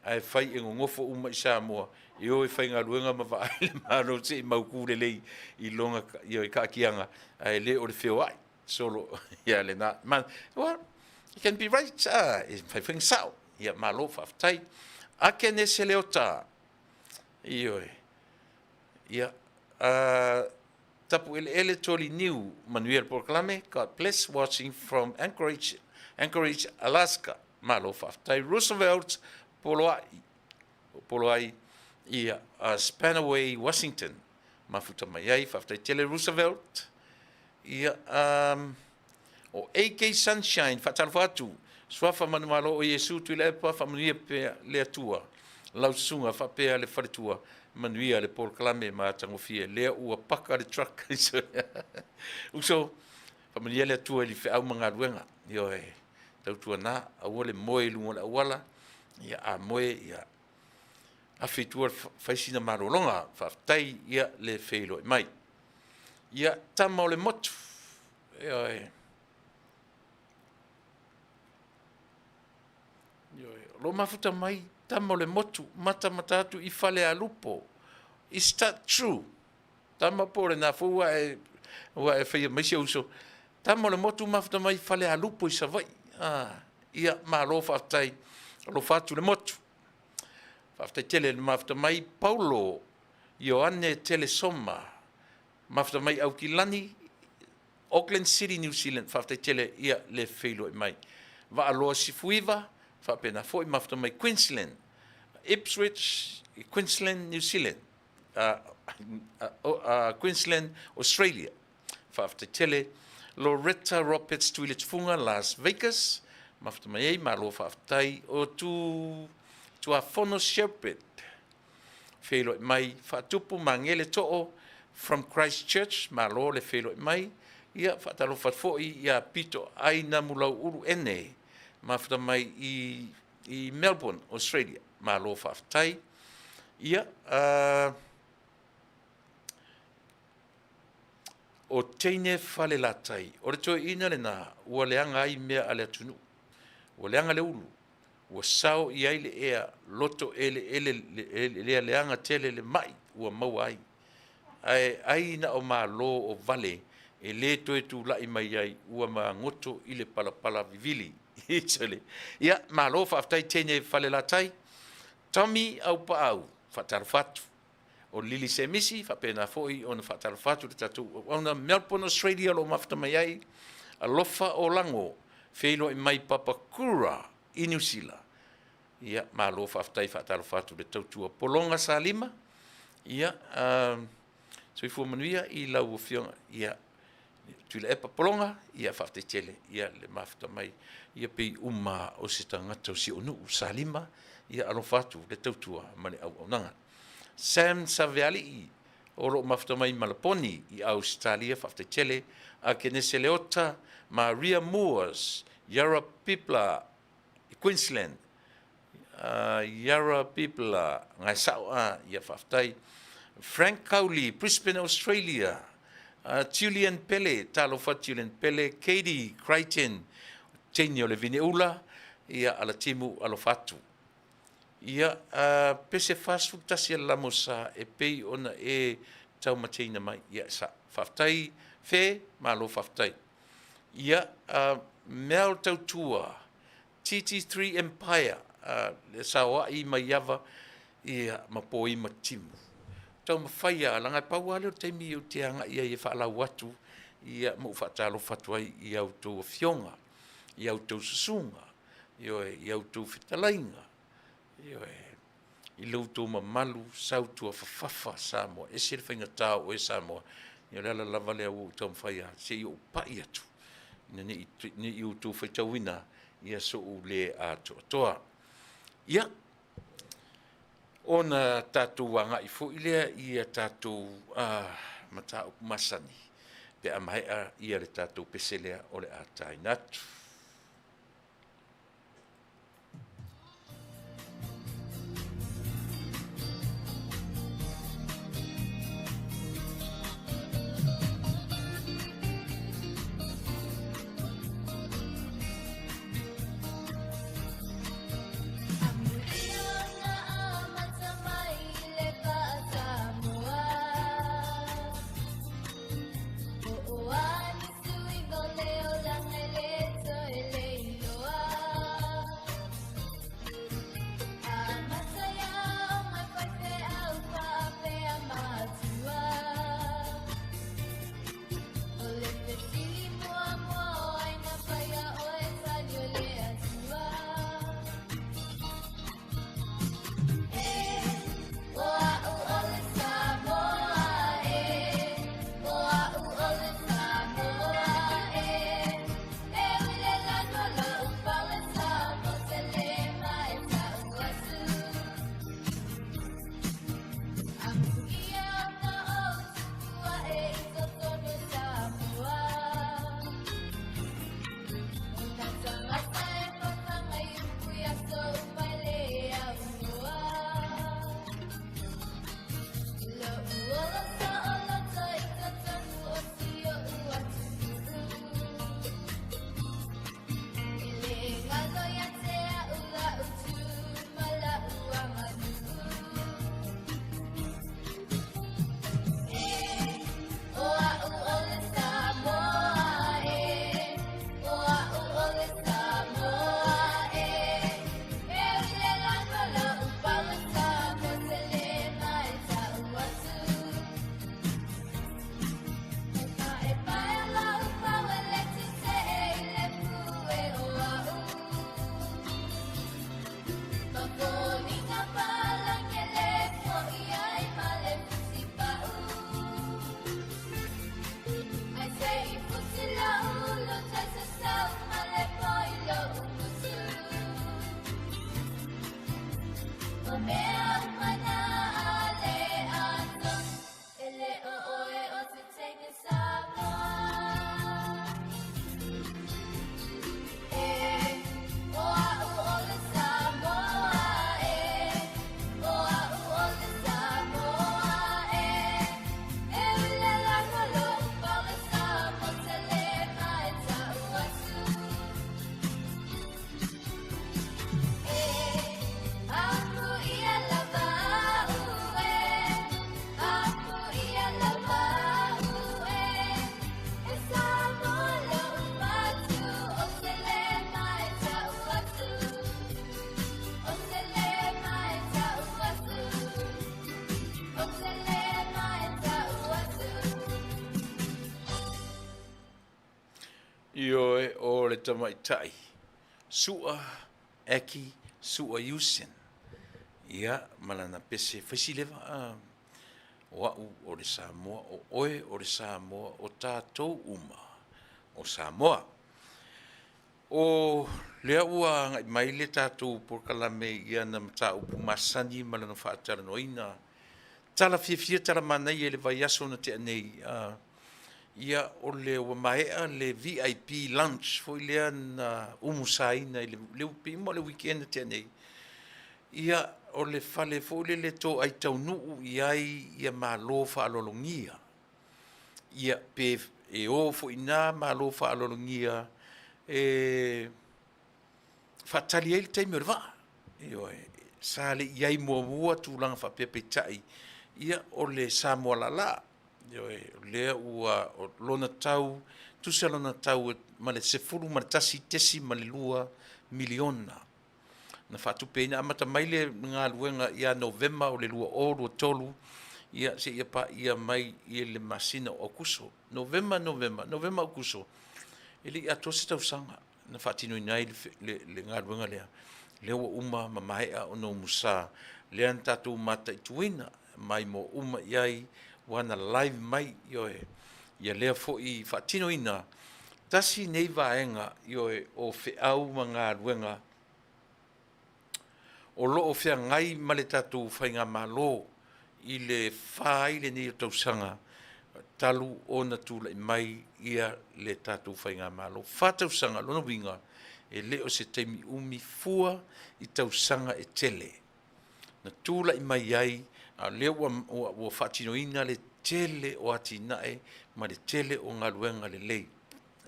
ae fai e gogofo uma i Samoa e o e faigaluega ma vaai le Malo se i mautu lelei i lona ioe taatiaga, ae le o le feoai solo ia lena. Ma, well, you can be right, ah, e mafai foi ona sao. Ia, malo faafetai. Akenese Leota, ioe, ia, Tapu eleele Toli Niu, manuia le polokalame, God bless watching from Anchorage, Anchorage, Alaska. Malo faafetai. Roosevelt Poloai, Poloai ia Spanaway, Washington. Mafuta mai ai, faafetai tele Roosevelt. Ia, o AK Sunshine, faatalofa atu. Suafa manumalo o Iesu Tuilaepa, faamanuia pea le Atua. Lau susuga faapea le faletua, manuia le polokalame ma atagofie. Lea ua paka le truck. Uso, faamanuia le Atua i le feau ma galuega. Ioe, tautuana, aua le moe i luga o le auala. Ia, a moe, ia, afe i tua fai sina malologa. Faafetai, ia, le feiloai mai. Ia, tama o le motu. Ioe. Ioe, o lo mafuta mai tama o le motu, matamata atu i Falealupo. Is that true? Tama po o lena foi ua e, ua e faia mai si ou uso. Tama o le motu mafuta mai Falealupo i Savaii. Ah, ia, malo faafetai. Alofa atu le motu. Faafetai tele le mafuta mai Paulo Ioane Telesoma. Mafuta mai Aukilani, Auckland City, New Zealand, faafetai tele ia le feiloai mai. Vaaloa Sifuiva, faapena foi mafuta mai Queensland, Ipswich, Queensland, New Zealand, Queensland, Australia. Faafetai tele. Loretta Roberts Tuiletufuga, Las Vegas, mafuta mai ai, malo faafetai. O tu Tuafono Shepherd, Feiloai mai Faatupu Magele Too from Christchurch, malo le feiloai mai. Ia, faatalofa atu foi ia Pito Aina Mulauulu Ene, mafuta mai i, i Melbourne, Australia. Malo faafetai. Ia, o Teine Falelatai, o le toeaina lena ua leaga ai mea a le atunuu. Ua leaga le ulu, ua sao i ai le ea, loto eleele lea leaga tele le mai ua maua ai. Ae ai na o malo o vale e le toe tulai mai ai ua magoto i le palapala vivili. Ia, malo faafetai teine Falelatai. Tommy Aupaau, faatalofa atu. O Lili Semisi, faapena foi ona faatalofa atu le tatou auauna Melbourne, Australia o lo o mafuta mai ai. Alofa o Lago, feiloai mai Papakura i Niu Sila. Ia, malo faafetai faatalofa atu le tautua Pologa Salima. Ia, soifua manuia i lau afioga. Ia, Tuilaepa Pologa, ia faafetai tele ia le mafuta mai. Ia pei uma o se tagata o si ou nuu Salima, ia alofa atu le tautua ma le auaunaga. Sam Savealii, o lo o mafuta mai Malaponi i Ausetalia, faafetai tele. Akenese Leota, Maria Moores, Yarra Pipla, Queensland, Yarra Pipla, Gaesao, a, ia faafetai. Frank Cowley, Brisbane, Australia, Julian Pele, talofa Julian Pele, Katie Crichton, teine o le Vineula, ia, Alatimu, alofa atu. Ia, pese 41 a le Lamosa e pei ona e taumateina mai. Ia, sa. Faafetai, Fe, malo faafetai. Ia, mea o le tautua, TT3 Empire, le saoai mai Ava, ia, ma Poima Timu. Taumafai lava, leaga e pau lava lea o le taimi ou te agai ai e faalau atu, ia, ma ou faatalofa atu ai i a outou afioga, i a outou susuga, ioe, i a outou fetalaiga, ioe, i lo outou mamalu sautuafafafa Samoa. E ese le faigata o oe Samoa. Ia o le ala lava lea ua ou taumafai lava se i ou pai atu ina ne i, ne i outou faitauina ia so'u le atoatoa. Ia, ona tatou agai foi lea i a tatou mataupu masani pe a maea ia le tatou pese lea o le a taina atu. Ioe, o le tamaitai Sua Aki Sua Usen, ia, ma lana pese faisileva, a, o au o le Samoa, o oe o le Samoa, o tatou uma o Samoa. O lea ua agai mai le tatou polokalame i ana mataupu masani ma lana faatalanoaina. Tala fiafia tala manaia i le vaiaso na tea nei, a, ia, o le ua maea le VIP lunch foi lea na umusaina i le, le, pei uma o le weekend na tea nei. Ia, o le fale foi lele toai taunuu i ai ia malo faaaloalogia. Ia, pe e o foi i ina malo faaaloalogia e faatali ai le taimi o le vaa. Ioe, sa le i ai muamua tulaga faapea peitai, ia o le Samoa laalaa. Ioe, o lea ua lona tau, tusa lona tau ma le $11.2 miliona na faatupeina. Amata mai le galuega ia Novema o le 2023, ia seia paia mai i le masina o Aokuso. Novema, Novema, Novema, Aokuso, e le i atoa se tausaga na faatinoina ai le galuega lea. Lea ua uma ma maea ona umusa, lea na tatou mataituina, maimoa uma i ai ua na live mai, ioe, ia lea foi faatinoina. Tasi nei vaega, ioe, o feau ma galuega o lo o feagai ma le tatou faigamalo i le fa ai lenei o tausaga talu ona tulai mai ia le tatou faigamalo. Fa tausaga, lona uiga, e le o se taimi umi fua i tausaga e tele na tulai mai ai, a o lea ua, ua, ua faatinoina le tele o atinae ma le tele o galuega lelei.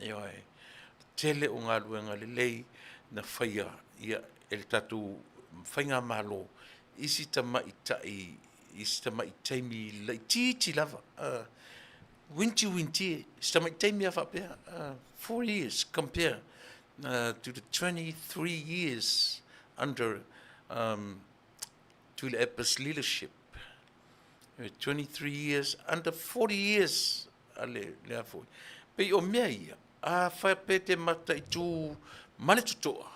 Ioe, tele o galuega lelei na faia ia, e le tatou faigamalo i si tamaitai i si tamai taimi laitiiti lava, uintiuinti, si tamai taimi lava faapea, 4 years compare to the 23 years under Tuilaepa's leadership. 23 years under 40 years a le, le a foi. Pei o mea ia, a faapea te mataitū ma le totoa,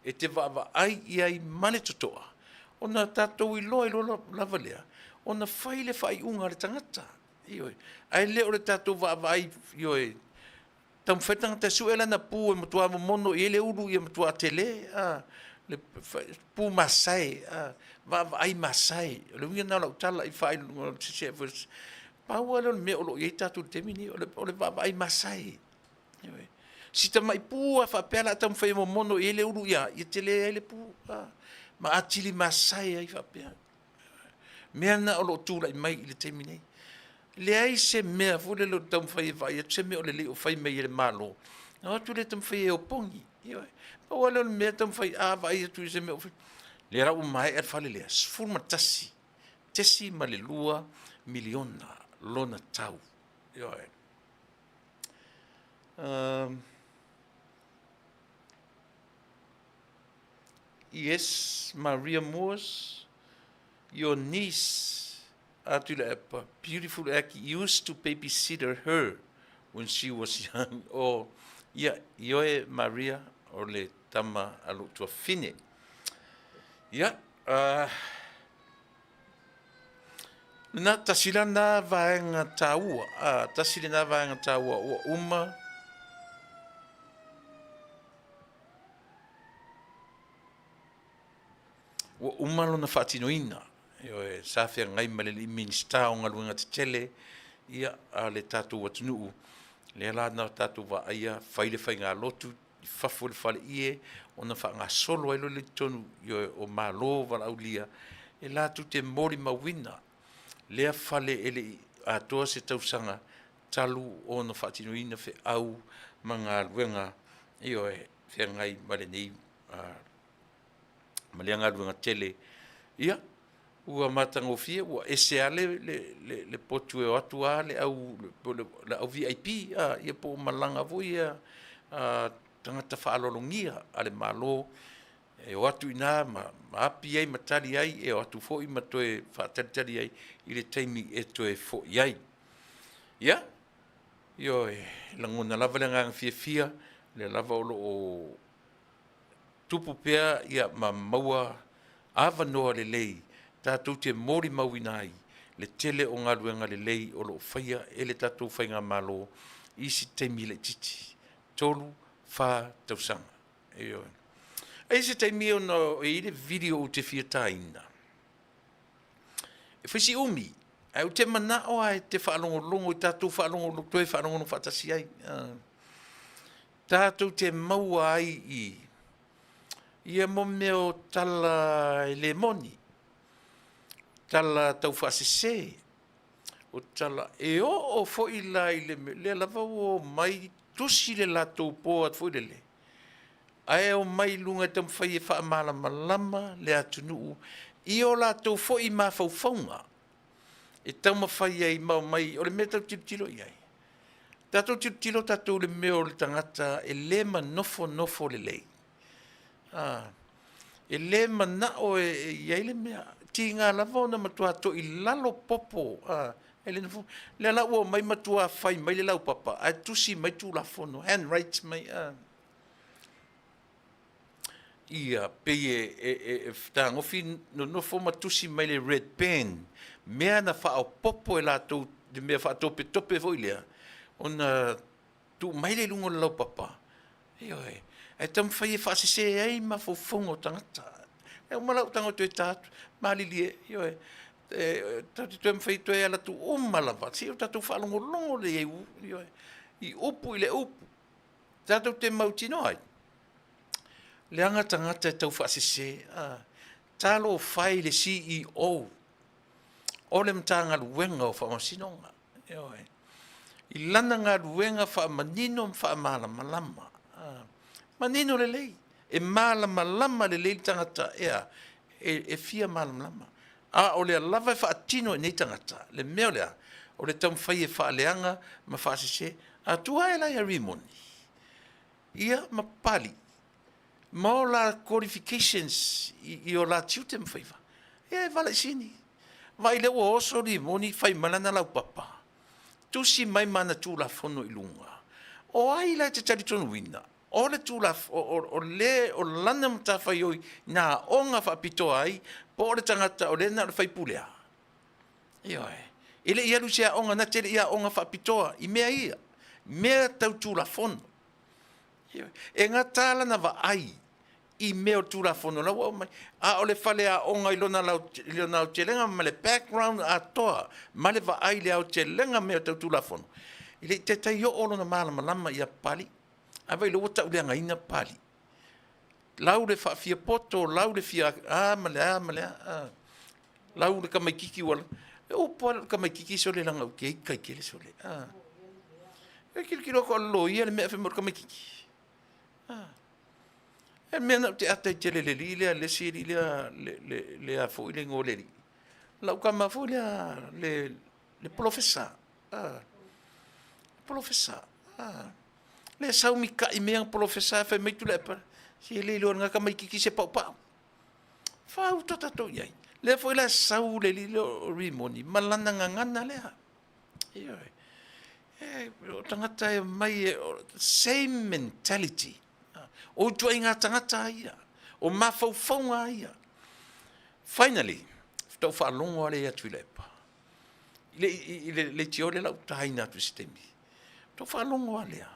e te vaavaai i ai ma le totoa, ona tatou iloa iloa lava lea, ona fai le faaiuga a le tagata. Ioe. Ae le o le tatou vaavaai, ioe, taumafai le tagata e sue lana pu e matua momono i ai le ulu ia matua tele, a, le pu masae, a, vaavaai masae. O le uiga lena o lau tala i faailoga o pau lava lea o le mea o lo o i ai tatou i le taimi lenei, o le vaavaai masae. Ioe. Si tamai pu lava faapea o le a taumafai e momono i ai le ulu ia tele ai le pu, a, ma atili masae ai faapea. Mea na o lo o tulai mai i le taimi nei. Leai se mea foi lele o taumafai e vaai atu se mea o lelei o fai mai e le Malo, na o atu lea taumafai e opogi. Ioe. Pau lava lea o le mea taumafai, a vaai atu i se mea o fai, lea la ua maea le fale lea, $11.2 miliona lona tau. Ioe. Yes, Maria Moores, your niece, Atuilaepa, beautiful Aki, used to babysitter her when she was young. Oh, ia, ioe Maria, o le tama a lou tuafine. Ia, na tasi la na vaega tāua, tasi lena vaega tāua ua uma, ua uma lona faatinoina. Ioe, sa feagai ma le alii Minisita o Galuega Tetele ia, a le tatou atunuu, lea la na tatou vaaia fai le faigalotu i fafo i le faleie ona faagasolo ai loa lea i totonu, ioe, o malo valaaulia e latou te molimauina lea fale e le i atoa se tausaga talu ona faatinoina feau ma galuega, ioe, feagai ma lenei ma lea galuega tele. Ia, ua matagofie, ua ese lava le potu e o atu lava le au, le au VIP, a, ia po o malaga foi ia a tagata faaaloalogia a le Malo e o atu i ina ma api ai ma tali ai, e o atu foi ma toe faatalitali ai i le taimi e toe foi ai. Ia, ioe, lagona lava le agaga fiafia, lea lava o lo o tupu pea ia ma maua avanoa lelei tatou te molimauina ai le tele o galuega lelei o lo o faia e le tatou faigamalo i si taimi laitiiti, 3, 4 tausaga. Ioe. E i ai se taimi ona e i ai le video ou te fia taina. E fai si umi, ae ou te manao lava e te faalogologo i tatou faalogologo, toe faalogologo faatasi ai. Tatou te maua ai i. Ia mo mea o tala e le moni, tala taufaasese, o tala e oo foi la i le mea, lea lava ua omai tusi le latou board foi lele, ae omai i luga e taumafai e faamalamalama le atunuu i o latou foi mafaufauga e taumafai ai ma omai, o le mea tatou te tilotilo i ai, tatou tilotilo tatou i le mea o le tagata e le manofonofo lelei. E le manao e i ai le mea, tiga lava ona matua toilalo popo, e le nofo, lea la ua omai matua fai mai le laupapa ae tusi mai Tulafono, handwrite mai, ia pei e fetagofi nonofo ma tusi mai le red pen, mea na faaopoopo e latou i le mea faatopetope foi lea, ona tuu mai lea i luga o le laupapa, ioe, ae taumafai e faasese ai mafaufauga o tagata. E uma lau tago e toe ta atu, malilie, ioe, tatou te toe mafai e toe alu atu uma lava, se i o tatou faalogologo lelei ai, ioe, i upu i le upu, tatou te mautinoa ai, leaga tagata e taufaasese, a. Talofa e i le CEO o le Matagaluega o Faamasinoga, ioe, i lana galuega faamanino ma faamalamalama, manino lelei, e malamalama lelei le tagata e a? E fia malamalama. A o lea lava e faatino e nei tagata le mea o le a? O le taumafai e faaleaga ma faasese. A tua e la ia Rimoni, ia ma Papalii, ma o la qualifications i o la tiute ma faiva, ia e valaisini. Vaai lea ua oso Rimoni fai mai lana laupapa, tusi mai ma ana Tulafono i luga. O ai la e te talitonuina o le o le o lana matafaioi na aoga faapitoa ai, po o le tagata o lea na o le faipule a? Ioe. E le i alu i se aoga, na te le i aoga faapitoa i mea ia, mea tau Tulafono. Ioe. E gata lana vaai i mea o Tulafono la ua aumai, a o le faleaoga i lona aotelega ma le background atoa ma le vaai i le aotelega o mea tau Tulafono, e le i taitai oo lona malamalama ia Papalii. Ae vaai o lea ua tauleagaina Papalii. Lau le faafiapoto, lau le fia a ma le a ma le a, lau le tamaitiiti ua, e upu lava le tamaitiiti sole leaga ou te ita tele sole. E tilotilo atu a o le loia le mea ae fai mai o le tamaitiiti. E le mea lena ou te ata ai tele i le alii lea, le isi alii lea, le a foi le igoa o le alii, lau tama foi lea le polofesa, polofesa, lea e sau mitai mai ana polofesa ae fai mai Tuilaepa, se e le iloa e lena tamaitiiti se paupau. Fauta tatou i ai. Lea foi la e sau le alii lea o Rimoni ma lana gagana lea. Ioe. E, o tagata e omai e, same mentality. O ituaiga tagata lava ia, o mafaufauga lava ia. Finally, faatoa ou faalogo lava lea ia Tuilaepa. I le leitio lea la ou taina atu i se taimi. Faatoa ou faalogo lava lea.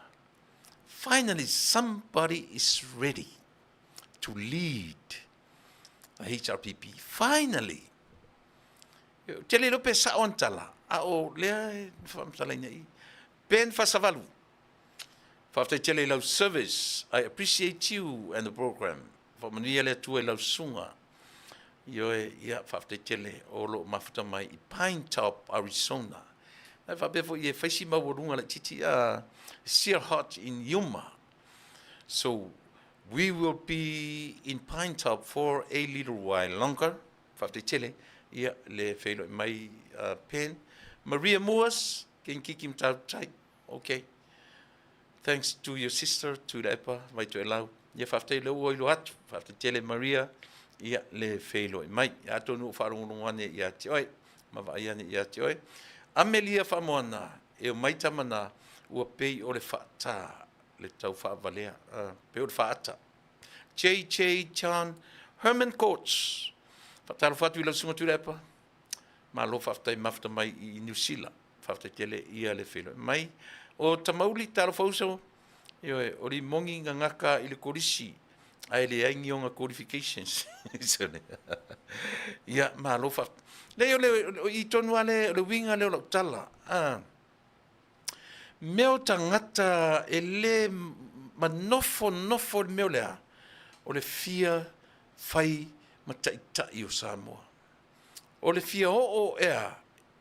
Finally, somebody is ready to lead the HRPP. Finally! Ou te le iloa pe sao ana tala, a o lea e faamatalaina i i. Ben Fasavalu, faafetai tele i lau service. I appreciate you and the program. Faamanuia le Atua i lau susuga. Ioe, ia, faafetai tele o lo o mafuta mai i Pine Top, Arizona. E faapea foi e fai si maualuga laitiiti, still hot in Yuma. So, we will be in Pine Top for a little while longer. Faafetai tele, ia, le feiloai mai, Pen. Maria Moores, Kenkiki Matautai. Ok. Thanks to your sister, Tuilaepa Vaitoelau. Ia, faafetai o lea ua iloa atu. Faafetai tele Maria, ia, le feiloai mai. Ia, atonu o faalogologo ane ia te oe, ma vaai ane ia te oe. Amelia Faamoana, e omai tama na, ua pei o le faata, le tau faavalea, pei o le faata. JJ John Herman Coates, faatalofa atu i lau susuga Tuilaepa, malo faafetai mafuta mai i Niu Sila. Faafetai tele ia le feiloai mai. O Tamauli, talofa uso, ioe, o Limogi gagaka i le kolisi, ae leai ni ona qualifications. Ia, malo faafetai. Leai, o le, o i tonu lava le, o le uiga lea o lau tala. Ah, mea o tagata e le manofonofo i le mea o le a? O le fia fai ma taitai o Samoa. O le fia oo ea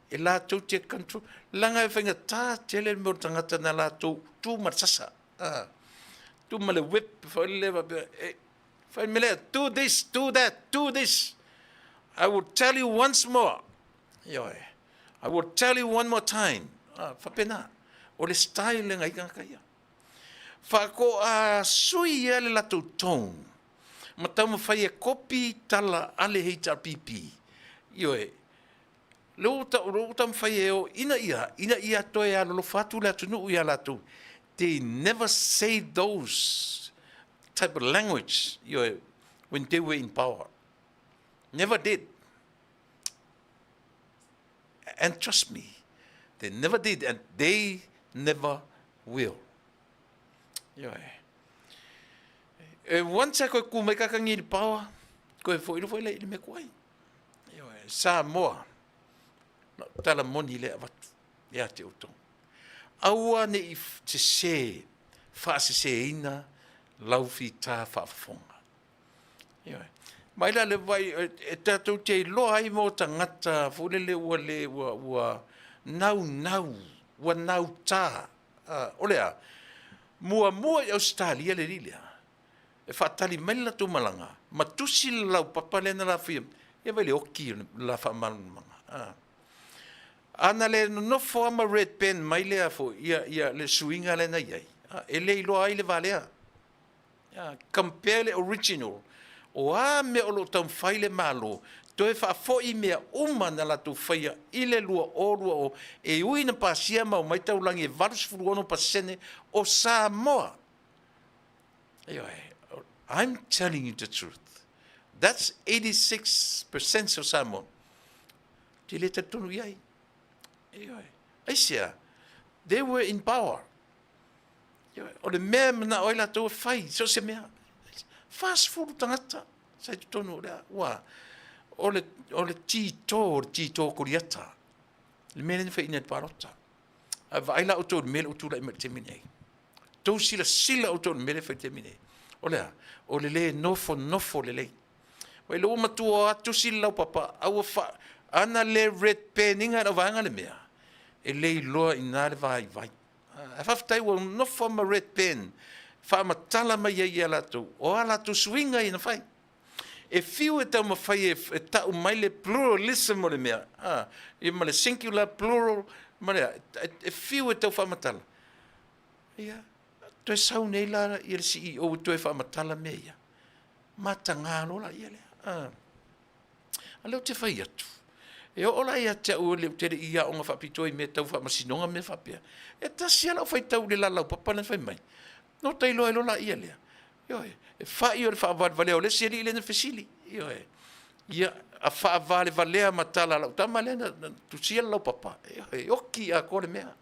e latou te control, leaga e faigata tele le mea o le tagata na latou tu ma le sasa, tu ma le whip foi lele faapea, e fai le mea lea, do this, do that, do this. I will tell you once more. Ioe. I will tell you one more time. Faapena. O le style lea nai tagata ia. Faatoa sui ia le latou tone ma taumafai e kopi tala a le HRPP. Ioe. Lea ua taumafai e o ina ia, ina ia toe alolofa atu le atunuu ia latou. They never say those type of language, ioe, when they were in power. Never did. And trust me, they never did and they never will. Ioe. E once a koe ku mai kakangi i le power, koe foi lo foi le i le mea kuai. Ioe. Samoa, na tala moni le avatu ia te outou. Aua ne i sese, faaseseina lau fita faafofoga. Ioe. Mai la le vai e tatou te iloa ai mo tagata foi lele ua le ua naunau, ua nautā. O le a? Muamua i Ausetalia le alii lea, e faatali mai le latou malaga ma tusi le laupapa lea na lafoia ia vai le oki o le la faamalamalamaga. A na le nonofo lava ma red pen mai lea foi ia le suiga lea na i ai, e le iloa ai le va lea. Compare le original, o a mea o lo o taumafai le Malo toe faafoi mea uma na latou faia i le 2020, e ui na pasia ma omai taulagi e 86% o Samoa. Ioe, I'm telling you the truth. That's 86% o Samoa. Te le talitonu i ai. Ioe. Aisea, they were in power. O le mea e manao ai latou e fai, so o se mea. 40 tagata sa i totonu o le a, ua, o le, o le tito, o le tito Koliata, le mea lea na faiina i le palota. Ae vaai la outou i le mea lea ua tulai mai i le taimi nei. Tou silasila outou i le mea lea e fai i le taimi nei. O le a? O le le nofonofo lelei. Vai le ua matua atu tusi le laupapa, a ua fa, ana le red pen ina e lau vaega le mea, e le iloa i ina le vaivai. Ae faafetai ua nofo ma red pen faamatala mai ai ia latou, o a latou suiga ia na fai. E fiu e taumafai e tau mai le pluralism o le mea, ia ma le singular, plural, ma le a, e fiu e tau faamatala. Ia, toe sau nei la ia le CEO e toe faamatala mea ia. Mataga loa la ia lea. A lea ou te fai atu, e oo la ia te au ou te le i aoga faapitoa i mea tau faamasinoga ma mea faapea, e tasi lava lau faitau i le lalaupapa lea na fai mai, na ta iloa ai loa laia lea. Ioe, e fai o le faavalevalea o le isi alii lea na fesili. Ioe, ia, a faavalevalea ma tala a lau tama lea na tusia le laupapa, ioe, e oki atoa le mea.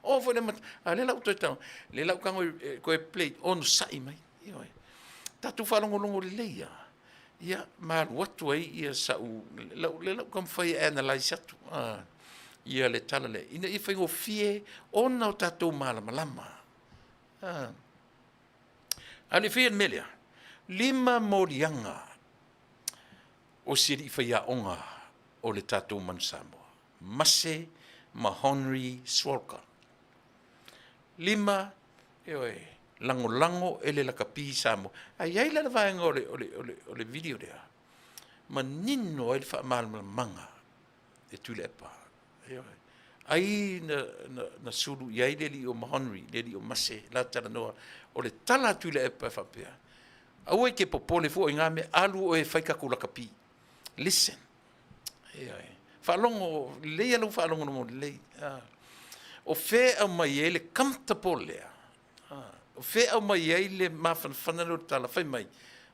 Oo foi le a lea la ua toe tago, lea la ua tago e toe play, onosai mai. Ioe, tatou faalogologo lelei lava. Ia, ma alu atu ai ia sa'u, lea la ua taumafai e analyse atu ia le tala lea, ina ia faigofie ona o tatou malamalama. A o le i faia le mea lea, 5 moliaga o si alii faiaoga o le tatou Manu Samoa, Mase Mahonri Swalka. 5, ioe, lagolago e le lakapi Samoa. Ae i ai la le vaega o le, o le, o le, o le video lea, manino ai le faamalamalamaga e Tuilaepa. Ioe. Ai na, na, na sulu i ai le alii o Mahonri, le alii o Mase, la talanoa, o le tala a Tuilaepa e faapea, aua e te popole fua i ngā mea, alu oe e fai tatou lakapi. Listen. Ioe. Faalogo lelei a lau faalogologo lelei. O fea e aumai ai le comfortable lea? O fea e aumai ai le mafanafana lea o le tala fai mai,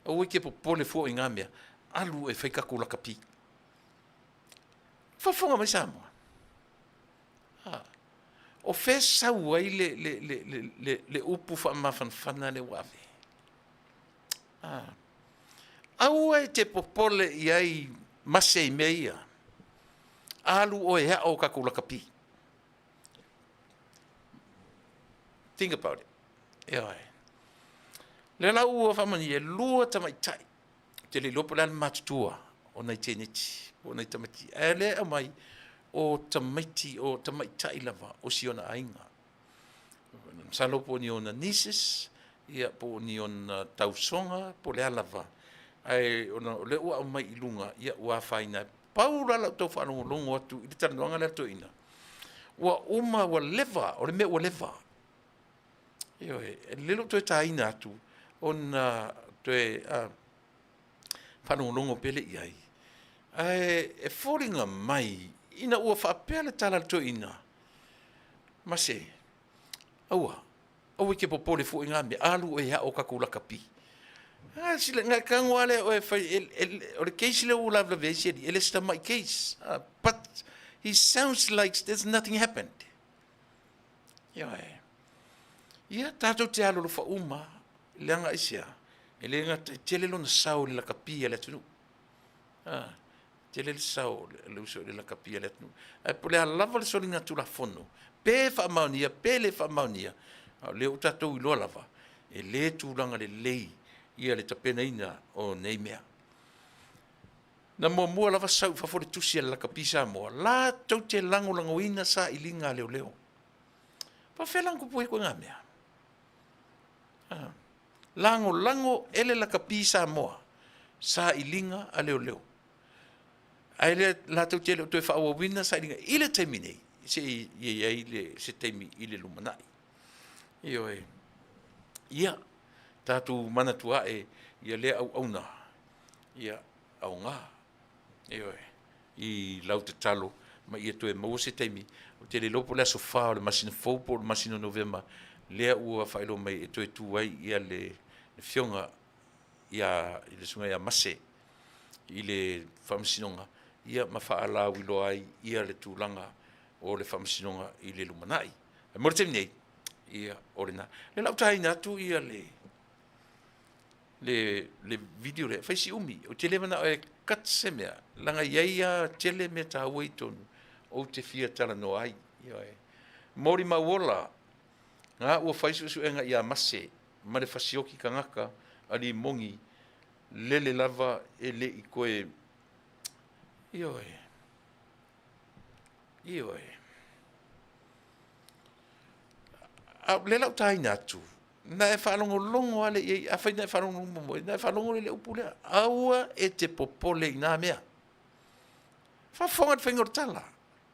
aua e te popole fua i ngā mea, alu e fai tatou lakapi. Faafofoga mai Samoa. O fea e sau ai le, le, le, le, le, le upu faamafanafana lea ua ave? Aua e te popole i ai mase i mea ia. Alu oe e aʻo o tatou lakapi. Think about it. Ioe. Lea la ua faamanuia e lua tamaitai. Ou te le iloa po o le a le matutua o nai teineiti po o nai tamaiti, ae o lea e aumai o tamaiti o tamaitai lava o si ona aiga. Masalo po o ni ona nieces, ia po o ni ona tausoga po o le a lava, ae ona o lea ua aumai i luga, ia ua afaina ai. Pau la lau tau faalogologo atu i le talanoaga lea a le toeaina, ua uma ua leva, o le mea ua leva. Ioe, e lelei lou toe taina atu ona toe faalogologo pea lea i ai, ae e foliga mai ina ua faapea le tala a le toeaina, Mase, aua, aua e te popole fua i na mea, alu oe e ao tatou lakapi. Na e tago lava lea oe e fai, o le case lea ua lavelave ai si alii, e le o se tamai case, but he sounds like there's nothing happened. Ioe. Ia tatou te alolofa uma lava, leaga aisea? E le gata e tele lona sao i le lakapi a le atunuu, a, tele le sao o le uso i le lakapi a le atunuu. Ae po o le a lava le soligatulafono, pe faamaonia pe le faamaonia, a o lea ua tatou iloa lava, e le tulaga lelei le tapenaina o nei mea. Na muamua lava sau i fafo le tusi a le Lakapi Samoa latou te lagolagoina sailiga a leoleo. E faapefea la ona tupu ia ituaiga mea? Lagolago e le Lakapi Samoa sailiga a leoleo, ae le latou te le o toe faaauauina sailiga i le taimi nei, se i i ai se taimi i le lumanai. Ioe. Ia, tatou manatua ae ia lea auauna, ia aoga, ioe, i lau tatalo ma ia toe maua se taimi. Ou te le iloa po o le aso 4 o le masina fou po o le masina o Novema lea ua faailoa mai e toe tu ai le Afioga i le Susuga ia Mase i le Faamasinoga ma faalauiloa ai le tulaga o le Faamasinoga i le lumanai. Ae mo le taimi nei, ia, o lena. O lea o le a ou taina atu le video lea, fai si umi, ou te le manao e cut se mea, leaga e i ai lava tele mea taua i totonu ou te fia talanoa ai. Ioe. Molimau ola, na ua fai suesuega ia Mase ma le fasioki tagata a Limogi lele lava e le i toe, ioe, ioe. A o lea la ua taina atu, na e faalogologo lava lea i ai, afai na e faalogologo muamua, ona e faalogo lea i le upu lea, aua e te popole i na mea. Faafofoga i le faiga o le tala,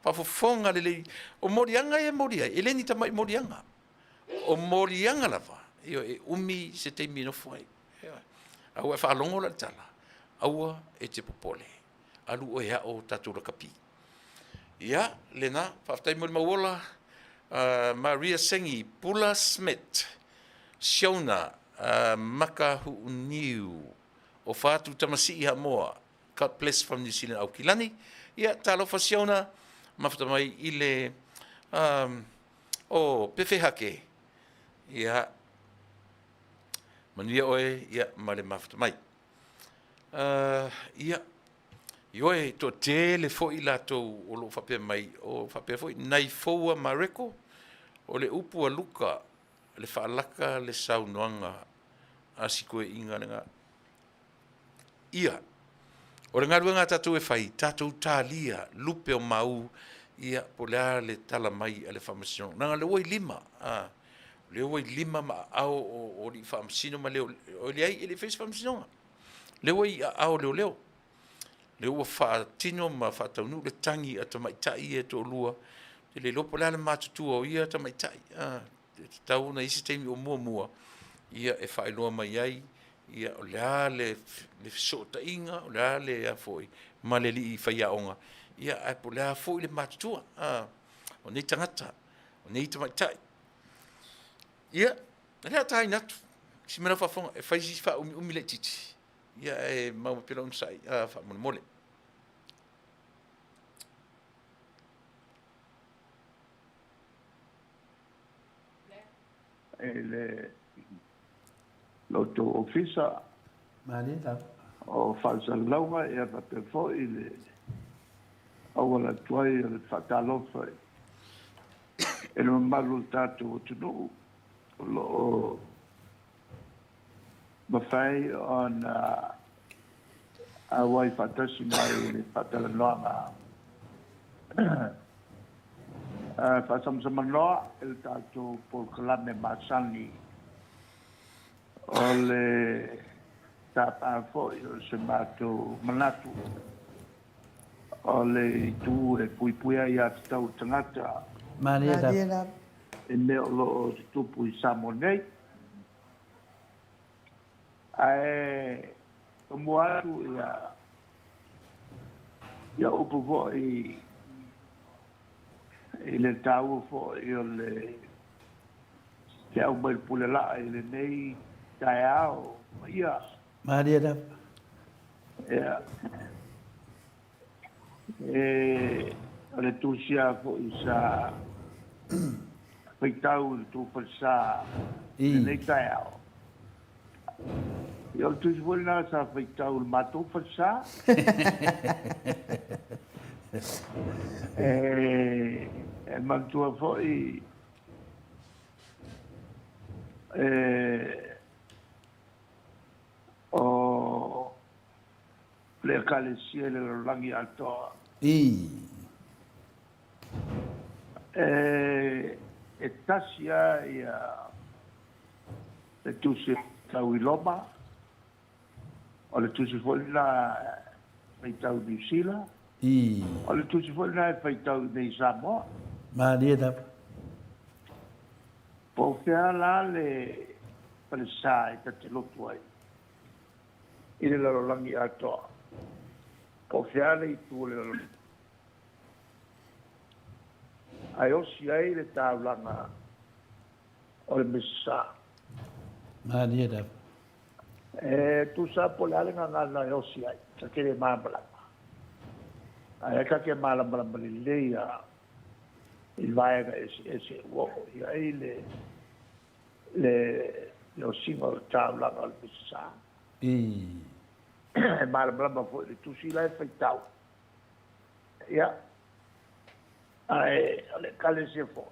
faafofoga lelei. O moliaga ia e moli ai, e le ni tamai moliaga. O moliaga lava, ioe, e umi se taimi e nofo ai. A ua e faalogo la i le tala, aua e te popole, alu oe e ao tatou lakapi. Ia, lena, faafetai mo le mau ola. Maria Sengi, Pula Smith, Siona, Makahuuniu, o Fatu Tamasii Hamoa, God bless from New Zealand, Aukilani. Ia, talofa Siona, mafuta mai i le um, o Pefehake. Ia, manuia oe, ia, ma le mafuta mai. Ia, ioe, e toatele foi i latou o lo o faapea mai, o faapea foi Naifoua Mareko, o le upu a Luka, le faalaka le saunoaga a si toeaina lena. Ia, o le galuega a tatou e fai, tatou talia lupe o mau, ia, po o le a le tala mai a le Faamasinoga. Leaga o lea ua i lima, a, o lea ua i lima ma aao o alii faamasino ma leoleo, e leai, e le i faia se faamasinoga. O lea ua i aao o leoleo, lea ua faatino ma faataunuu le tagi a tamaitai ia e toalua. Ou te le iloa po o le a le matutua o ia tamaitai, a, e tatau ona i ai se taimi o muamua e faailoa mai ai o le a le fesootaiga, o le a le a foi ma le alii faiaoga, ae po o le a foi le matutua o nei tagata, o nei tamaitai. Ia, o le a taina atu si mea la faafofoga, e fai si faaumiumi laitiiti, ae maumau pea le onosai faamolemole.
I le lo outou ofisa o faasalalauga ia faapea foi le auala atu ai o le faatalofa i le mamalu o le tatou atunuu o lo o Mafai ona auai faatasi mai i le faatalanoaga faasamsamanoa i le tatou polokalame masani o le tapa foi o se matou manatu o le itu e puipuia ai aiatatau a le tagata
Malie lava.
i mea o lo o tutupu i Samoa nei. Ae tomua atu ia ia upu foi i le taua foi o le feau mai le pule laa i lenei taeao paia.
Malie lava.
Ia, e, o le tusia foi sa faitau i le tou falesa i lenei taeao. Ia, o le tusi foi lena sa faitau i le matou falesa. E, e manatua foi e, o le Ekalesia i le lalolagi atoa. E, e tasi lava ia le tusi tau i Roma, o le tusi foi lena e faitau i Niu Sila, o le tusi foi lena e faitau i nei i Samoa.
Malie lava.
Po o fea la le falesa e ta te lotu ai i le lalolagi atoa? Po o fea le itu o le lalolagi ae osi ai le taulaga o le Mesesa?
Malie lava.
E tusa po o le a le gagana e osi ai, ta te le malamalama. Ae ta te malamalama lelei lava i vaega eseese ua oo i ai le le le osiga o le taulaga o le Mesesa. E malamalama foi i le tusi la e faitau. Ia, ae o le Ekalesia foi,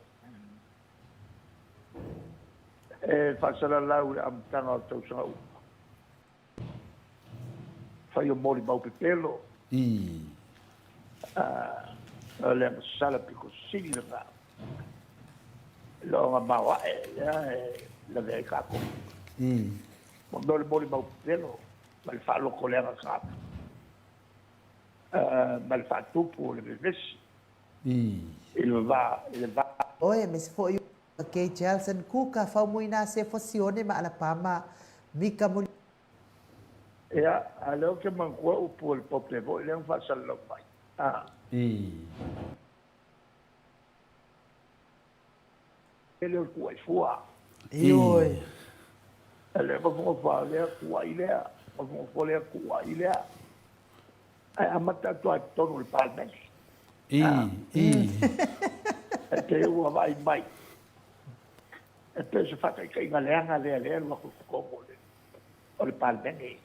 e faasalalau i le amataga o tausaga uma. Fai o molimau pepelo. O le agasala pito sili lena. Loga maoae lea e lavea ai tatou. Mo mea o le molimau pepelo ma le faalotoleaga tagata ma le faatupu o le vevesi i le va i le va.
Oe, aemaise foi o Kay Jelson Kuka, Faumuina Sefo Sione ma Alapama, Mika Muli.
Ia, a o lea ou te manatua upu o le Pope foi lea na faasalalau mai. A. E le o le tuuai fua.
Ioe.
E le nofonofo lava lea, tuuai lea, nofonofo lea, tuuai lea. Ae amata atu lava i totonu o le Palemene. E pei ua vaai mai, e pei o se faataitaiga leaga lea lea e alu atu i totonu o le Palemene.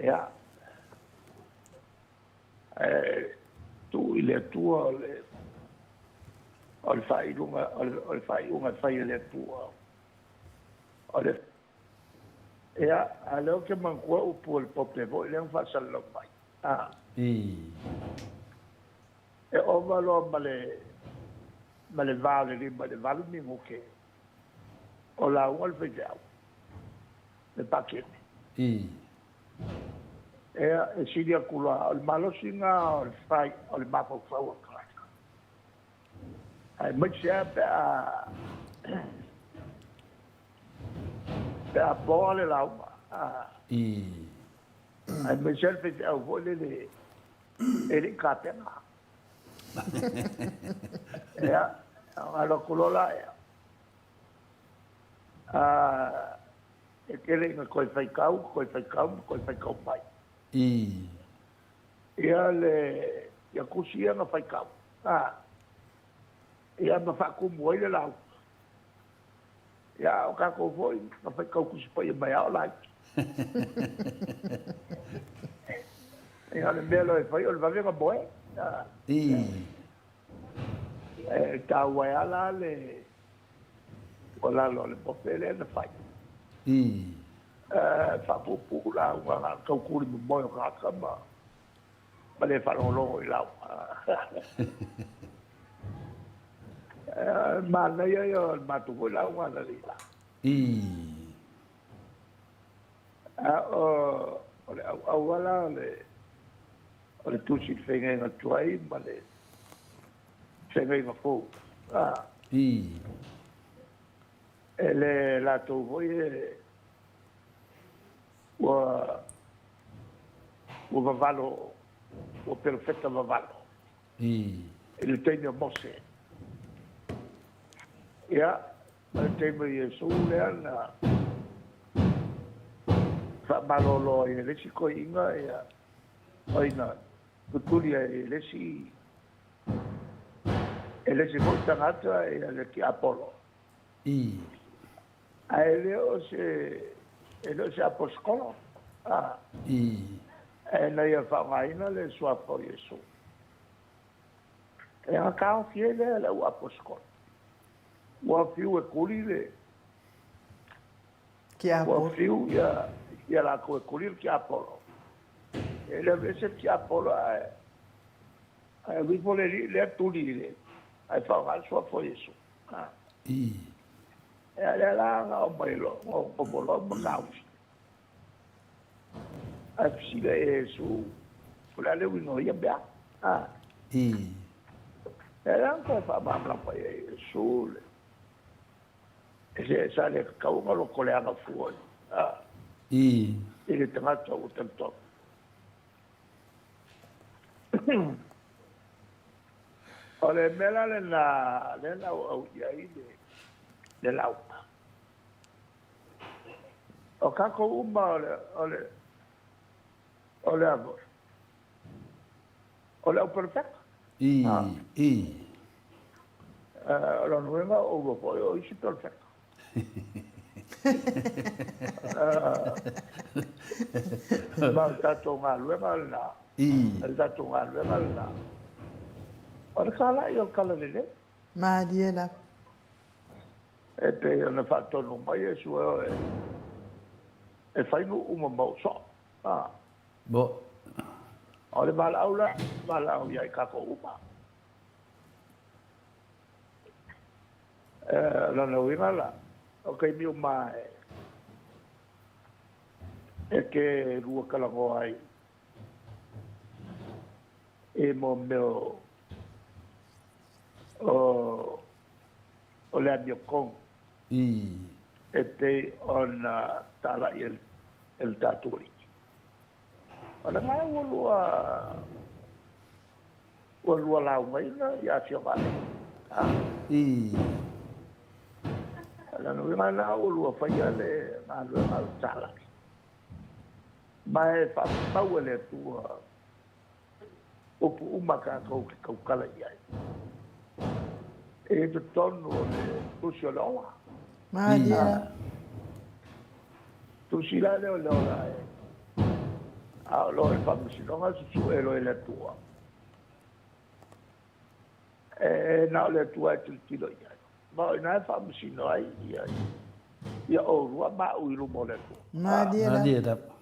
Ia, ae tuu i le Atua o le o le faailuga o le faaiuga e fai e le Atua. O le Ia, a o lea ou te manatua upu o le Pope foi lea na faasalalau mai. A. E ova loa ma le ma le va o le 5 i le 8 minute o lauga le faifeau, le Pakeni. Ia, e sili atu loa, o le malosi lena o le fai, o le mafaufau o le tagata. Aemaise lava pe a pe a poa le lauga. Aemaise lava le faifeau foi lele e le i tapena. Ia, ona alu atu loa laia. E tele ina toe faitau, toe faitau ma toe faitau mai. Ia le ia tusi ia na faitau, a, ia ma faatumu ai le lauga. Ia a o tatou foi na faitau Tusi Paia mai a o laiti. Ia o le mea loa e fai o le vave ona moe. A, e taua ai lava la le. O lalo o le pope lea na fai. Faapuupuu lauga na tau tuli momoe o tagata ma ma le faalogologo i lauga. Manaia ia o le matou foi lauga analeila. A o le auau ala o le tusi feagaiga tuai ma le feagaiga fou. E le latou foi e ua ua vavalo, ua perofeta vavalo i le taimi o Mose. Ia, ma le taimi o Iesu lea na faamalolo ai e le isi toeaiina ia, oi na tutuli ai e le isi foi tagata ia le tiapolo. Ae le o se e le o se aposetolo. E na ia faaaogaina le suafa o Iesu. E aga taofi ai lea le au aposetolo. Ua fiu e kuli le ua fiu ia ia latou e kuli le tiapolo. E le aveese le tiapolo ae ae ifo le alii lea tuli i le ae faaaoga le suafa o Iesu. E lea la na omai loa nofo loa ma taofi. Ae fesili ai e Iesu, o le a le uiga o ia mea? E la na toe faamalamalama i ai e Iesu le e se sa le tatau ona lotoleaga fua i le tagata ua talitonu. O le mea la lena lea na auau i ai le lauga. O tatou uma o le o le o le a foi o le au perofeta. O lona uiga o oulua foi o isi perofeta. Ma o le tatou galuega lena. O le tatou galuega lena. O le talai o le tala lelei.
Malie lava.
E pei ona faatonu mai Iesu e oe e fai nuu ma mau soo.
Bo.
O le valaau la, valaau ia i tatou uma. Lona uiga la, o taimi uma e te lua talanoa ai i mo mea o le amiotonu e pei ona talai e le tatou Alii. O le lena ua lua laugaina ia afioga a O lona uiga lena ua lua faia le galuega o le talai. Ma e faamau e le Atua upu uma tatou te tautala i ai. E totonu o le tusi o le ola.
Malie lava.
Tusi la lea o le ola e a o lo o i le faamasinoga susue loa e le Atua. E na o le Atua e tilotilo i ai. Ma o ina e faamasino ai ia ia oulua ma au i luma o le Atua.
Malie lava.
Malie lava.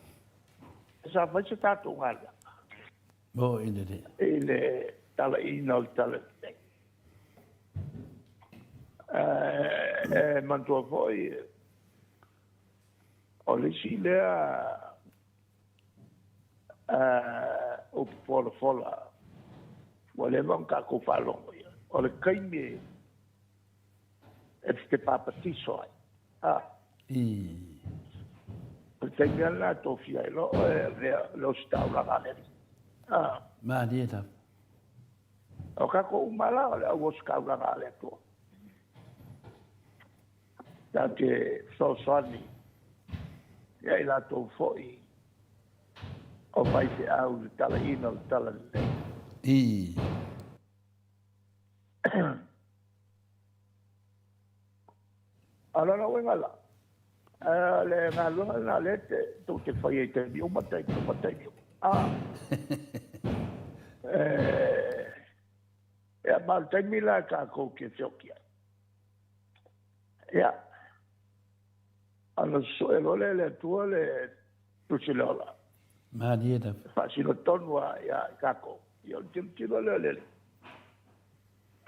Sa fai se tatou galuega.
Bo i le.
I le talaiina o le tala lelei. E manatua foi o le isi lea upu folafola ua leva ona tatou faalogo i ai. O le taimi e te papatiso ai. O le taimi lava lena e tofia ai loa oe e avea le ositaulaga a le Alii.
Malie lava.
O tatou uma la o le au ositaulaga a le Atua. Ta te fesoasoani ia i latou foi o faifeau i le talaiina o le tala lelei. A o lona uiga la, o le galuega lena lea tou te faia i taimi uma, taimi uma, taimi uma. Ia, ma o le taimi la tatou te feoti ai. Ia. Ona sue loa lea e le Atua le tusi le ola.
Malie lava.
E faasino tonu lava ia i tatou. Ia ona tilotilo lea o le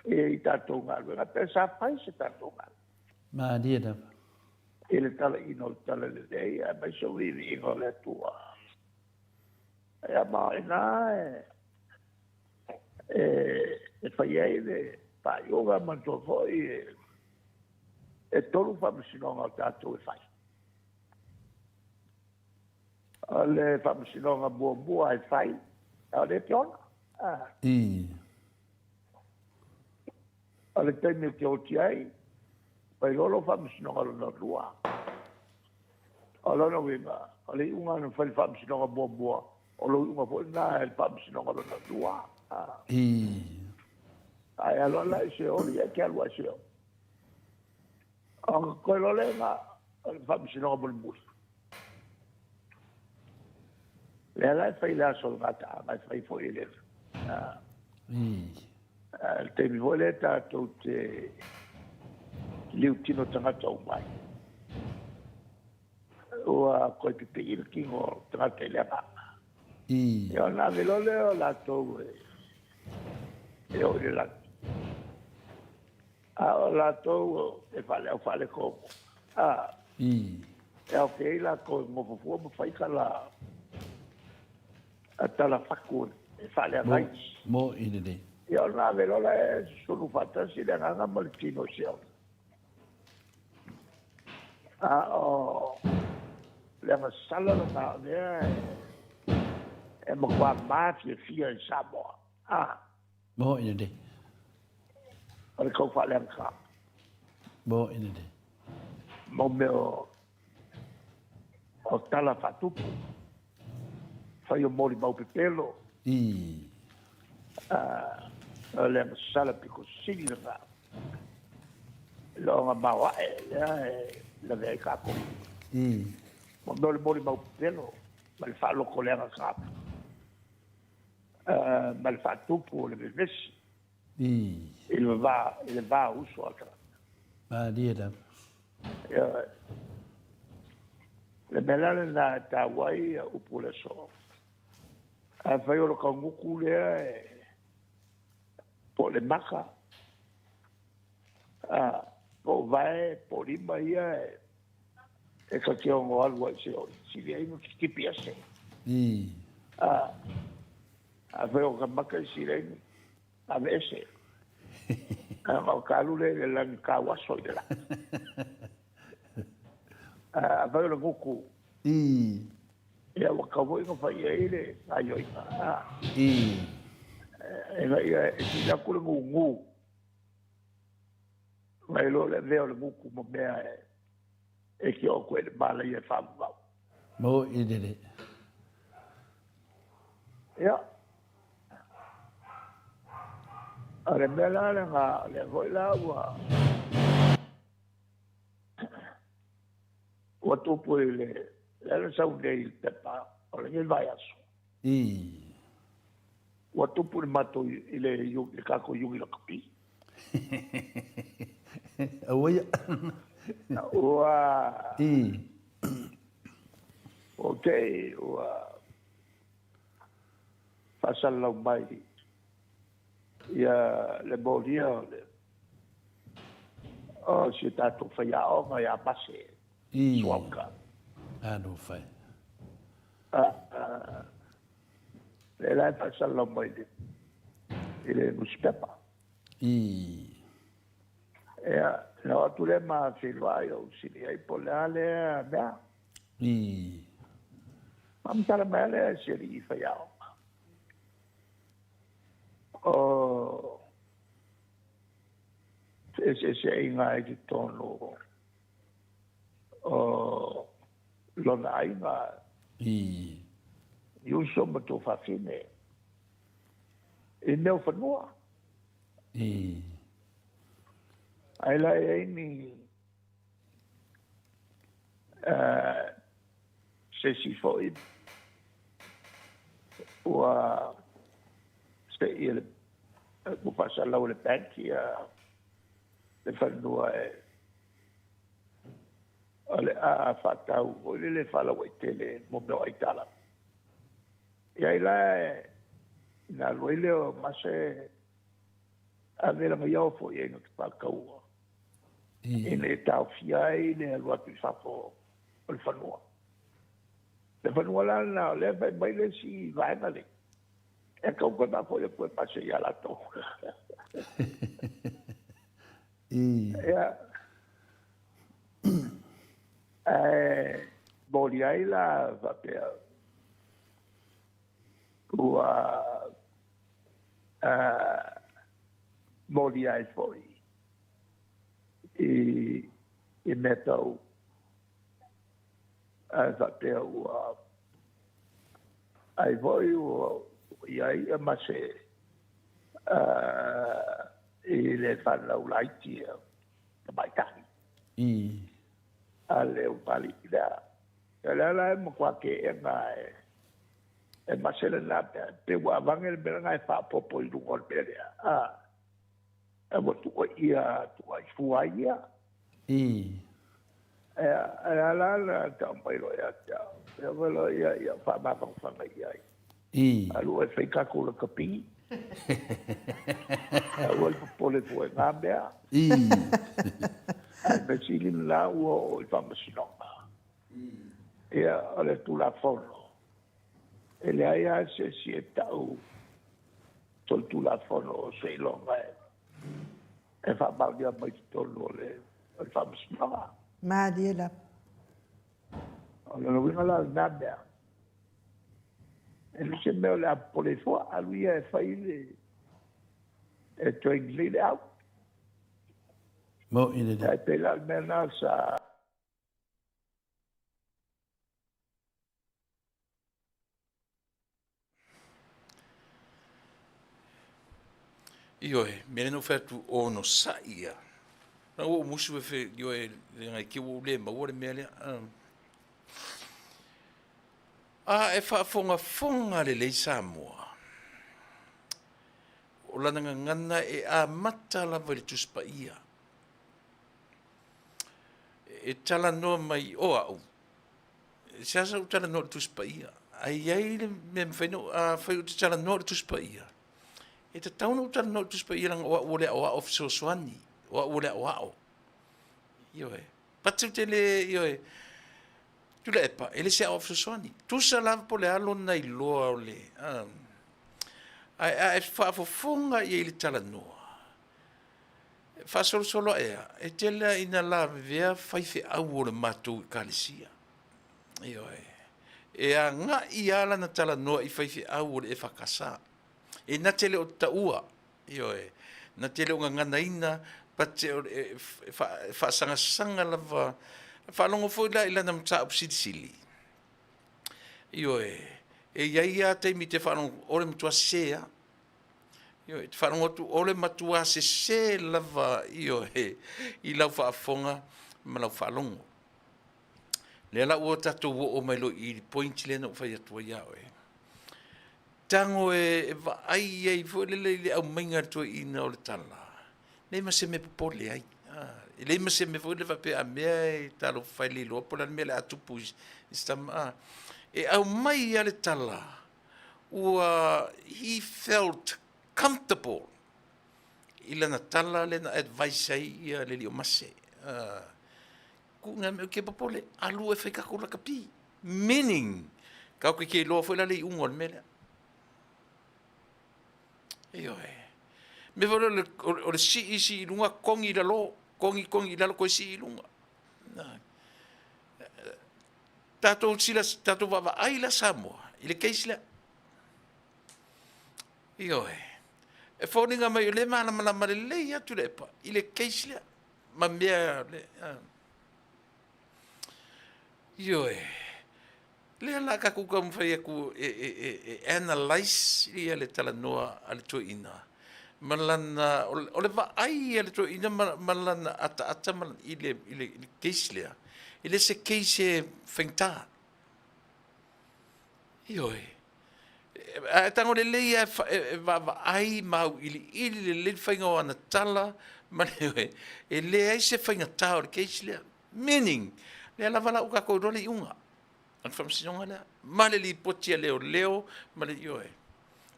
Alii i tatou galuega, pe sa fai se tatou galuega.
Malie lava.
I le talaiina o le tala lelei aemaise o viiviiga o le Atua. Ia ma o ina e, e fai ai le faaiuga manatua foi e, e tolu faamasinoga o tatou e fai. O le faamasinoga muamua e fai, a o le te ona. Ah.
I.
O le taimi e te oti ai, fai loa lou faamasinoga lona lua. O lona uiga, o le iuga na fai le faamasinoga muamua, o lou iuga foi lena e le faamasinoga lona lua. Ah.
I.
Ae alu ala i Seoli, e te alu ai Seoli. Ona toe loa lea o le faamasinoga mulimuli. Lea la e fai le aso o le gataaga, e fai foi e le... Le taimi foi lea tatou te liutino tagata uma ai. Ua toe pipii le tino o tagata i le agaga. Ia ona ave loa lea o latou e oo i le lagi. A o latou e faaleau faalekomo, a, e aofia ai latou e nofo fua ma fai tala, tala fatu e faaleaga ai.
Mo i lelei.
Ia ona ave loa la e susunu faatasi le agaga ma le tino i Seoli. A o le agasala lena o lea e matua mafiafia i Samoa. A.
Mo i lelei.
O le tau faaleaga.
Mo i lelei.
Mo mea o, o tala faatupu. Fai o molimau pepelo.
I.
O le agasala pito sili lena. Loga maoae lea e lavea ai tatou.
I.
Mo mea o le molimau pepelo ma le faalotoleaga tagata. Ma le faatupu o le vevesi.
I.
I le va, i le va uso a tagata.
Malie lava.
Ia, le mea la lena e taua ai upu o le aso. Afai o le kaugutu lea e po o le maka, a, po o vae, po o lima ia e, e ta te ono alu ai se oli. Sili ai ma tipi ese.
I.
A, afai o ka maka i sili ai ave ese. A, ma o ka alu le le lani ka uaso i le la. A, afai o le gutu.
I.
Ia ua kau foi na fai ai le gaioiga. A.
I.
E na ia e sili atu le gugu. Nai lo le avea o le gutu ma mea e e ki o koe le malaia e whaamau.
Mo i lele.
Ia. A le mea la le ngā, le foi la ua ua tupu i le le na sau nei i le pepa o lenei vaiaso.
I.
Ua tupu le matou i le i le tatou iugi lakapi.
Aua ia.
Ua
I.
O te ua faasalalau mai ia le molia o le o si o tatou faiaoga ia Mase
I.
Suauka.
Alofa e.
Lea la e faasalalau mai i le, i le nusipepa.
I.
Ia, na o atu lea ma feiloai ou sili ai po o le a lea mea.
I.
Faamatala mai lea e si alii faiaoga. O feeseeseaiga i totonu o lona aiga.
I.
I uso ma tuafafine i mea o fanua.
I.
Ai la e ai ni se isi foi ua se'i e le ua faasalau e le bank ia le fanua e O le a faatau foi lele faalauaitele mo mea o aitalafu. Ia ai la ina alu ai lea o Mase ave lana iao foi i ai na te faataua ina ia taofia ai le alu atu i fafo o le fanua. Le fanua la lena o lea e fai mai le isi vaega nei, e tatau ona toe faafoi atu e Mase ia latou. Ia, ae momoli ai la faapea ua momoli ai foi i mea tau ae faapea ua ai foi ua i ai ia ma se i le fanau laiti tamaitai a le ulualii lea. O lea la e matua teena e Mase lena mea, pei ua avane le mea lena e faaopoopo i luga o le mea lea, a ua tuuaia tuuai fua ai ia. E a la na tau mai loa ia te au, ia foi loa ia ia faamafanafana i ai. Alu e fai tatou lakapi. Aua le popole fua i ngā mea. Ae mea sili lena ua oo i faamasinoga. Ia, o le Tulafono, e leai lava se isi e tau solitulafono o seiloga e faamaonia mai totonu o le faamasinoga.
Malie lava.
O lona uiga la o lena mea, e le se mea o le a popole fua, alu ia e fai le, e toe lelei le au.
Mo i le.
Ae pei la o le mea lena sa
Ioe, mea lea na ou fai atu, onosai ia. Na ua ou musu e fe, ioe, leaga i te i ua ou le maua le mea lea. A e faafogafoga lelei Samoa, o lana gagana e amata lava i le Tusi Paia. E talanoa mai o au, seasea ou talanoa i le Tusi Paia, ae i ai le mea e mafai ona, afai ou te talanoa i le Tusi Paia, e tatau ona ou talanoa i le Tusi Paia leaga o au o le aoao fesoasoani, o au o le aoao. Ioe. Pati ou te le, ioe, Tuilaepa, e le se aoao fesoasoani. Tusa lava po o le a lona iloa o le, ae a e faafofoga i ai i le talanoa, Faasolosolo ae a, e tele lava ina lavevea faifeau o le matou Ekalesia. Ioe. E agai lava lana talanoa i faifeau o le EFKS. E na te le o taua, ioe, na te le o gaganaina, but e faasagasaga lava. Faalogo foi la i lana mataupu silisili. Ioe, e i ai lava taimi e te faalogo, o le matua sese lava. Ioe, te faalogo atu o le matua sese lava, ioe, i lau faafofoga ma lau faalogo. Lea la ua tatou oo mai loa i le point lea na ou fai atu ai ia oe. Tago e vaai ai foi lele i le aumaiga a le toeaina o le tala, leai ma se mea popole ai. E leai ma se mea foi lele faapea a mea e talofa e le iloa po o le a le mea o le a tupu i si tama. E aumai lava le tala ua he felt comfortable i lana tala lea na advice ai ia le alii o Mase. Kuʻu mea ke popole, alu e fai takou lakapi. Meaning, tatou te iloa foi la le iuga o le mea lea. Ioe. Mea foi lea o le sii sii i luga, kogi i lalo, kogi kogi i lalo, toe sii i luga. Tatou sila, tatou vaavaai la Samoa i le case lea. Ioe. E foliga mai o lea e malamalama lelei atu le epa i le case lea ma mea le, Ioe. Lea la tatou taumafai atu e, e, e, e analyse ia le talanoa a le toeaina ma lana, o le vaai a le toeaina ma, ma lana ataata ma, i, le, i, le, i le case lea, e le se case e faigata. Ioe. Ae tago lelei e, e vaavaai ma auiliili lelei le faiga o ana tala ma le, e leai se faigata o le case lea. Meaning, Lea lava la ua tatou iloa le iuga o le faamasinoga lea ma le lipoti a leoleo ma le, ioe.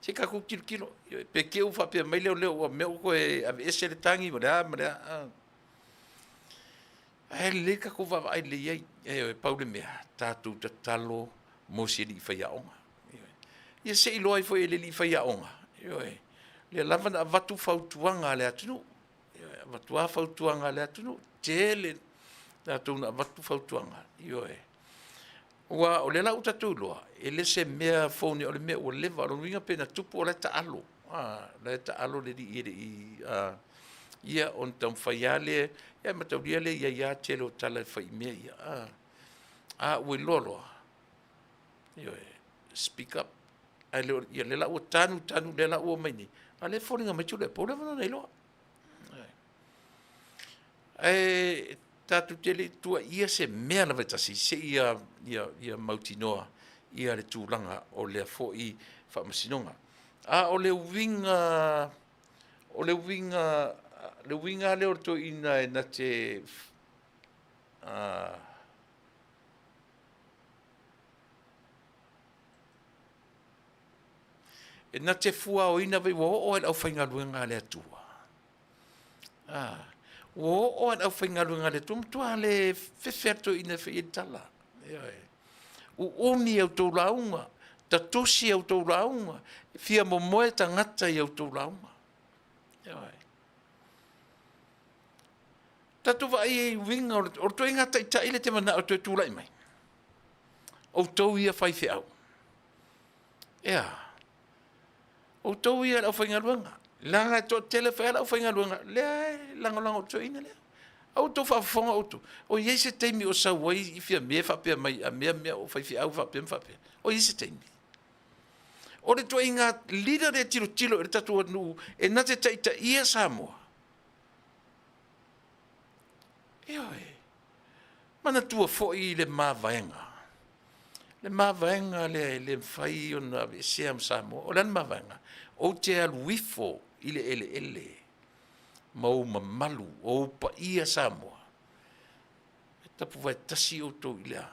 Se i tatou tilotilo, ioe, pe te i ua faapea mai leoleo ua mea ua toe aveese le tagi ma le a ma le a. Ae lelei le tatou vaavaai lelei i ai. Ioe, pau le mea, tatou tatalo mo si alii faiaoga. Ioe. Ia se i iloa ai foi e le alii faiaoga, ioe, lea lava na avatu fautuaga a le atunuu. Ioe, avatu lava fautuaga a le atunuu, tele latou na avatu fautuaga, ioe. Aua o lea la ua tatou iloa, e le se mea fou nei, o le mea ua leva. O lona uiga pe na tupu o la e taalo, o la e taalo le alii e le i, ia ona taumafai lava lea, ia mataulia lea e i ai lava le tele o tala e fai i mea ia, a ua iloa loa, ioe, speak up. Ae le o, ia lea la ua tanu tanu, lea la ua omai nei, a o lea e foliga mai Tuilaepa ua leva ona iloa. Ae tatou te le i tuuaia se mea lava e tasi seia ia mautinoa ia le tulaga o lea foi faamasinoga. A o le uiga, o le uiga, le uiga lava lea o le toeaina e na te E na te fuaoina ua oo lava i le aufaigaluega a le Atua. A, ua oo lava i le aufaigaluega a le Atua, ua matua le fefe lava le toeaina e fai i ai le tala. Ioe. Uumi a outou lauga, tatusi a outou lauga, fia momoe tagata i a outou lauga. Ioe. Tatou vaai i uiga o le ituaiga taitai lea e te manao e toe tulai mai. Outou ia faifeau. E a? Outou ia le aufaigaluega, leaga e toatele foi lava le aufaigaluega lea e lagolago i le toeaina lea. A ua outou faafofoga outou, o i ai se taimi o sau ai Fiame faapea mai a mea mea o faifeau faapea ma faapea? O i ai se taimi? O le ituaiga leader lea e tilotilo i le tatou atunuu e na te taitaia Samoa. Ioe. Manatua foi le mavaega, le mavaega lea e le mafai ona aveesea ma Samoa. O le a le mavaega? Ou te alu ifo i le eleele ma ou mamalu, o ou paia Samoa, e tapuvae tasi outou i le a?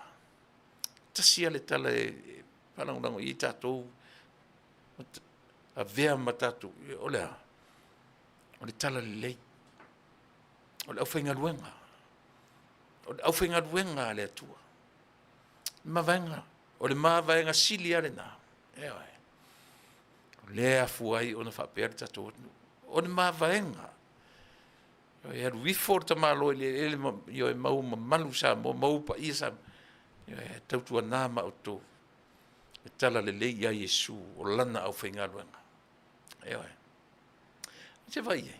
Tasi lava le tala e faalagolago i ai tatou, avea ma tatou, o le a? O le talalelei, o le aufaigaluega, o le aufaigaluega a le Atua. Mavaega, o le mavaega sili lava lena. Ioe. O lea e afua ai ona faapea le tatou atunuu. O le mavaega, e alu ifo le tamaloa i le eleele ma ioe, ma ou mamalu Samoa, ma ou paia Samoa. Ioe, tautuana ma outou e talalelei ia Iesu o lana aufaigaluega. Ioe. Se vaai i ai.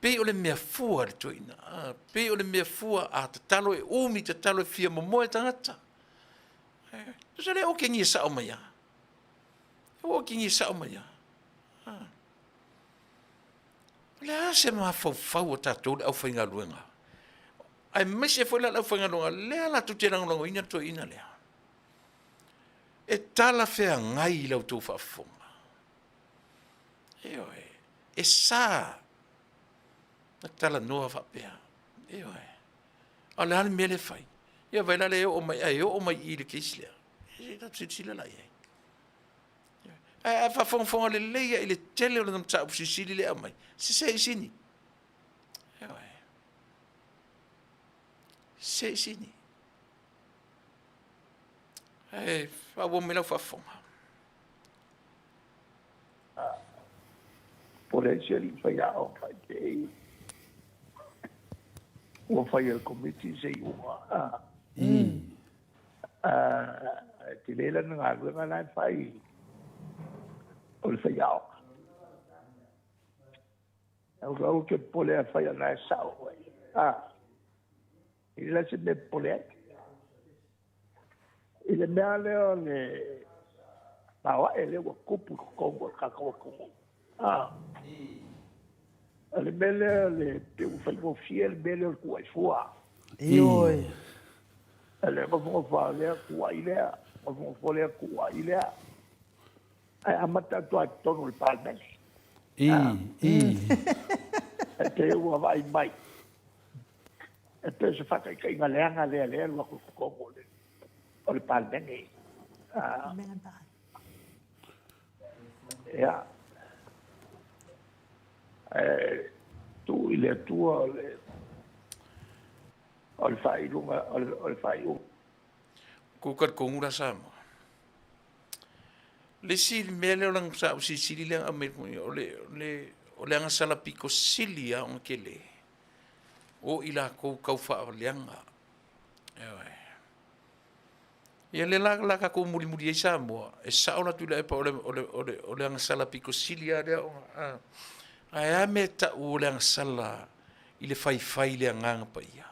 Pei o le mea fua le toeaina. Pei o le mea fua a tatalo e umi tatalo e fia momoe tagata. Tusa le okegia sao mai a. E okegia sao mai a. O le a se mafaufau o tatou le aufaigaluega? Aemaise foi la le aufaigaluega lea latou te lagolagoina le toeaina lea. E talafeagai i la outou faafofoga. Ioe, e sa na talanoa faapea. Ioe. A o le a le mea lea e fai? Ia vaai la lea e oo mai, ae oo mai i i le case lea. Se i tatou silasila la i ai. Ae a faafogafoga lelei lava i le tele o lana mataupu silisili lea e aumai, sese i sini. Ioe. Sese i sini. Ae faaauau mai lau faafofoga.
Po o le ai se alii faiaoga i te i ua fai e le Komiti se iuga. E tele lana galuega la e fai o le faiaoga. Aua ke popole a fai ana e sao. E le se mea popole ai. I le mea lea o le maoae lea ua tupu i totonu o le tatou atunuu. A. O le mea lea o le pei ua faigofie le mea lea o le tuuai fua.
Ioe.
O le nofonofo lava lea tuuai lea, nofonofo lea tuuai lea. Ae amata atu lava i totonu o le Palemene. E pei ua vaai mai. E pei o se faataitaiga leaga lea lea e alu atu i totonu o le o le Palemene. Ia, ae tuu i le Atua o le o le faailuga o le, o le faaiuga.
Kuka le kongu la Samoa. Le isi mea lea o le sa ou silisili lea aumai o le, o le, o le agasala pito sili lava ona tele o i latou tau faaleaga. Ioe. Ia lea la la tatou mulimuli ai Samoa, e sao la Tuilaepa o le, o le, o le, o le agasala pito sili lava lea ona, a, ae a mea e tau o le agasala i le faifai i le Agaga Paia?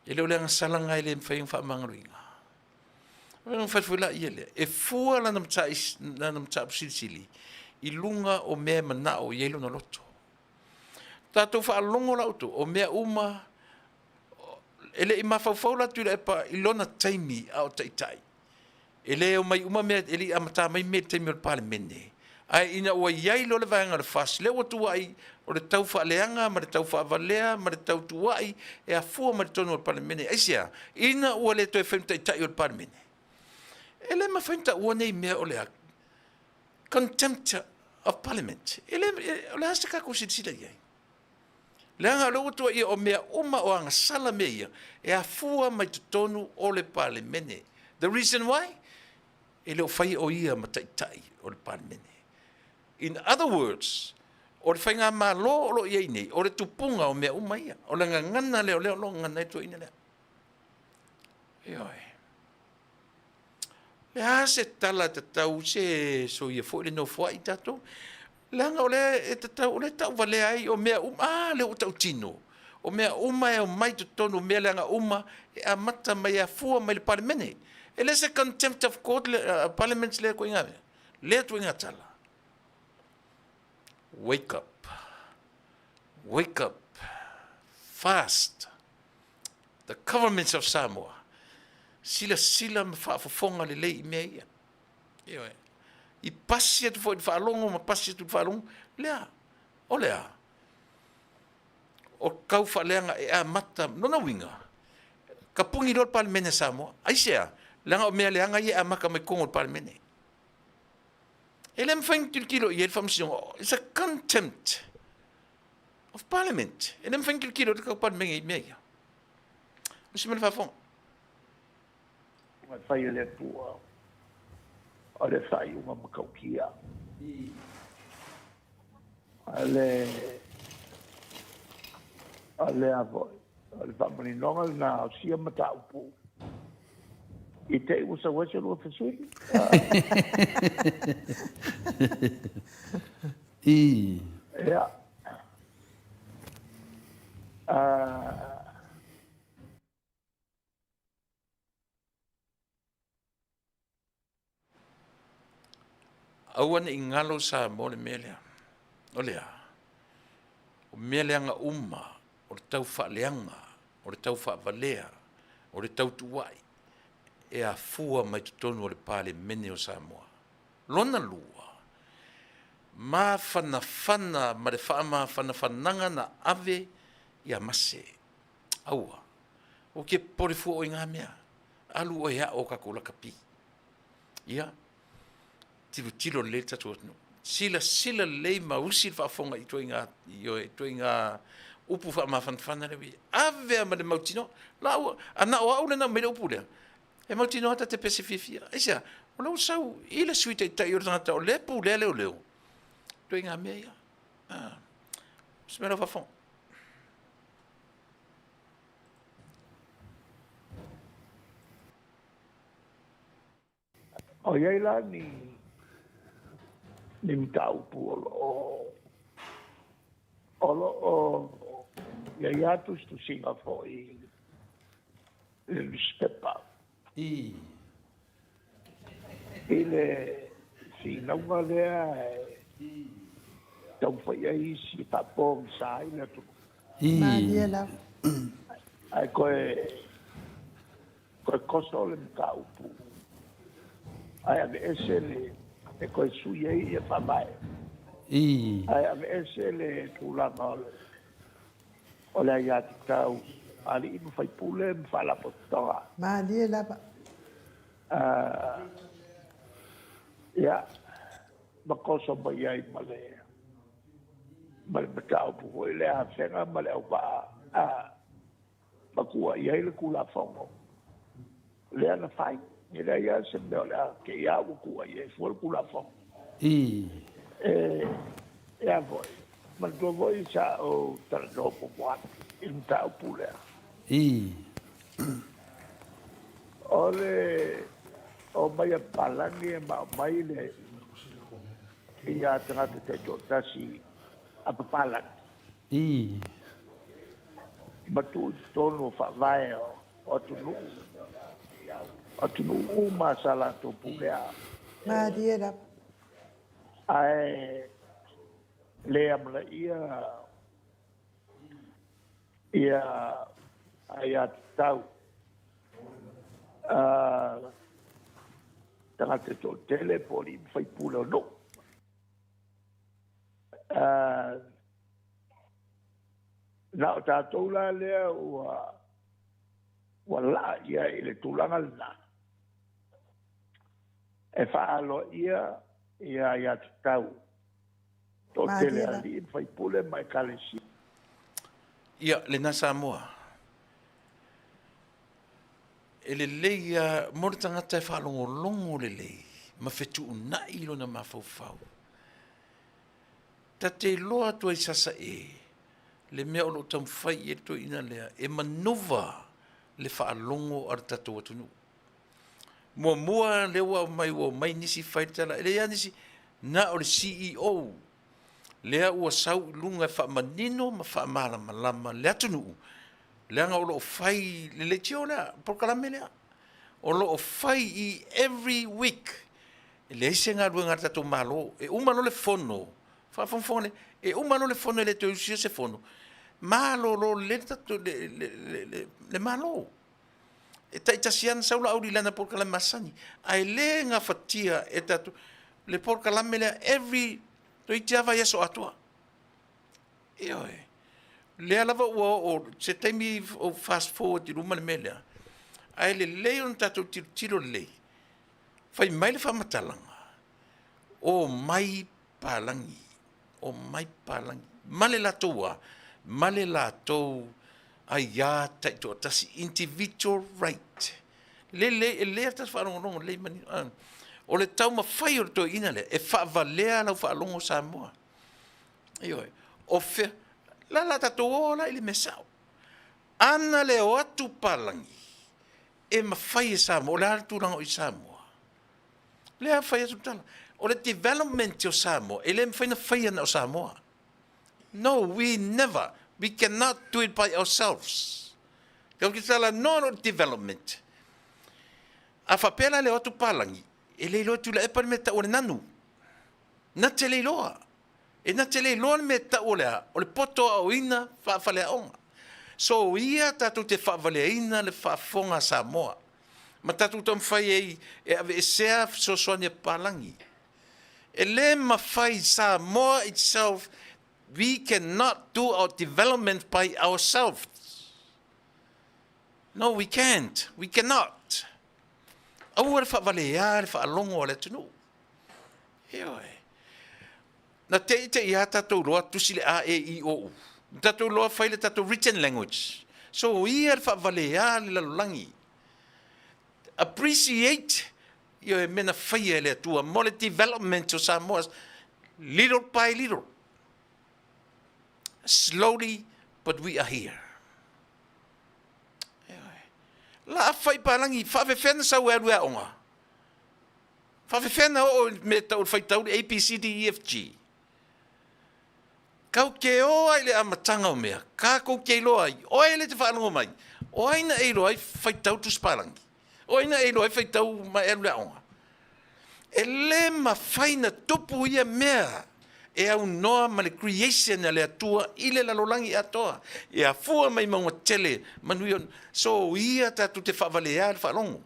E le o le agasala lena e le mafai ona faamagaloina. Ona fai foi laia lea, e fua lana lana mataupu silisili i luga o mea e manao i ai lona loto. Tatou faalogo la outou, o mea uma, e le i mafaufau la Tuilaepa i lona taimi a o taitai. E le omai uma mea, e le i amata mai mea i le taimi o le Palemene. Ae ina ua i ai loa le vaega o le FAST, lea ua tuuai o le tau faaleaga ma le tau faavalea ma le tau tuuai e afua mai totonu o le Palemene. Aisea? Ina ua le toe fai ma taitai o le Palemene. E le mafai ona taua nei mea o le a? Contempt of Parliament. E le, o le a se tatou silasila i ai? Leaga o lea ua tuuaia o mea uma o agasala mea ia e afua mai totonu o le Palemene. The reason why? E le o fai o ia ma taitai o le Palemene. In other words, o le faigamalo o lo o i ai nei, o le tupuga o mea uma ia. O le gagana lea o lea o lo o gagana ai le tuuaiga lea. Ioe. Le a se tala tatau se soia foi le nofoai tatou. Leaga o lea e tatau, o lea e tauvalea ai o mea uma, a lea ua tautino. O mea uma e omai totonu, o mea leaga uma e amata mai e afua mai le Palemene. E le se contempt of court le, parliament lea ituaiga mea, lea ituaiga tala. Wake up. Wake up. Fast. The governments of Samoa. Silasila ma faafofoga lelei i mea ia. Ioe. I pasi atu foi i le faalogo ma pasi atu i le faalogo, lea, o le a? O tau faaleaga e amata, lona uiga, tapuni loa le Palemene a Samoa. Aisea? Leaga o mea leaga ia e amata mai totonu o le Palemene. E le mafai ona tilotilo i ai le Faamasinoga. It's a contempt of Parliament. E le mafai ona tilotilo le tau Palemene i mea ia. O se mea le faafofoga.
E fai e le Atua o le faaiuga matautia. O le, o le a foi, o le faamaninoga lena o sia mataupu i te i ua sau ai se lua fesili.
I.
Ia. Uh,
Aua ne i galo Samoa le mea lea. O le a? O mea leaga uma, o le tau faaleaga, o le tau faavalea, o le tau tuuai, e afua mai totonu o le Palemene o Samoa. Lona lua, mafanafana ma le faamafanafanaga na ave ia Mase. Aua, ou te popole fua oe i ngā mea. Alu oe e aʻo o tatou lakapi. Ia, tilotilo lelei le tatou atunuu. Silasila lelei ma usi le faafofoga i ituaiga, ioe, ituaiga upu faamafanafana lea ua i ai. Ave lava ma le mautinoa. La ua, a na o au lena aumai le upu lea, e mautinoa ta te pese fiafia. Aisea? O lea ua sau i le Sui Taitai o le tagata o lea e pulea leoleo, ituaiga mea ia. Ah, se mea lau faafofoga.
O i ai la ni ni mataupu o lo o o lo o i ai lava tusitusiga foi i le nusipepa.
I.
I le finauga lea e taumafai ai isi e faapogisa ai le atunuu.
I.
Malie lava.
Ae toe Toe koso le mataupu ae aveese le e toe sui ai ia faavae.
Ii.
Ae aveese le tulaga o le O le aiatatau a alii ma faipule ma faalapotopotoga.
Malie lava.
Ia, ma koso mai ai ma le ma le mataupu foi lea Afega ma le auvaa a ma kuai ai le Tulafono lea na fai. E leai lava se mea o le a te i a ua kuai ai fua le Tulafono.
I.
E, e a foi, manatua foi sa ou talanoa muamua atu i le mataupu lea.
I.
O le omai a papalagi ma aumai le ia tagata taitoatasi a papalagi.
I.
Ma tuu i totonu o faavae o atunuu, atunuu uma sa latou pulea.
Malie lava.
Ae le amanaia ia aiatatau a tagata toatele po o alii ma faipule o nuu. Na o tatou la lea ua ua laa i ai i le tulaga lena e faaaloaia ia aiatatau toatele a alii ma faipule ma ekalesia.
Ia, lena Samoa. E lelei lava mo le tagata e faalogologo lelei ma fetuunai lona mafaufau. Ta te iloa atu ai Sasae le mea o lo o taumafai i ai le toeaina lea e manova le faalogo a le tatou atunuu. Muamua lea ua aumai ua omai nisi fai le tala, e leai lava nisi, na o le CEO lea ua sau i luga e faamanino ma faamalamalama le atunuu leaga o lo o fai le leitio lea, polokalame lea. O lo o fai i every week. E leai se galuega a le tatou Malo. E uma loa le fono, faafogafoga lelei, e uma loa le fono e le toe usia se fono, malolo lelei le tatou, le Malo. E taitasi lava ona sau Laauli i lana polokalame masani, ae le gafatia e tatou le polokalame lea every, toeitiiti lava vaiaso atoa. Ioe. Lea lava ua oo se taimi ou fast forward i luma le mea lea, ae lelei ona tatou tilotilo lelei, fai mai le faamatalaga, omai palagi, omai palagi ma le latou a? Ma le latou aia taitoatasi, individual right. Lelei, e lelei lava le tatou faalogologo lelei manino. O le taumafai o le toeaina lea e faavalea lau faalogo Samoa. Ioe. O fea, la la tatou o la i le mea sao. Ana le o atu palagi, e mafai e Samoa, o le a le tulaga o i Samoa? Lea fai atu le tala. O le development o Samoa, e le mafai ona faia na o Samoa. No, we never, we cannot do it by ourselves. Kau ki tala, no, no development. A faapea la le o atu palagi, e le iloa Tuilaepa le mea tau o le nanu. Na te le iloa. E na te le iloa le mea tau o le a, o le poto aoina faafaleaoga. So ia tatou te faavaleaina le faafofoga a Samoa ma tatou taumafai ai e aveesea fesoasoani a papalagi. E le mafai Samoa itself, we cannot do our development by ourselves. No, we can't. We cannot. Aua le faavalea le faalogo a le atunuu. Ioe. Na te i te i a tatou loa tusi le A, E, I, O, U. Na tatou loa fai le tatou written language. So ia le faavalea le lalolagi. Appreciate ioe mea na faia e le Atua mo le development o Samoa little by little. Slowly but we are here. Ioe. La fai palagi, faafefea na sau e alu e aoga. Faafefea na oo i mea tau o le faitauli A, B, C, D, E, F, G? Kau ke o ai le amataga o mea, kākou ke iloa ai, o ai le te faalogo mai, o ai na e iloa ai faitau tusipalagi? O ai na e iloa ai faitau ma e alu le aoga? E le mafai na tupu ia mea e aunoa ma le creation a le Atua i le lalolagi atoa, e afua mai mauga tele manuia. So ia tatou te faavalea le faalogo.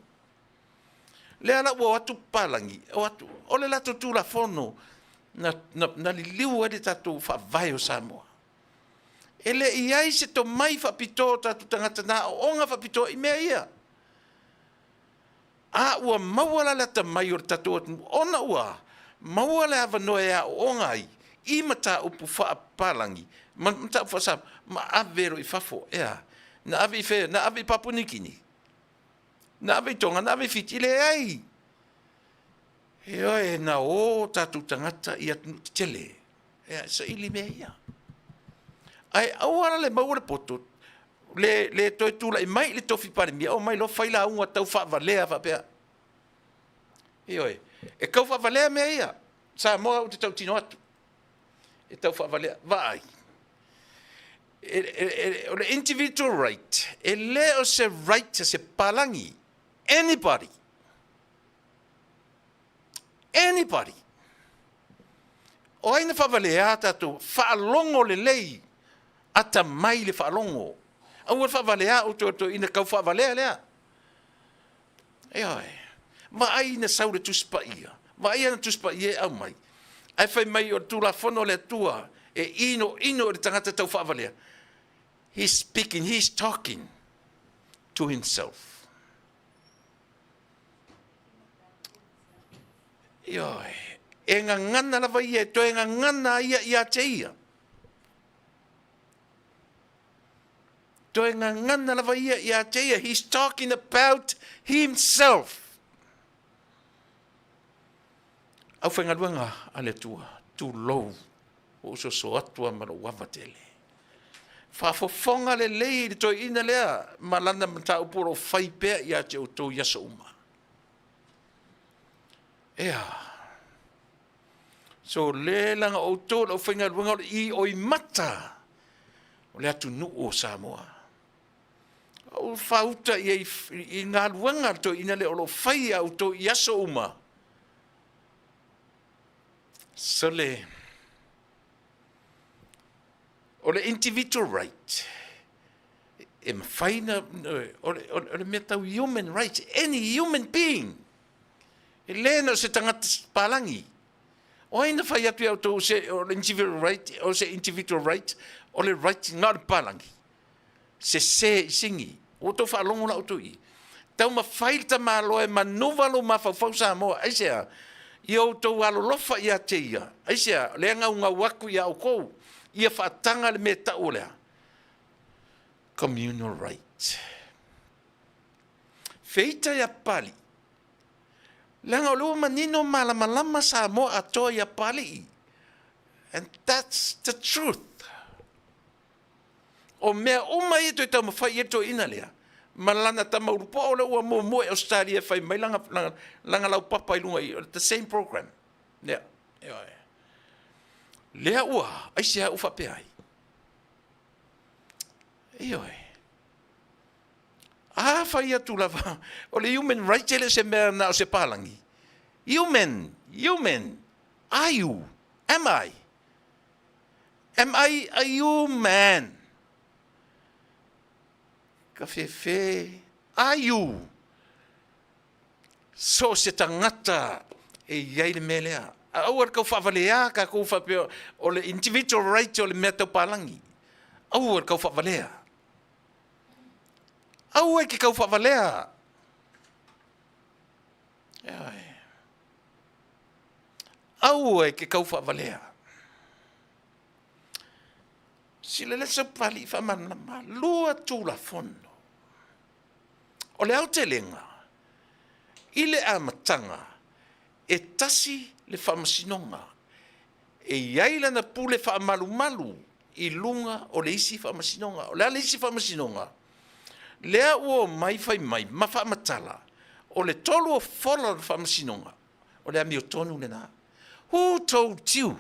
Lea la ua o atu papalagi, o atu, o le latou Tulafono na, na, na liliu ai le tatou faavae o Samoa. E le i ai se tomai faapitoa o tatou tagata na aooga faapitoa i mea ia. A ua maua la le atamai o le tatou atunuu ona ua maua le avanoa e aooga ai i mataupu faapapalagi ma mataupu faa-Samoa ma ave loa i fafo. E a? Na ave i fea? Na ave i Papua Niu Kini? Na ave i Toga? Na ave i Fiti? Leai! Ioe, na o tatou tagata i atunuu tetele e saili mea ia. Ae aua la le maua le poto, le, le toe tulai mai i le tofi Palemia, omai loa fai lauga tau faavalea faapea. Ioe, e tau faavalea mea ia. Samoa ou te tautino atu, e tau faavalea. Vaai, e, e, e, o le individual right, e le o se right a se palagi, anybody, Anybody. O ai na faavalea tatou? Faalogo lelei, atamai le faalogo. Aua le faavalea outou e toeaiina tau faavalea lea. Ioe. Vaai ina sau le Tusi Paia. Vaai ana Tusi Paia e aumai. Ae fai mai o le Tulafono a le Atua e inoino i le tagata tau faavalea. He's speaking, he's talking to himself. Ioe, e gagana lava ia, e toe gagana ai ia ia te ia. Toe gagana lava ia ia te ia. He's talking about himself. Aufaigaluega a le Atua, tulou, ua ou soso atu lava ma lou ava tele. Faafofoga lelei i le toeaina lea ma lana mataupu o lo o fai pea ia te outou i aso uma. Ea. So le laga outou le aufaigaluega o le ioimata o le atunuu o Samoa. Ou faauta i ai i galuega a le toeaina lea o lo o fai ia outou i aso uma. So le o le individual right e mafai na o le, o le mea tau human rights, any human being. E le na o se tagata palagi. O ai na fai atu ia outou se o le individual right, o se individual right, o le right na o le palagi. Sese i sigi. Ua outou faalogo la outou i i. Taumafai le tamaloa e manuva lou mafaufau Samoa. Aisea? Ia outou alolofa ia te ia. Aisea? Lea e gaugau atu ia outou. Ia faataga le mea e tau o le a? Communal right. Feita ia Papalii. Leaga o lea ua manino malamalama Samoa atoa ia Papalii. And that's the truth. O mea uma ia toe taumafai i ai le toeaina lea, ma lana tama ulupoo lea ua muamua i Ausetalia e fai mai lana, lana, lana laupapa i luga i, the same program. Lea, ioe. Lea ua, aisea ua faapea ai? Ioe. A fai atu lava, o le human rights e le o se mea na o se palagi. Human, human, are you, am I? Am I a human? Ka fefe, are you? So se tagata e i ai le mea lea. Aua le kau faavaleā kākou faapea o le individual right o le mea tau palagi. Aua le kau faavalea. Aua e ke kau faavalea. Ioe. Aua e ke kau faavalea. Sila le saupali faamalamalama, lua Tulafono. O le aotelega, i le amataga, e tasi le faamasinoga e i ai lana pule faamalumalu i luga o le isi faamasinoga. O le a le isi faamasinoga? Lea ua omai fai mai ma faamatala, o le tolu o fola o le faamasinoga, o le amiotonu lena. Who told you?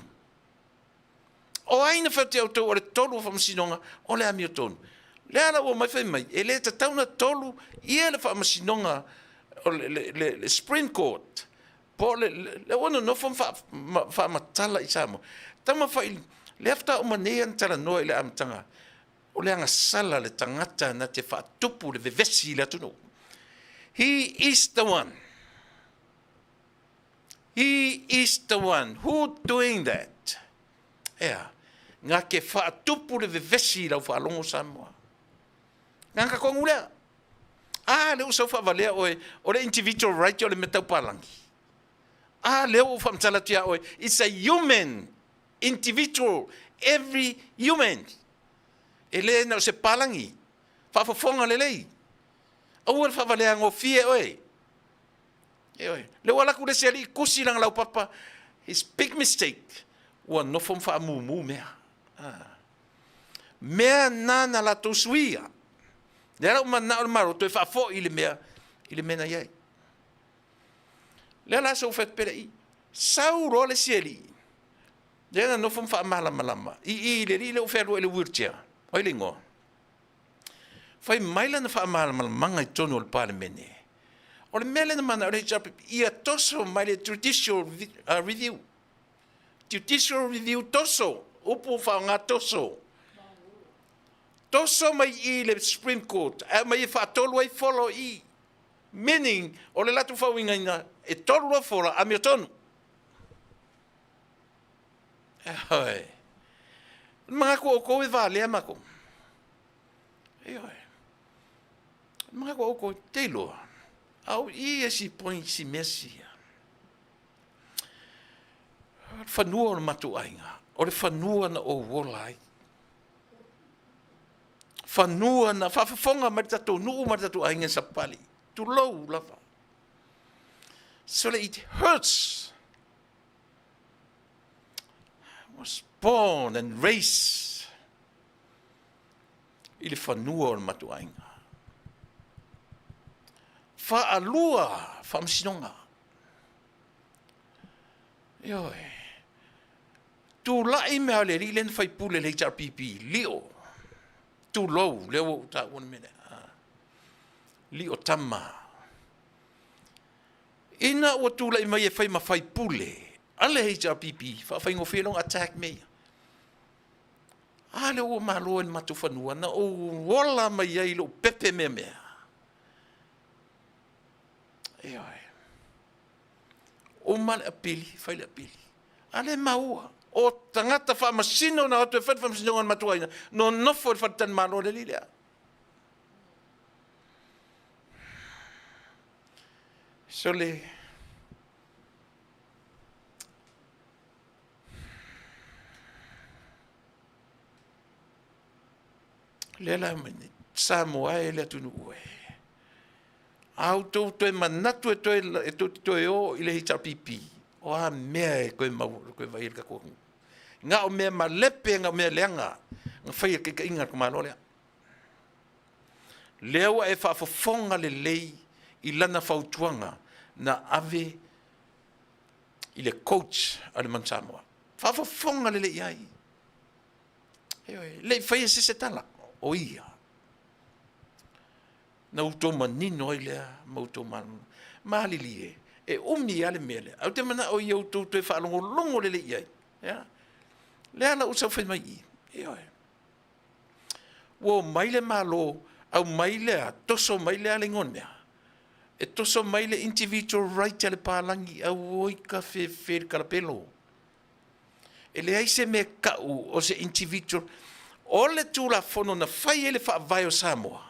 O ai na fai atu ia outou o le tolu o faamasinoga o le amiotonu? Lea la ua omai fai mai, e le tatau na tolu ia le faamasinoga o le, le, le, le Supreme Court, po o le, le, lea ua nonofo ma, ma faamatala i Samoa. Taumafai, lea faatoa uma nei ona talanoa i le amataga, o le agasala le tagata na te faatupu le vevesi i le atunuu. He is the one. He is the one who doing that. Ea. Na te faatupu le vevesi i lau faalogo Samoa. Gagata tonu lea. A lea ua sau faavalea oe, o le individual right o le mea tau palagi. A lea ua ou faamatala atu ia oe, it's a human individual, every human. E le na o se palagi. Faafofoga lelei. Aua le faavalea gofie oe. Ioe. Lea ua alu atu le isi alii tusi lana laupapa, his big mistake, ua nofo ma faamumu mea. Ah. Mea na na latou suia. Lea la ua mananao le Malo toe faafoi i le mea, i le mea na i ai. Lea la sa ou fai atu pea i, sau loa le isi alii, lea na nofo ma faamalamalama, i i le alii lea ua fealuai i le wheelchair, o ai le igoa? Fai mai lana faamalamalamaga i totonu o le Palemene, o le mea lea na manao le HRPP, ia toso mai le Judicial Review. Judicial Review toso, upu faaaoga toso. Toso mai i le Supreme Court, ae aumai e faatolu ai folo i. Meaning, o le latou faauigaina, e tolu loa fola, amiotonu. Ioe. Manatu outou e valea matou. Ioe. Manatu outou, te iloa. A o i e si point si mea sia. O le fanua o le matou aiga, o le fanua na ou ola ai. Fanua na faafofoga mai le tatou nuu ma le tatou aiga i Sapali. Tulou lava. So it hurts. I was born and raised i le fanua o le matou aiga. Faalua faamasinoga. Ioe. Tulai mea o le alii lea na faipule i le HRPP, Lio. Tulou, lea ua ou taua le mea lea. Ah. Lio Tama. Ina ua tulai mai e fai ma faipule a le HRPP, faafaigofie loa ona attack mea ia. A lea ua malo i le matou fanua, na ou ola mai ai i lou pepe meamea. Ioe. Uma le apili, fai le apili. A lea e maua, o tagata faamasino na o atu e fai le faamasinoga a le matou aiga, nonofo i le faletalimalo a le alii lea. Sole, lea la aumai nei, Samoa e le atunuu e. A outou toe manatu e toe e tou te toe o i le HRPP, o a mea e toe maua toe vaai ai le tatou atunuu. Na o mea malepe, na o mea leaga na fai e le taitaiga a le tamaloa lea. Lea ua e faafofoga lelei i lana fautuaga na ave i le coach a le Manu Samoa. Faafofoga lelei i ai. Ioe, le i faia se se tala, o ia. Na outou manino ai lea ma outou malamalama. Malilie, e umi lava le mea lea. Ae ou te manao ia outou toe faalogologo lelei i ai. Ia. Lea la ua sau fai mai i. Ioe. Ua omai le Malo, aumai lea, toso mai lea le igoa o le mea. E toso mai le individual right a le palagi, auoi ka fefe le kalapelo. E leai se mea kau o se individual. O le Tulafono na fai ai le faavae o Samoa,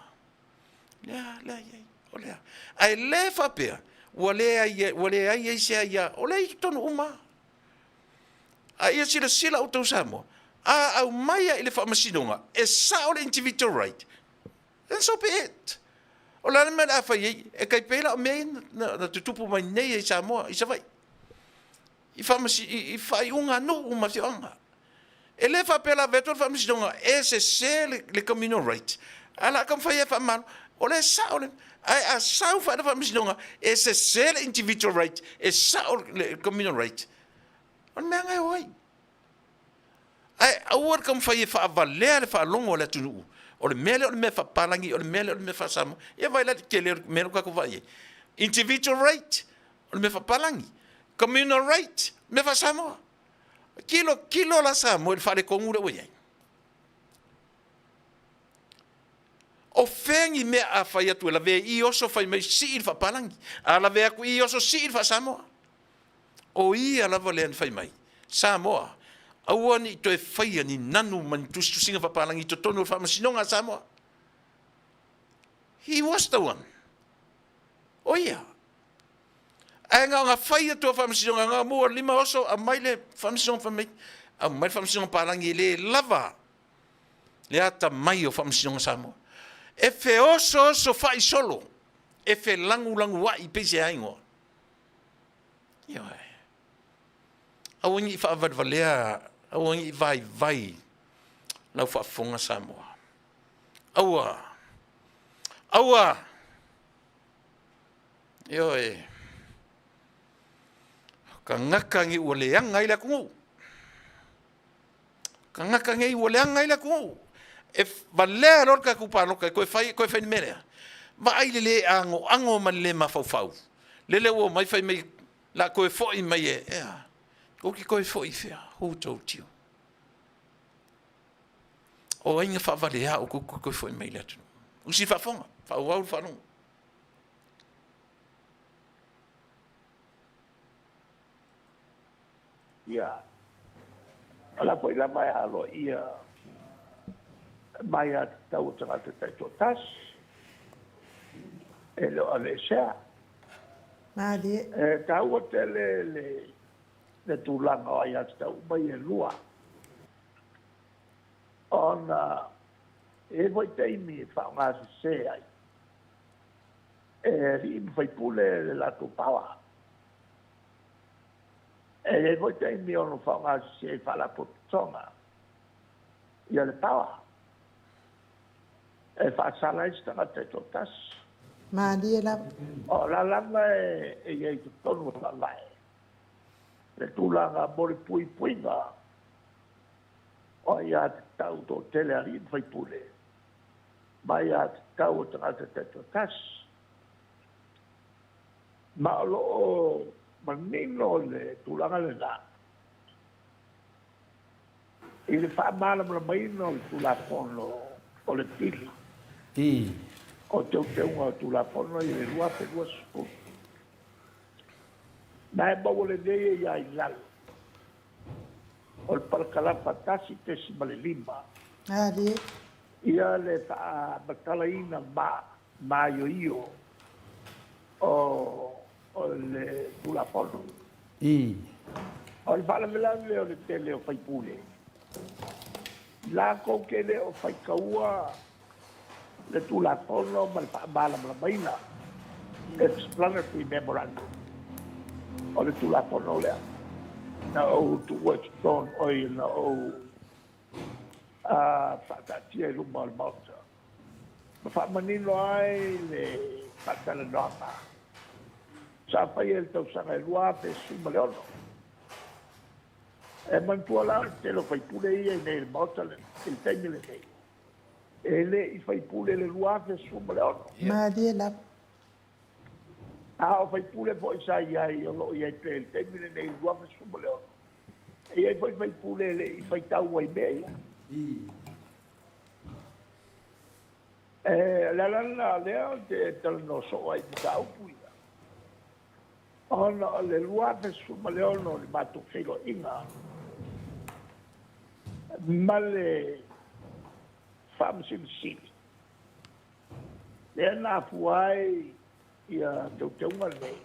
lea, lea i ai, o lea. Ae le faapea, ua leai, ua leai ai se aia, o lea i totonu uma. A ia silasila outou Samoa, a aumaia i le faamasinoga, e sao le individual right, then so be it. O le a le mea o le a fai ai? E tai pei la o mea ia na tutupu mai nei i Samoa, i Savaii, i, faamasi, i, i faaiuga a nuu ma afioaga. E le faapea la ave atu le faamasinoga e sese le, le communal right, ae o le a taumafai e faamalo. O le sao le, ae a sau fae le faamasinoga e sese le individual right, e sao le communal right, o le mea lena e o ai. Ae aua le taumafai e faavalea le faalogo a le atunuu, o le mea lea o le mea faapapalagi, o le mea lea o le mea faa-Samoa. Ia vaai la i le tele o le mea lea ua tatou vaai ai. Individual right, o le mea faapapalagi. Communal right, mea faa-Samoa. Tilotilo la Samoa i le faaletonu lea ua i ai. O fea ni mea a fai atu e lavea i oso fai mai sii le faapalagi, a lavea atu i oso sii le faasamoa. O ia lava lea na fai mai, Samoa, Aua ne i toe faia ni nanu ma ni tusitusiga faapalagi i totonu o le Faamasinoga a Samoa. He was the one. O ia. Ae na ona fai atu a Faamasinoga, na mua lima oso, aumai le Faamasinoga fai mai, aumai le Faamasinoga palagi e le lava le atamai o Faamasinoga Samoa. E feosooso faaisolo, e felagulaguai pei se aigoa. Ioe. Aua ne i faavalevalea, aua ne i vaivai lau faafofoga Samoa. Aua, aua, ioe, o tagata nei ua leaga ai le atunuu. Tagata nei ua leaga ai le atunuu. E valea loa le tatou palota e toe fai, e toe fai le mea lea. Vaai le le anoano ma le le mafaufau. Lele ua omai fai mai la toe foi mai e, e a? Tou te toe foi i fea? Who told you? O ai na faavalea outou toe toe foi mai i le atunuu? Usi faafofoga, faaauau le faalogo.
Ia, o la foi lava e aloaia mai aiatatau a tagata taitoatasi, e le o aveesea.
Malie.
E taua tele le, le tulaga o aiatatau uma ia e lua, ona e i ai foi taimi e faaaoga sese ai e alii ma faipule le latou power. E i ai foi taimi e ono faaaoga sese ai faalapotopotoga ia le power e faasala ai se tagata e toatasi.
Malie lava.
O la lava e i ai i totonu o le Faavae le tulaga mo le puipuiga o aiatatau toatele a alii ma faipule ma aiatatau a tagata taitoatasi. Ma o lo o manino le tulaga lena i le faamalamalamaina o le Tulafono o le Pili o Teuteuga o Tulafono i le 2020. Ma e maua lelei ai lava i lalo o le parakalafa 1.5 ia le faamatalaina ma maioio o le Tulafono. O le faalavelave o le tele o faipule, latou te le o faitaua le Tulafono ma le faamalamalamaina, explanatory memorandum, o le Tulafono lea. Na ou tuua i totonu, oi, na ou faataatia i luma o le Maota ma faamanino ai le faatalanoaga sa faia i le tausaga e 2016. E manatua la o le tele o faipule ia i inei i le Maota i le taimi lenei, e le i faipule i le 2016.
Malie lava.
A o faipule foi sa i ai o lo o i ai pea i le taimi lenei i le 2016, e i ai foi faipule e le i faitau ai i mea ia. O le ala lena o lea ou te talanoa soo ai i mataupu ia, ona o le 2016 o le matou feiloaiga ma le Faamasino Sili, lea na afua ai ia teuteuga nei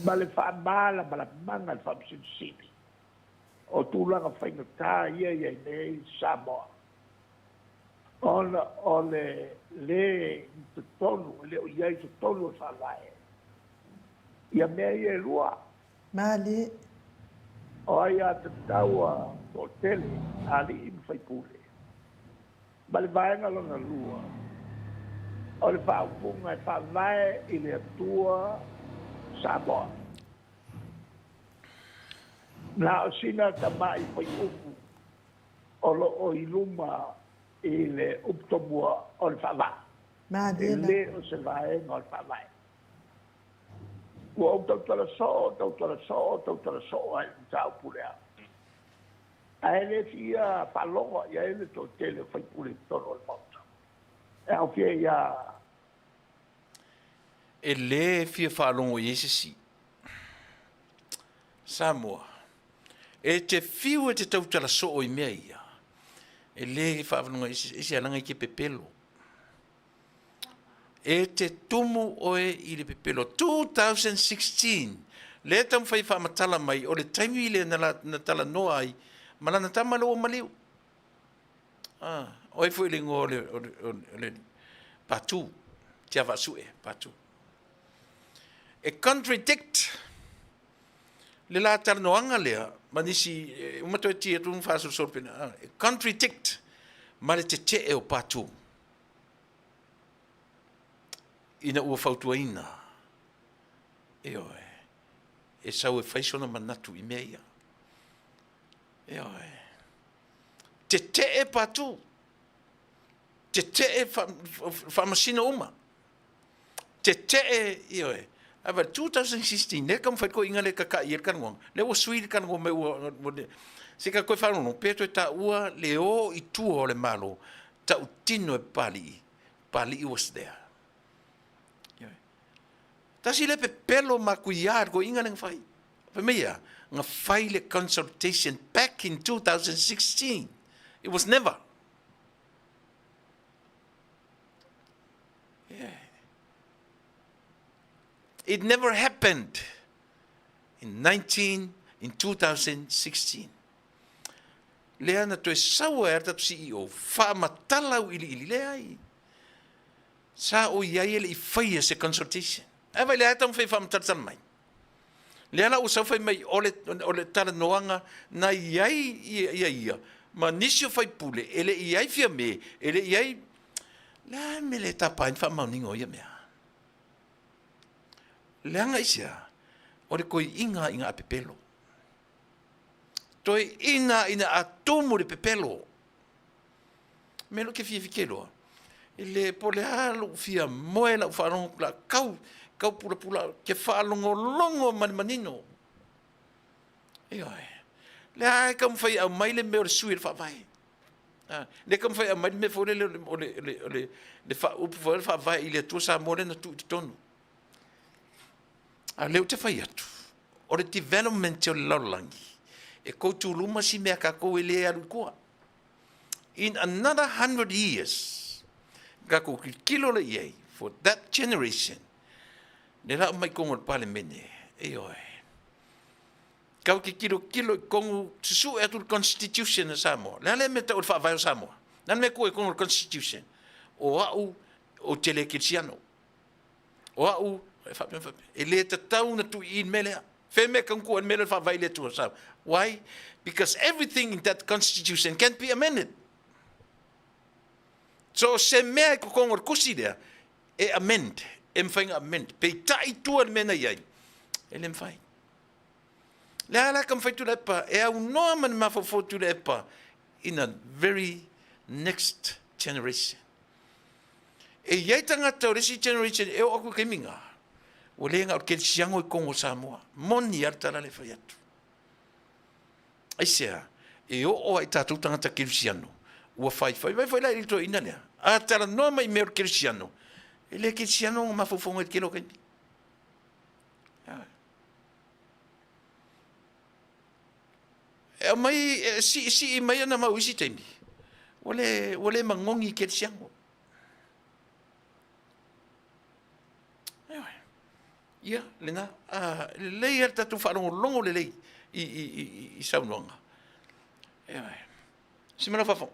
ma le faamalamalamaga e le Faamasino Sili o tulaga faigata ia e i ai nei Samoa, ona o le lē i totonu, e le o i ai i totonu o le Faavae ia mea ia e lua.
Malie.
O aiatatau a toatele, alii ma faipule, ma le vaega lona lua, o le faaupuga e faavae i le Atua Samoa. Na o sina tamai fuaiupu o lo o i luma i le upu tomua o le faavaa, e le o se vaega o le Faavae. Ua ou tautala soo, tautala soo, tautala soo ai i le mataupu lea, ae le fia faalogo i ai le toatele o faipule i totonu o le Maota e aofia ai ia.
E le fia faalogo i ai se isi. Samoa. E te fiu e te tautala soo i mea ia, e le faavanoa i se alaga i ke pepelo. E te tumu oe i le pepelo. 2016, lea e taumafai e faamatala mai o le taimi lea na, na talanoa ai ma lana tama lea ua maliu. Ah, o ai foi le igoa o le, o le, o le, o le Patu, Tiavaasue, Patu. E contradict le la talanoaga lea ma nisi e uma toe ti atu ma faasolosolo pena, ah, e contradict ma le tetee o Patu ina ua fautuaina, ioe, e sau e fai sona manatu i mea ia. Ioe. Tetee Patu, tetee faamasino uma, tetee, ioe. Ae vaai, 2016, lea e taumafai le toeaina lea e tata'i ai le talanoaga, lea ua sui le talanoa mai ua, se i toe faalogologo pe toe taua le o i tua o le Malo, tautino e Papalii, Papalii was there. Ioe. Tasi lea pepelo matuia a le toeaina lea na fai. Fai mai e a? Na fai le consultation back in 2016. It was never. Yeah. It never happened in 19 in 2016. Lea na toe sau ai a le tatou CEO, faamatala auiliili, leai. Sa o i ai e le i faia se consultation. Ae vaai lea e taumafai e faamatalatala mai. Lea la ua sau fai mai o le, o le talanoaga na i ai ia ia ma nisi o faipule e le i ai Fiame, e le i ai le a me le tapa ai ni faamaoniga o ia mea. Leaga i se a? O le toeaina ina a pepelo. Toeaina ina a tumu le pepelo. Mea lea ou te fiafia ke iloa, e le po o le a lou fia moe lau faalogo la kau, kau pulapula ke faalogologo ma le manino. Ioe. Lea e taumafai e aumai le mea o le sui o le faavae. Ah, lea e taumafai e aumai le mea foi lele o le, o le, o le, le faaupu foi o le faavae i le Atua Samoa lea na tuu i totonu. A o lea ou te fai atu, o le development o le lalolagi, e koutuluma si mea tatou e le alu i tua. In another 100 years, tatou tilotilo lea i ai, for that generation, le la aumai i totonu o le Palemene, ioe, tau te tilotilo i totonu, susue atu le Constitution a Samoa. Le a lea mea tau o le faavae o Samoa? Le a le mea tuu i totonu o le Constitution? O au, ou te le kerisiano. O au, e faapea, faapea, e le tatau ona tuu i i le mea lea. Fea mea e tuu ai le mea lea o le faavae i le Atua Samoa. Why? Because everything in that constitution can be amended. So se mea i totonu o le tusi lea, e amend, e mafai ona amend. Peitai tua le mea na i ai, e le mafai. Le a la ka mafai Tuilaepa, e aunoa ma le mafaufau Tuilaepa in a very next generation. E i ai tagata o le isi generation e oo atu i taimi na, ua le na o le kerisiano i totonu o Samoa. Moni lava le tala lea e fai atu. Aisea? E oo lava i tatou tagata kerisiano, ua faifai mai foi la i le toeaina lea. A talanoa mai i mea o le kerisiano, e le kerisiano ona mafaufauga i le tele o taimi. E aumai, e siisii mai ana mau isi taimi, ua le, ua le magogi i kerisiano. Ia, lena, a, lelei lava le tatou faalogologo lelei i, i, i, i saunoaga. Ioe. Simana Fafo.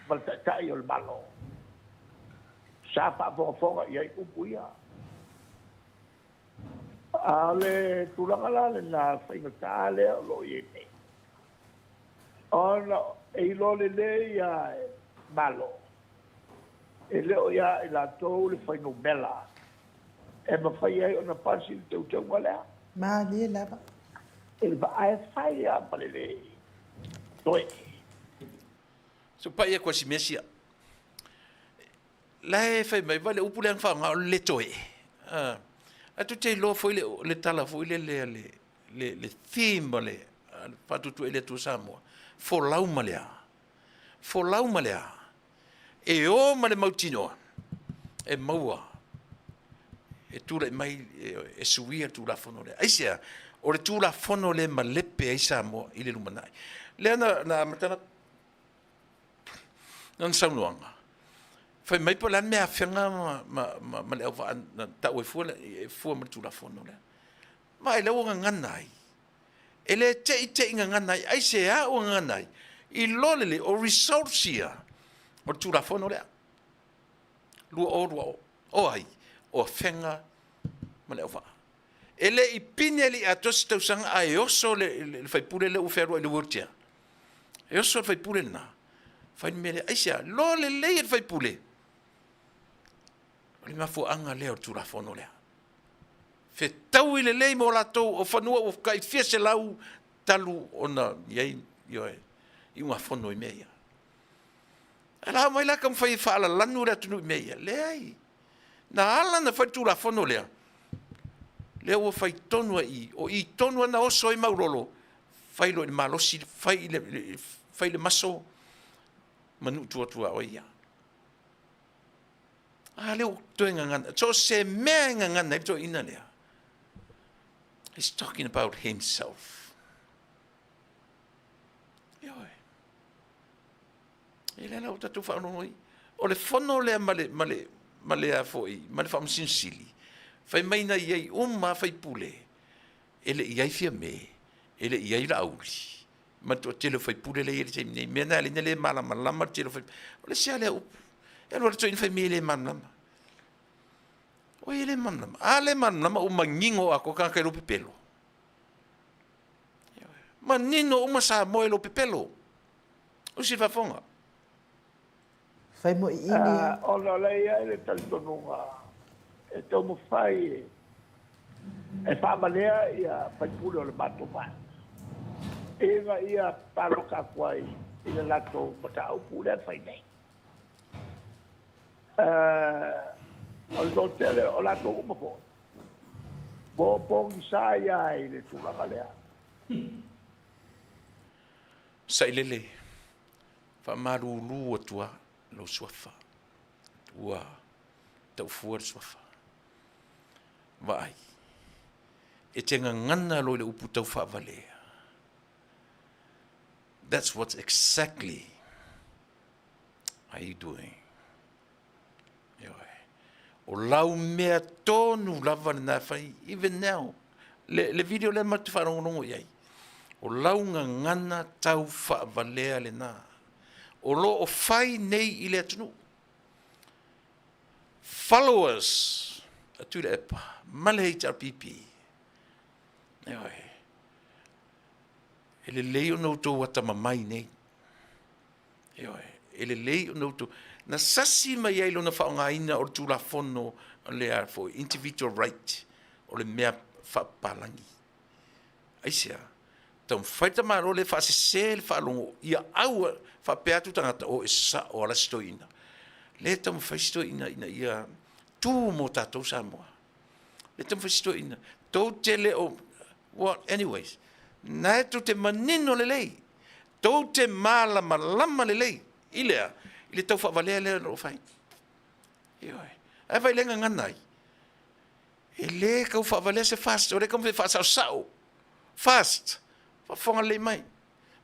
Ma le Taitai o le Malo sa faafogafoga i ai upu ia. A o le tulaga la lena faigata lea o lo o i ai nei, ona e iloa lelei lava e Malo, e le o ia i latou le fuainumera e mafai ai ona pasi le teuteuga lea.
Malie lava.
Ae fai lava ma le le toe.
So pai atu ai si mea sia. La e fai mai, vai le upu lea na faaaoga o le le toe. Ah, ae tou te iloa foi le, le tala foi lele a le, le, le theme a le, a le Faatuatua i le Atua Samoa, folau ma le a? Folau ma le a? E o ma le mautinoa e maua. E tulai mai e suia le Tulafono lea. Aisea? O le Tulafono lea e malepe ai Samoa i le lumanai. Lea na, na amata lana saunoaga, fai mai po o le a le mea afega ma, ma, ma, ma le auvaa na tau ai fua, e fua ma le Tulafono lea. Vaai la ua gagana ai. E le te'i te'i gagana ai, aisea ua gagana ai? Iloa lelei, o results ia o le Tulafono lea. 2020. O ai? O Afega ma Leauvaa. E le i pine e le i atoa se tausaga ae oso le, le, le faipule lea ua fealuai i le wheelchair. E oso le faipule lena. Fai le mea lea. Aisea? Loa lelei e le faipule. O le mafuaaga lea o le Tulafono lea. Fetaui lelei mo latou o fanua ua kai fia selau talu ona i ai ioe, iugafono i mea ia. Ae la omai la taumafai e faalalanu le atunuu i mea ia? Leai. Na ala ona fai le Tulafono lea, lea ua fai tonu ai i, o i tonu lava na oso ai Maulolo, fai loa i le malosi, fai i le, fai i le maso ma nuu tua tuaoi ia. A lea ua toe gagana, so o se mea e gagana ai le toeaina lea. He's talking about himself. Ioe. E lea la ua tatou faalogologo i. O le fono lea ma le, ma le, ma le a foi, ma le Faamasino Sili, fai mai na i ai uma lava faipule, e le i i ai Fiame, e le i i ai Laauli, ma le toatele o faipule lea e i ai i le taimi nei. Mea na e ala ai ona le malamalama le tele o faipule. O le isi lava lea upu, e alu alu toeaina fai mai e le malamalama. O ai e le malamalama? A le malamalama ua manino atoa tagata i lou pepelo. Manino uma Samoa i lou pepelo. Usi faafofoga.
Fai mo iini.
Ona o la e i ai le talitonuga e taumafai e faamalea ia faipule o le matou vaega ina ia palota atu ai i le latou mataupu lea e fai nei. O le toatele o latou uma foi ua pogisa ia i le tulaga lea.
Sailele, faamalulu atu lava lou suafa, ua taufua le suafa. Vaai, e te gagana loa i le upu tau faavalea. That's what exactly are you doing. Ioe. O lau mea tonu lava lena e fai, even now, le, le video lea matou te faalogologo i ai, o lau gagana tau faavalea lena, o lo o fai nei i le atunuu. Followers a Tuilaepa ma le HRPP, ioe, e lelei ona outou atamamai nei. Ioe, e lelei ona outou. Na sasi mai ai lona faaaogaina o le Tulafono lea foi, individual right, o le mea faapapalagi. Aisea? Taumafai le tamaloa lea e faasese le faalogo ia aua faapea atu tagata, o e sao lava si toeaina. Lea e taumafai si toeaina ina ia tu mo tatou Samoa. Lea e taumafai si toeaina. Tou te le o, well, anyways, na e tou te manino lelei Tou te malamalama lelei i le a? I le tau faavalea lea o lo o fai. Ioe. Ae vaai lea gagana ai. E le tau faavalea se fast, o lea taumafai e faasaosao. Fast. Faafofoga lelei mai.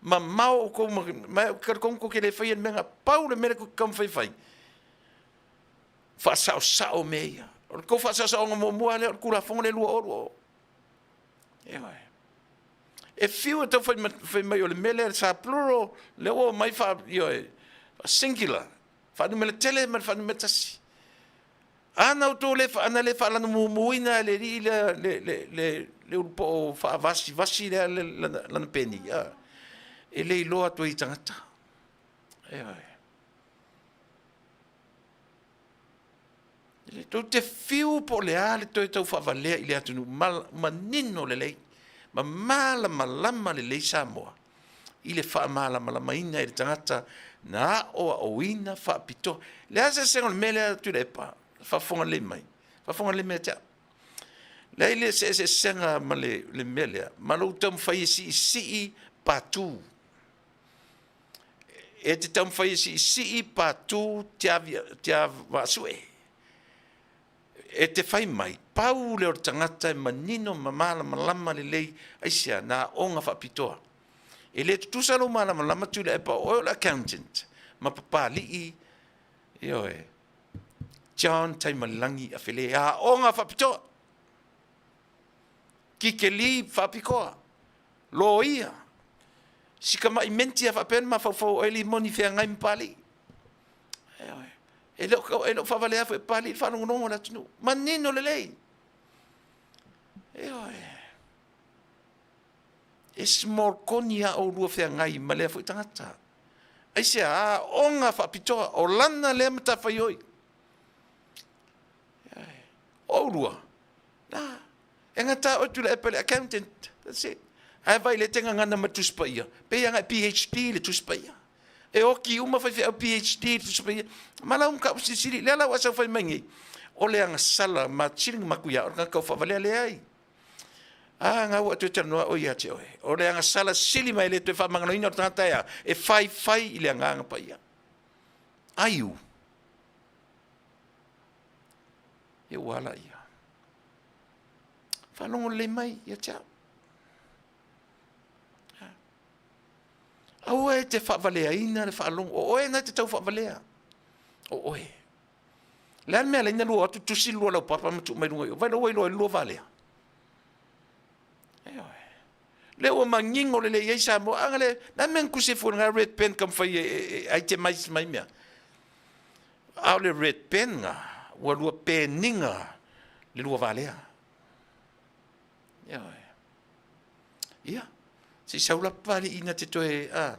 Mamao outou ma, ma ou te talitonu tou te le faia le mea lena. Pau le mea lea tou te taumafai e fai, faasaosao mea ia. O le tou faasaosaoga muamua lea o le Tulafono lea 2020. Ioe. E fiu e tau fai mai o le mea lea sa plural, lea ua omai faa, ioe, singular, faanumera tele ma le faanumera tasi. Ana outou le, ana le faalanumumuina e le alii lea, le, le, le, le ulupoo faavasivasi lea lana, lana peni, a, e le iloa atu ai i tagata. Ioe. Tou te fiu po o le a le toe tau faavalea i le atunuu manino lelei ma malamalama lelei Samoa i le faamalamalamaina e le tagata na aoaoina faapitoa. Le a se eseesega o le mea lea Tuilaepa? Faafofoga lelei mai, faafofoga lelei mai ia te au. Leai le se eseesega ma le mea lea ma lou taumafai e siisii patu. E te taumafai e siisii patu tiavaasue. E te fai mai, pau lea o le tagata e manino ma malamalama lelei, aisea, na aoga faapitoa. E le tutusa lou malamalama Tuilaepa o oe o le accountant ma Papalii, ioe, John Taimalelagi Afele, aoga faapitoa. Kikeli faapikoa, loia, sikamai menti a faapea ona mafaufau o oe limoni feagai ma Papalii. Ioe. E le o, e le o faavalea foi e Papalii le faalogologo o le atunuu. Manino lelei. Ioe. E small koni a oulua feagai ma lea foi tagata. Aisea, aoga faapitoa, o lana lea matafaioi. O oulua, na, e gata oe Tuilaepa i le accountant, that's it. Ae vaai lea e te gagana ma le Tusi Paia, pei lava na e PhD i le Tusi Paia. E oki uma faifeau PhD i le Tusi Paia. Ma lau mataupu silisili, lea la ua e sau fai mai nei, o le agasala ma sili ona matuia o le tagata taufaavalealea leai. A, na ua e toe talanoa oe ia te oe. O le agasala sili ma e le toe faamagaloina o le tagata e a? E faifai i le Agaga Paia. Aiu. Ia ua ala ia. Faalogo lelei mai ia te au. Aua e te faavaleaina le faalogo. O oe na te tau faavalea. O oe. Le a le mea alai na lua atu tusi lua laupapa ma tuu mai luga i o. Vai loa ua iloa ai le lua valea. Ioe. Lea ua manino lelei ai Samoa. Aga le, na mea na tusi ai fua nga red pen ka mawhai e, e, e itemize mai mea. A o le red pen nga, ua lua peniga le lua valea. Ioe. Ia, se i sau la papalii na te toe, a,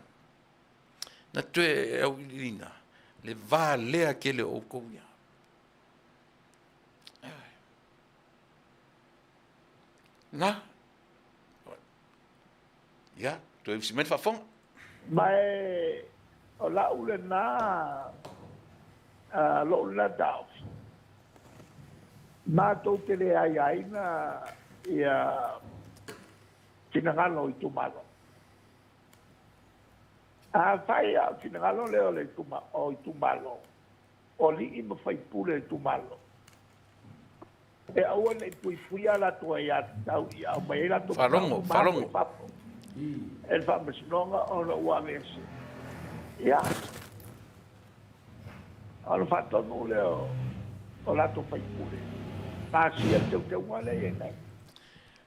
na toe auiliilina le valea tele o outou ia. Na. Ia, toe usi mai le faafofoga.
Ma e o la'u lena, lo'u lena taofi, matou te le aiaina ia finagalo o itumalo. Afai a o le finagalo lea o le o itumalo, o alii ma faipule o itumalo, e aua ne i puipuia a latou aiatatau ia aumai ai latou
Faalogo,
mataupu ma
faalogo.
i fafo e le Faamasinoga ona ua aveese. Ia, ona faatonu lea o latou faipule, pasia le teuteuga lea e i ai nei.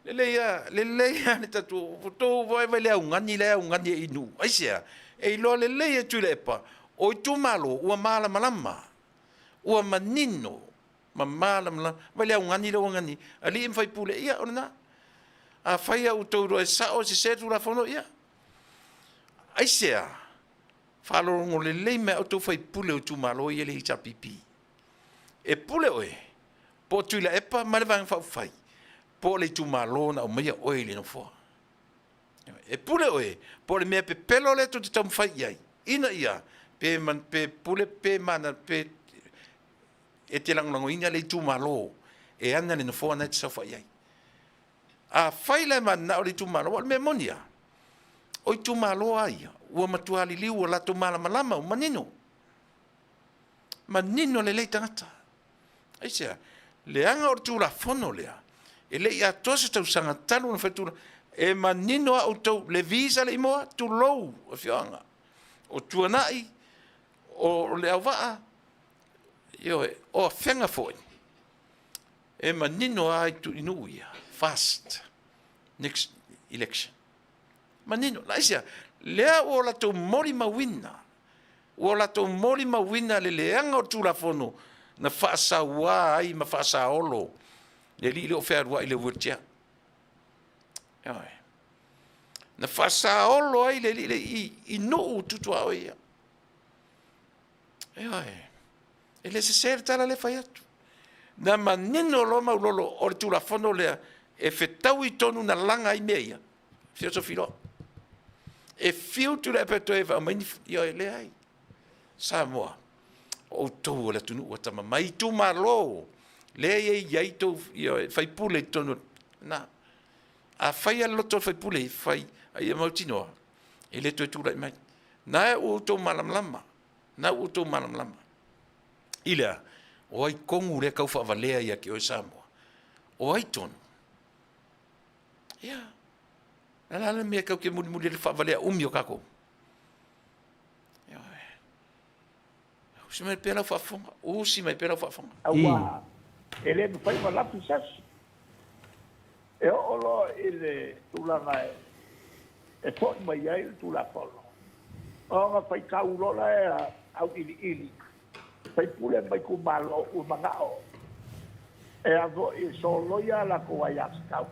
Lelei a, lelei a le tatou, tou vaivai le augani la e augani ai i nuu. Aisea? E iloa lelei e Tuilaepa, o itumalo ua malamalama, ua manino ma malamalama. Vai le augani lea ua augani, alii ma faipule, ia o lena. Afai lava ua outou iloa e sao e sese le Tulafono, ia. Aisea? Faalogologo lelei mai a outou faipule o itumalo ia e le HRPP. E pule oe, po o Tuilaepa ma le Vaega Faaupufai, po o le itumalo na aumaia oe i le nofoa. E pule oe, po o le mea pepelo lea tou te taumafai i ai, ina ia pe, pe pule pe mana pe e te lagolagoina le itumalo e ana le nofoa na e te saofai ai. Afai la e mananao le itumalo, aua o le mea moni lava, o itumalo lava ia, ua matua liliu, ua latou malamalama, ua manino. Manino lelei tagata. Aisea? Leaga o le Tulafono lea, e le i atoa se tausaga talu ona fai tula, e manino a outou, le visa le imoa, tulou afioaga, o Tuanai, o Leauvaa, ioe, o Afega foi, e manino lava i nuu ia, fast, next election. Manino, aisea? Lea ua latou molimauina Ua latou molimauina le leaga o le Tulafono na faasaua ai ma faasaolo le alii lea o fealuai i le wheelchair. Ioe. Na faasaolo ai le alii lea i, i nuu tutuaoi ia. Ioe. E le sese le tala lea fai atu. Na manino loa Maulolo o le Tulafono lea e fetaui tonu na laga ai mea ia. Feosofi loa. E fiu Tuilaepa e toe aumai ni, ioe, leai. Samoa, o outou o le atunuu atamamai, itumalo, lea e i ai tou, ioe, faipule i totonu, na. Afai lava le loto o le faipule e fai, a ia mautinoa, e le toe tulai mai. Na ua outou malamalama, na ua outou malamalama. I le a? O ai tonu lea e tau faavalea ia te oe Samoa? O ai tonu? Ia, o le a le mea e tau te mulimuli ai le faavalea umi o tatou? Ioe. Usi mai pea lau faafofoga, usi mai pea lau faafofoga.
Aua e le mafai ona lafi se aso. E oo loa i le tulaga e foi mai ai le Tulafono, ona faitau loa lea auiliili faipule ma itumalo ua manao e a foi e soloia a latou aiatatau,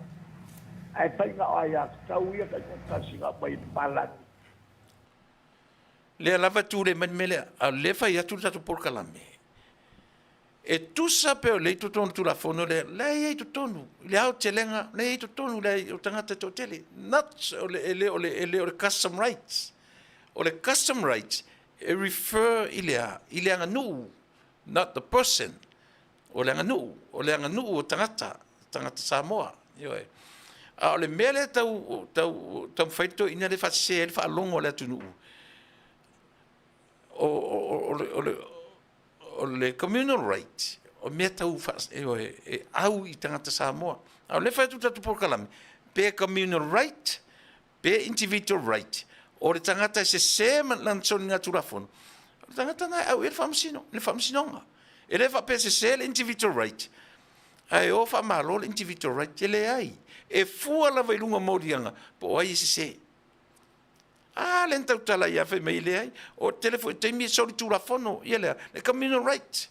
ae fai na o aiatatau ia taitoatasi na aumai e papalagi.
Lea lava e tulei mai le mea lea, a o lea e fai atu le tatou polokalame, e tusa pe o lea e i totonu o le Tulafono lea, la e i ai i totonu i le aotelega, la e i ai i totonu le o tagata e toatele, not o le, e le o le, e le o le custom rights. O le custom rights e refer i le a? I le aganuu, not the person. O le aganuu, o le aganuu o tagata, tagata Samoa. Ioe. A o le mea lea tau, tau, taumafai le toeaina lea e faasese ai le faalogo a le atunuu, o, o, o, o, le, o, le, o le communal right, o mea tau ioe, e au i tagata Samoa. A o lea e fai atu le tatou polokalame, pe communal right, pe individual right, o le tagata e sese ma lana soligatulafono, o le tagata lena e au i ai le faamasino, le faamasinoga. E le faapea e sese le individual right, ae o faamalo le individual right, e leai. E fua lava i luga o moliaga po o ai e sese. A lea na tautala ia fai mai e leai. O le tele foi o taimi e solitulafono ia lea, le communal right.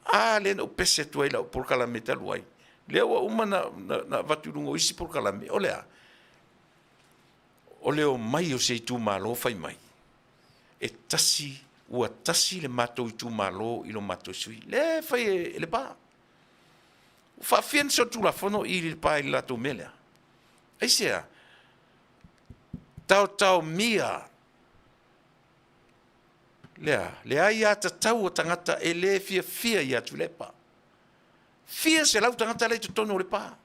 A lea na ou pese atu ai i lau polokalame talu ai. Lea ua uma na, na, na avatu i luga o isi polokalame, o le a? O le omai o se itumalo fai mai, e tasi, ua tasi le matou itumalo i lo matou sui. Lea e fai e, e Lepa. Ua faafia ni solitulafono i Lepa i le latou mea lea. Aisea? Taotaomia lea, le aiatatau a tagata e le fiafia ia Tuilaepa. Fia selau tagata la i totonu o Lepa.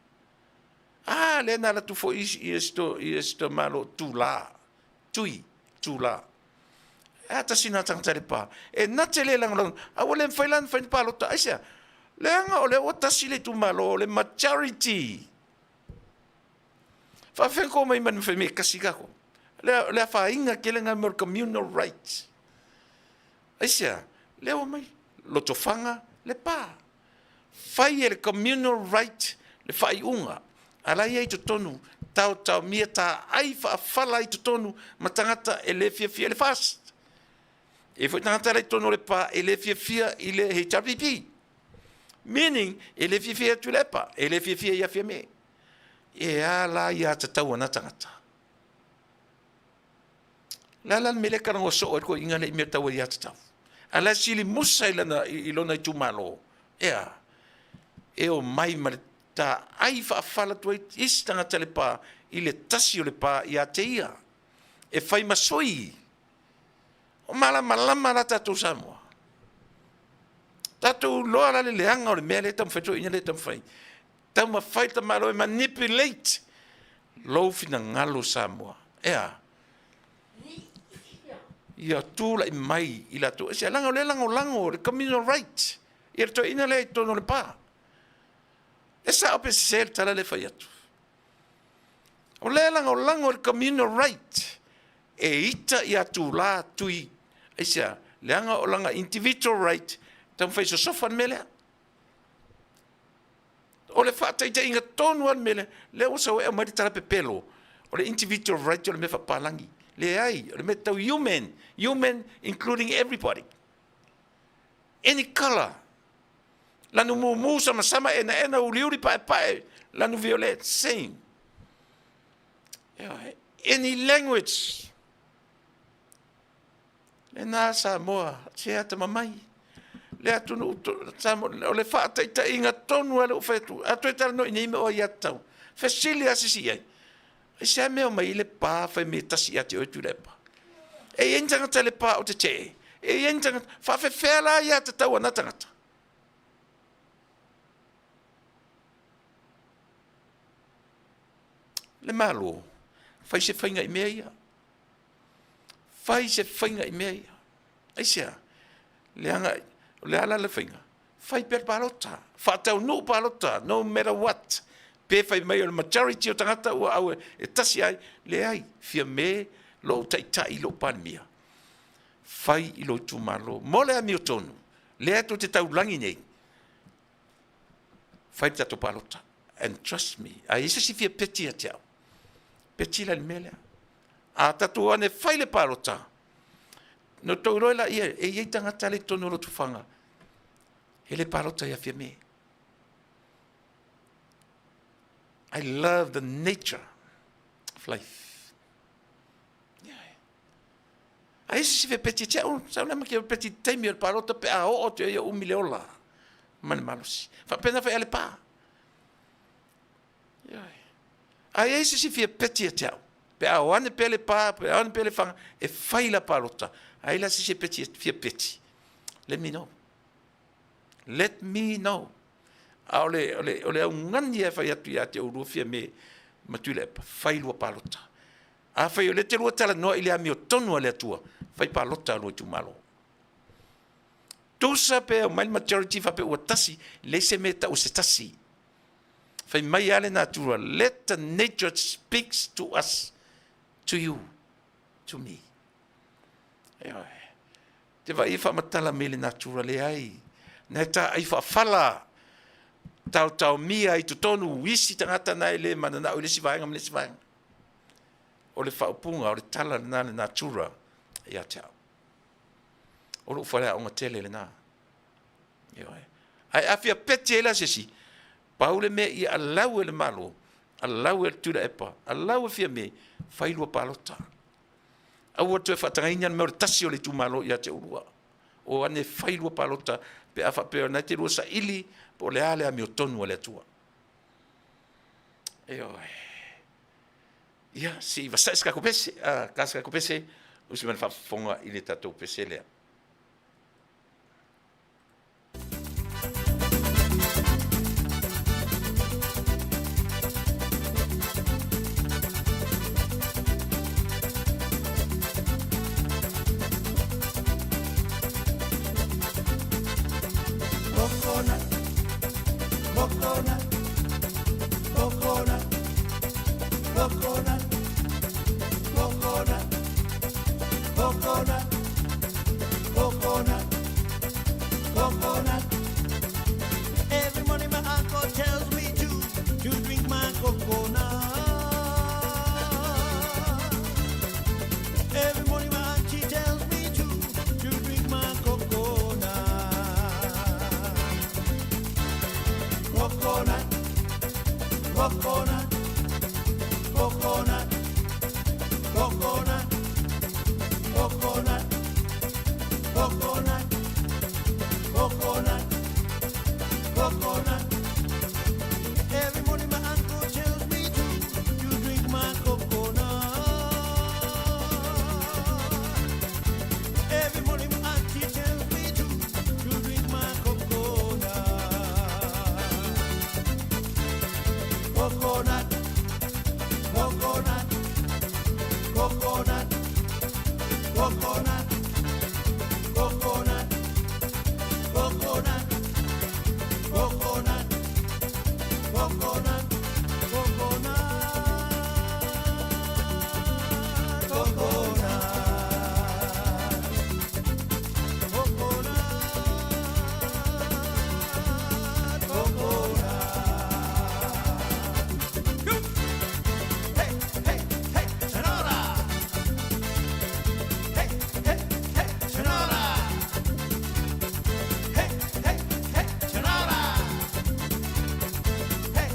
A, lea na alu atu foi i si to malo Tula, Tui, Tula. E a tasi na tagata i Lepa. E na te le lagolago, a ua le mafai la ona fai ni palota. Aisea? Leaga o lea ua tasi le itumalo, o le majority. Faafefea ko mai manu fai mai kasi kako. Le le afainga kele nga mo communal rights. Aisea, le o mai Lotofaga le pa. Fai e le communal right le faaiuga. A la ia i totonu taotaomia taai faafala i totonu ma tagata e le fiafia i le FAST. E foi tagata la i totonu o le pa e le fiafia i le HRPP. Meaning, e le fiafia ia Tuilaepa, e le fiafia ia Fiame. E a la ia tatau ana tagata? Le a la le mea lea e talanoa soo ai le toeaina lea i mea tau aiatatau? A la e sili musa i lana i lona itumalo, e a? E omai ma le taai faafala atu ai isi tagata i le pa i le tasi o le pa ia te ia. E fai ma sui. O malamalama la tatou Samoa. Tatou iloa la le leaga o le mea lea e taumafai toeaina lea e taumafai. Taumafai le tamaloa e manipulate lou finagalo Samoa. E a? Ia tulai mai i latou ese, leaga o lea e lagolago le communal right ia le toeaina lea i totonu o le pa. E sao pe sese le tala lea e fai atu. O lea e lagolago le communal right e ita ia Tula Tui. Aisea? Leaga o lana individual right taumafai e sosofa le mea lea. O le faataitaiga tonu lava le mea lea, lea ua sau ai aumai le tala pepelo, o le individual right o le mea faapalagi. Leai, o le mea tau human, human including everybody. Any color. Lanu mumu, samasama, enaena, uliuli, paepae, lanu violet, same. Any language. Lena Samoa, se atamamai. Le atunuu Samoa, o le faataitaiga tonu lava lea ua fai atu. A toe talanoa i nei mea o aiatatau, fesili lava se isi i ai, aisea mea omai ai Lepa fai mai e tasi ia te oe Tuilaepa? E i ai ni tagata Lepa o tetee? E i ai ni tagata, faafefea la aiatatau a na tagata? Le Malo, fai se faiga i mea ia. Fai se faiga i mea ia. Aisea? Leaga, o le a la le faiga? Fai pea le palota. Faataunuu palota, no matter what. Pe fai mai o le majority o tagata ua au e tasi ai, leai, Fiame lou taitai lou Palemia. Fai i lou itumalo. Mo le amiotonu, lea tou te taulagi nei, fai le tatou palota. And trust me, a i ai se isi fia peti ia te au, peti la i le mea lea. A tatou ane fai le palota, na outou iloa laia, e i ai tagata la e i totonu o Lotofaga, e le palota ia Fiame. I love the nature of life. A i se isi fia peti te au, sa una ma peti taimi o le palota pe a oo atu ia umi le ola ma le malosi. Faapena foi a le pa. A i ai se isi fia peti ia te au, pe a o ane pea le pa, pe a o ane pea le faga, e fai la palota. A i ai la se isi e peti, fia peti, let me know. Let me know. A o le, o le, o le augani e fai atu ia te oulua Fiame ma Tuilaepa, fai lua palota. Afai o lea te lua talanoa i le amiotonu a le Atua, fai palota a lua itumalo. Tusa pe aumai le majority faapea ua tasi, leai se mea e tau o se tasi. Fai mai lava le natura, let the nature speaks to us, to you, to me. Ioe. Te vaai e faamatala mai le natura, leai. Na e taai faafala, taotaomia i totonu isi tagata na e le mananao i le isi vaega ma le isi vaega. O le faaupuga, o le tala lena le natura ia te au. O lou faleaoga tele lena. Ioe. Ae a fia peti ai la se isi, pau le mea ia alau e le Malo, alau e le Tuilaepa, alau e Fiame, fai lua palota. Aua le toe faatagaina le mea o le tasi o le itumalo ia te oulua. O ane fai lua palota pe a faapea o lena e te lua saili po o le a le amiotonu a le Atua. Ioe. Ia, se i vasa'i se tatou pese, a, ta se tatou pese, usi mai le faafofoga i le tatou pese lea.
Coconut, coconut, coconut, coconut, coconut, coconut, coconut, coconut. Every morning my uncle tells me to to drink my coconut. Every morning my auntie tells me to to drink my coconut. Coconut, coconut, coconut, coconut, coconut, coconut, coconut, coconut. Every morning my uncle tells me to to drink my coconut. Every morning my auntie tells me to to drink my coconut. Coconut, coconut, coconut, coconut, coconut, coconut, coconut, coconut, coconut, coconut, coconut, coconut. Hey, hey, hey, Sonora! Hey, hey, hey, Sonora! Hey, hey, hey, Sonora! Hey,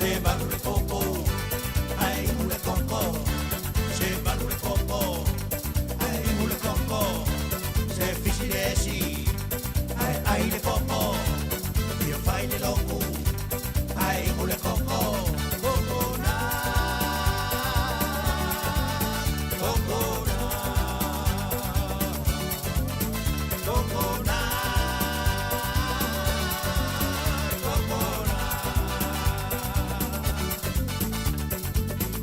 Se valu le koko, ae inu le koko. Se valu le koko, ae inu le koko. Se fisi le esi, ae ai le koko. Ia fai le loku, ae inu le koko. Coconut, coconut, coconut, coconut.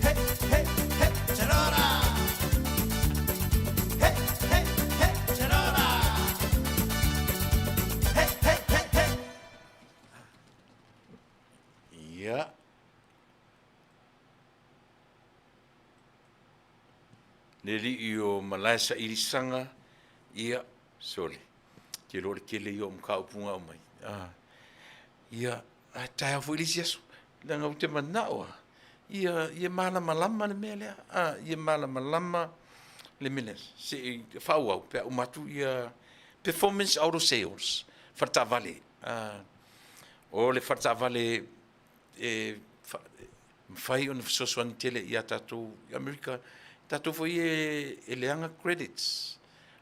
Hey, hey, hey, Chelora. Hey, hey, hey, Chelora. Hey, hey, hey, hey.
Ia. Le alii o Malae Sailisaga, ia, sole, te iloa o le tele ia o mataupu na aumai, a, ia, ae taeao foi le isi aso, leaga ou te manao lava, ia, ia malamalama le mea lea, a, ia malamalama le mea lea. Se i faaauau pe a uma atu ia Performance Auto Sales, faletaavale. A, o le faletaavale e mafai ona fesoasoani tele ia tatou i Amerika, tatou foi e leaga credits,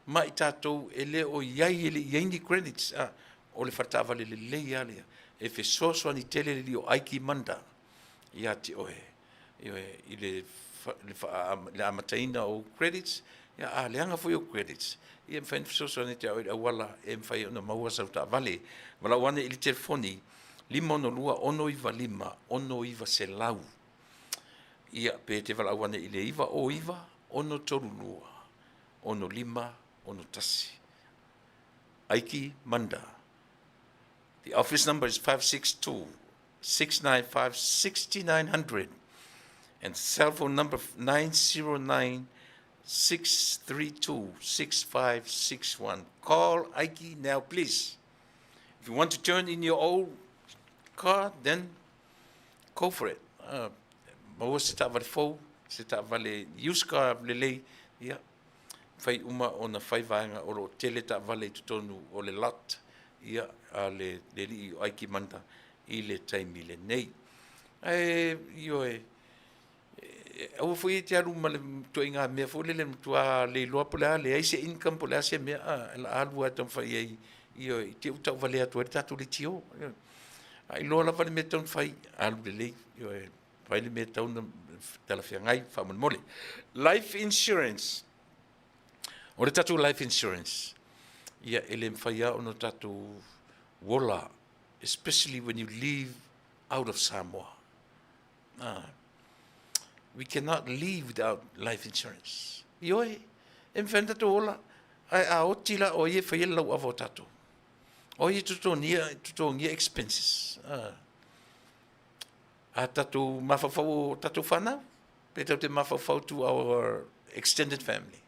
ma i tatou e le o i ai, e le i i ai ni credits, a, o le faletaavale lelei lava lea, e fesoasoani tele le alii o Aiki Manda ia te oe, ioe, i le amataina o ou credits, ia a leaga foi ou credits, ia e mafai ona fesoasoani atu ia oe i le auala e mafai ai ona maua sau taavale. Valaau ane i le telefoni 562 695 6900. Ia, pe te valaau ane i le 909 632 6561. Aiki Manda. The office number is 562 695 6900 and cell phone number 909 632 6561. Call Aiki now, please. If you want to turn in your old car, then go for it. Maua se taavale fou, se taavale used car lelei, ia, fai uma ona fai vaega o lo o tele taavale i totonu o le lot, ia, a le alii o Aiki Manda i le taimi lenei. Ae, ioe, aua foi e te alu ma le ituaiga mea foi lele matua le iloa po o le a, leai se income po o le a se mea, a, o le a alu lava e taumafai i ai, ioe, i te i ua tauvalea atu ai le tatou leitio. Ioe. A iloa lava le mea e tatau ona fai, alu lelei, ioe, fai le mea e tatau ona talafeagai faamolemole. Life insurance. O le tatou life insurance, ia e le mafai lava ona tatou ola, especially when you leave out of Samoa. Ah. We cannot live without life insurance. Ioe, e mafai ona tatou ola, ae a oti la o ai e faia le lauava o tatou? O ai e totogia, totogia expenses? Ah. A tatou mafaufau o tatou whanau, pe tatou te mafaufau to our extended family.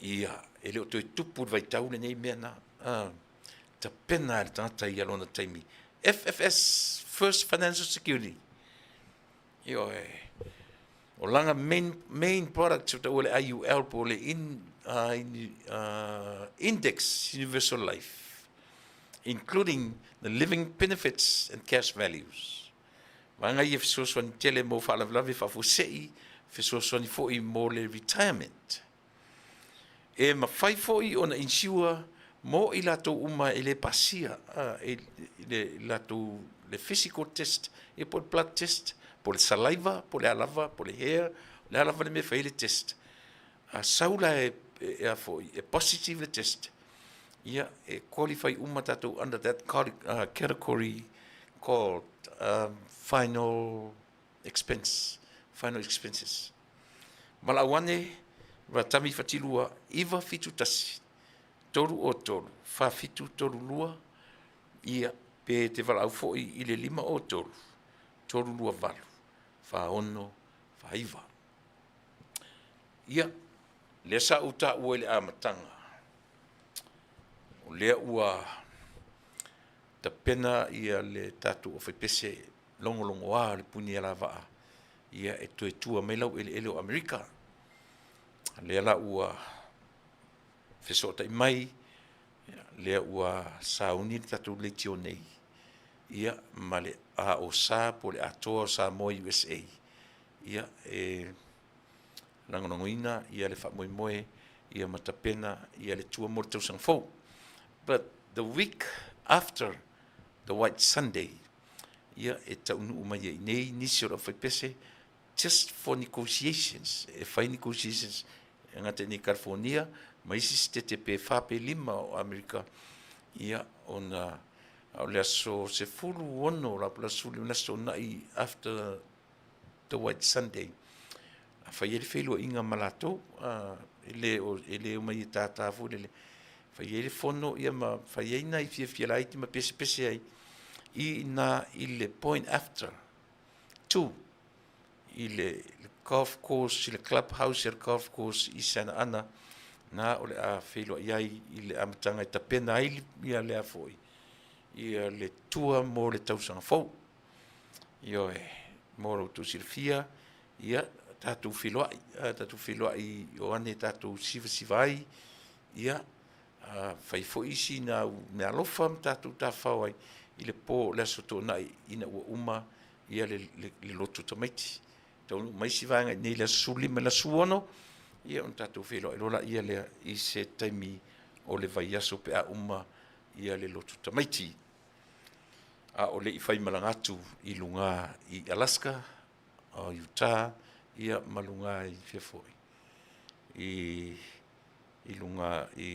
Ia, e le o toe tupu le vaitau lenei mea na. Ah. Tapena e le tagata ia lona taimi. FFS, First Financial Security. Ioe. O lana main, main product o taua le IUL po o le in, in, Index Universal Life, including the living benefits and cash values. Vaega ia fesoasoani tele mo faalavelave faafuasei, fesoasoani foi mo le retirement. E mafai foi ona insure mo i latou uma e le pasia i le latou le physical test, ia po o le blood test, po o le saliva, po o le a lava, po o le hair, o le a lava le mea e fai ai le test. A sau la e, e, a foi, e positive le test, ia, e qualify uma tatou under that category called final expense, final expenses. Valaau ane, Ratami Fatilua, 971 303 4732, ia, pe te valaau foi i le 503 328 4649. Ia, lea sa ou taua i le amataga, o lea ua tapena ia le tatou aufaipese logologoa o le Punialavaa, ia e toe tua mai laueleele o Amerika. Lea la ua fesootai mai, lea ua sauni le tatou leitio nei. ia, ma le AOSA po o le Atoa o Samoa USA, ia, e lagolagoina ia le faamoemoe ia ma tapena ia le tua mo le tausaga fou. But the week after the White Sunday, ia, e taunuu mai ai nei nisi o le aufaipese just for negotiations, e fai negotiations e gata i nei California ma isi sitete pe fa pe lima o Amerika, ia, ona o le aso 16 la po o le aso 15 le aso Toonai after the White Sunday, a fai ai le feiloaiga ma latou, e le o, e le omai e tātā foi lele, fai ai le fono ia ma fai ai nai fiafia laiti ma pesepese ai i ina i le point after two i le golf course i le club house i le golf course i Santa Ana, na o le a feiloai ai i le amataga e tapena ai ia lea foi ia le tua mo le tausaga fou. Ioe, mo lo outou silafia, ia, tatou feiloai, tatou feiloai o ane tatou sivasiva ai, ia, fai foi isi na au meaalofa ma tatou tafafao ai i le po o le Aso Toonai ina ua uma ia le, le, le lotu tamaiti. Taunuu mai isi vaega i nei le aso 15 i le aso 16, ia ona tatou feiloai loa laia lea i se taimi o le vaiaso pe a uma ia le lotu tamaiti. A o le i faimalaga atu i luga i Alaska, o Utah, ia ma luga i fea foi, i, i luga i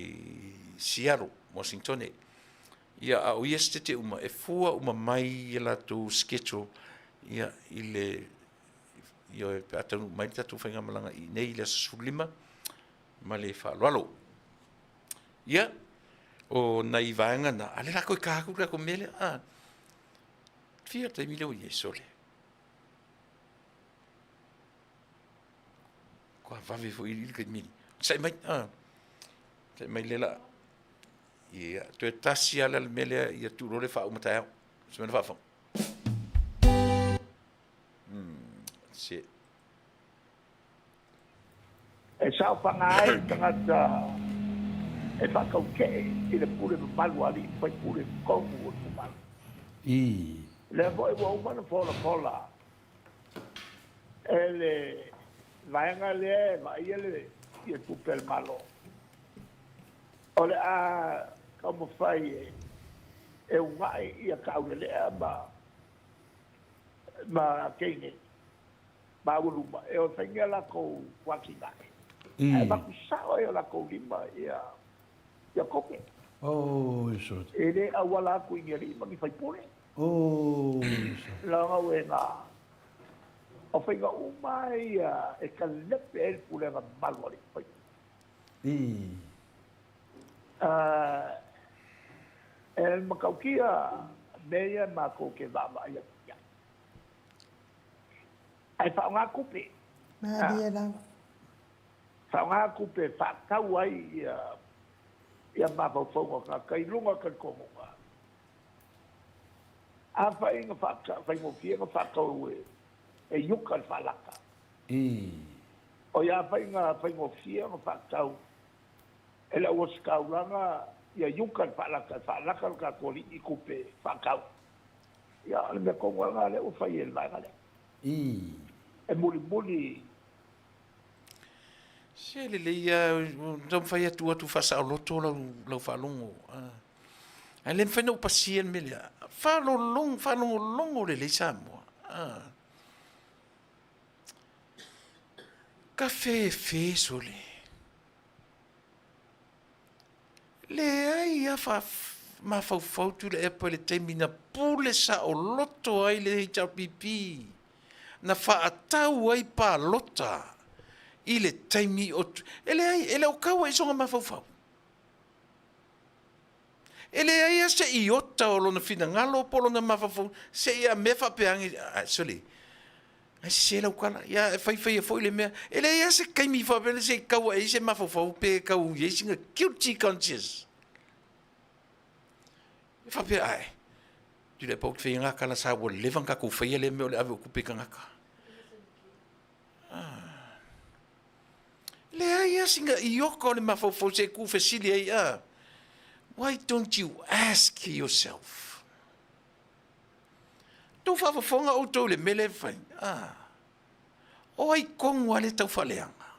Seattle, Washingtone. Ia, a o ia sitete uma, e fua uma mai ia latou schedule ia, i le, ia, pe a taunuu mai le tatou faigamalaga i nei i le aso 15 ma le faaaloalo. Ia, o nai vaega na, a le la koe ka aku le tatou mea lea, a, fia taimi lea ua i ai, sole. Kua vave foi i le taimi. Sai mai, a, sai mai le la. Ia, toe tasi lava le mea lea, ia tuu loa le faauma taeao. Se mea na faafofoga. Se.
E saofaga ai le tagata e faatautee i le pule mamalu a alii ma faipule i totonu o itumalo. Lea foi ua uma ona folafola e le vaega lea e vaaia le tupe a le Malo, o le a taumafai e uunai ia Taaulelea ma teine maualuma e o e fai ni a latou atinae, ae avatu sao ai i o latou lima ia tupe. E le auala atu i ni alii ma ni faipule. Leaga o faiga uma ia e kalepe ai le pulega mamalu a alii ma faipule. E matautia mea ia matou te vaavaai atu i ai. Ae faaaoga tupe.
Malie lava.
Faaaoga tupe e faatau ai ia mafaufauga o tagata i luga o talitonuga. Afai na faigofie na faatau e Iuka le faalata. Oi afai na faigofie ona faatau e le auositaulaga ia Iuka le faalata e faalata lo tatou alii i tupe faatau. Ia, o le mea tonu lava lena lea ua fai e le vaega lea. E mulimuli.
Se lelei lava, taumafai atu atu faasaoloto lau, lau faalogo. Ae le mafai ona ou pasia le mea lea. Faalologo, faalogologo lelei Samoa. Kafefe sole. Leai lava mafaufau Tuilaepa i le taimi na pule saoloto ai le HRPP, na faatau ai palota i le taimi o... E leai, e le o tau ai sona mafaufau. E leai lava se iota o lona finagalo po o lona mafaufau se i a mea faapea ane, sole, Ae sese lau tala. Ia, e fai faia foi le mea. E leai lava se taimi faapea se i tau ae ai se mafaufau pe tau i ai sina guilty conscious. E faapea, ae, Tuilaepa ou te faia ngā tala sa ua leva ona tatou faia lea mea o le ave o tupe i tagata. Ah. Leai lava sina ioka o le mafaufau se i tuufesili ai, ah. Why don't you ask yourself? Tou faafofoga outou i le mea lea e fai, a. O ai tonu lava lea e tau faaleaga?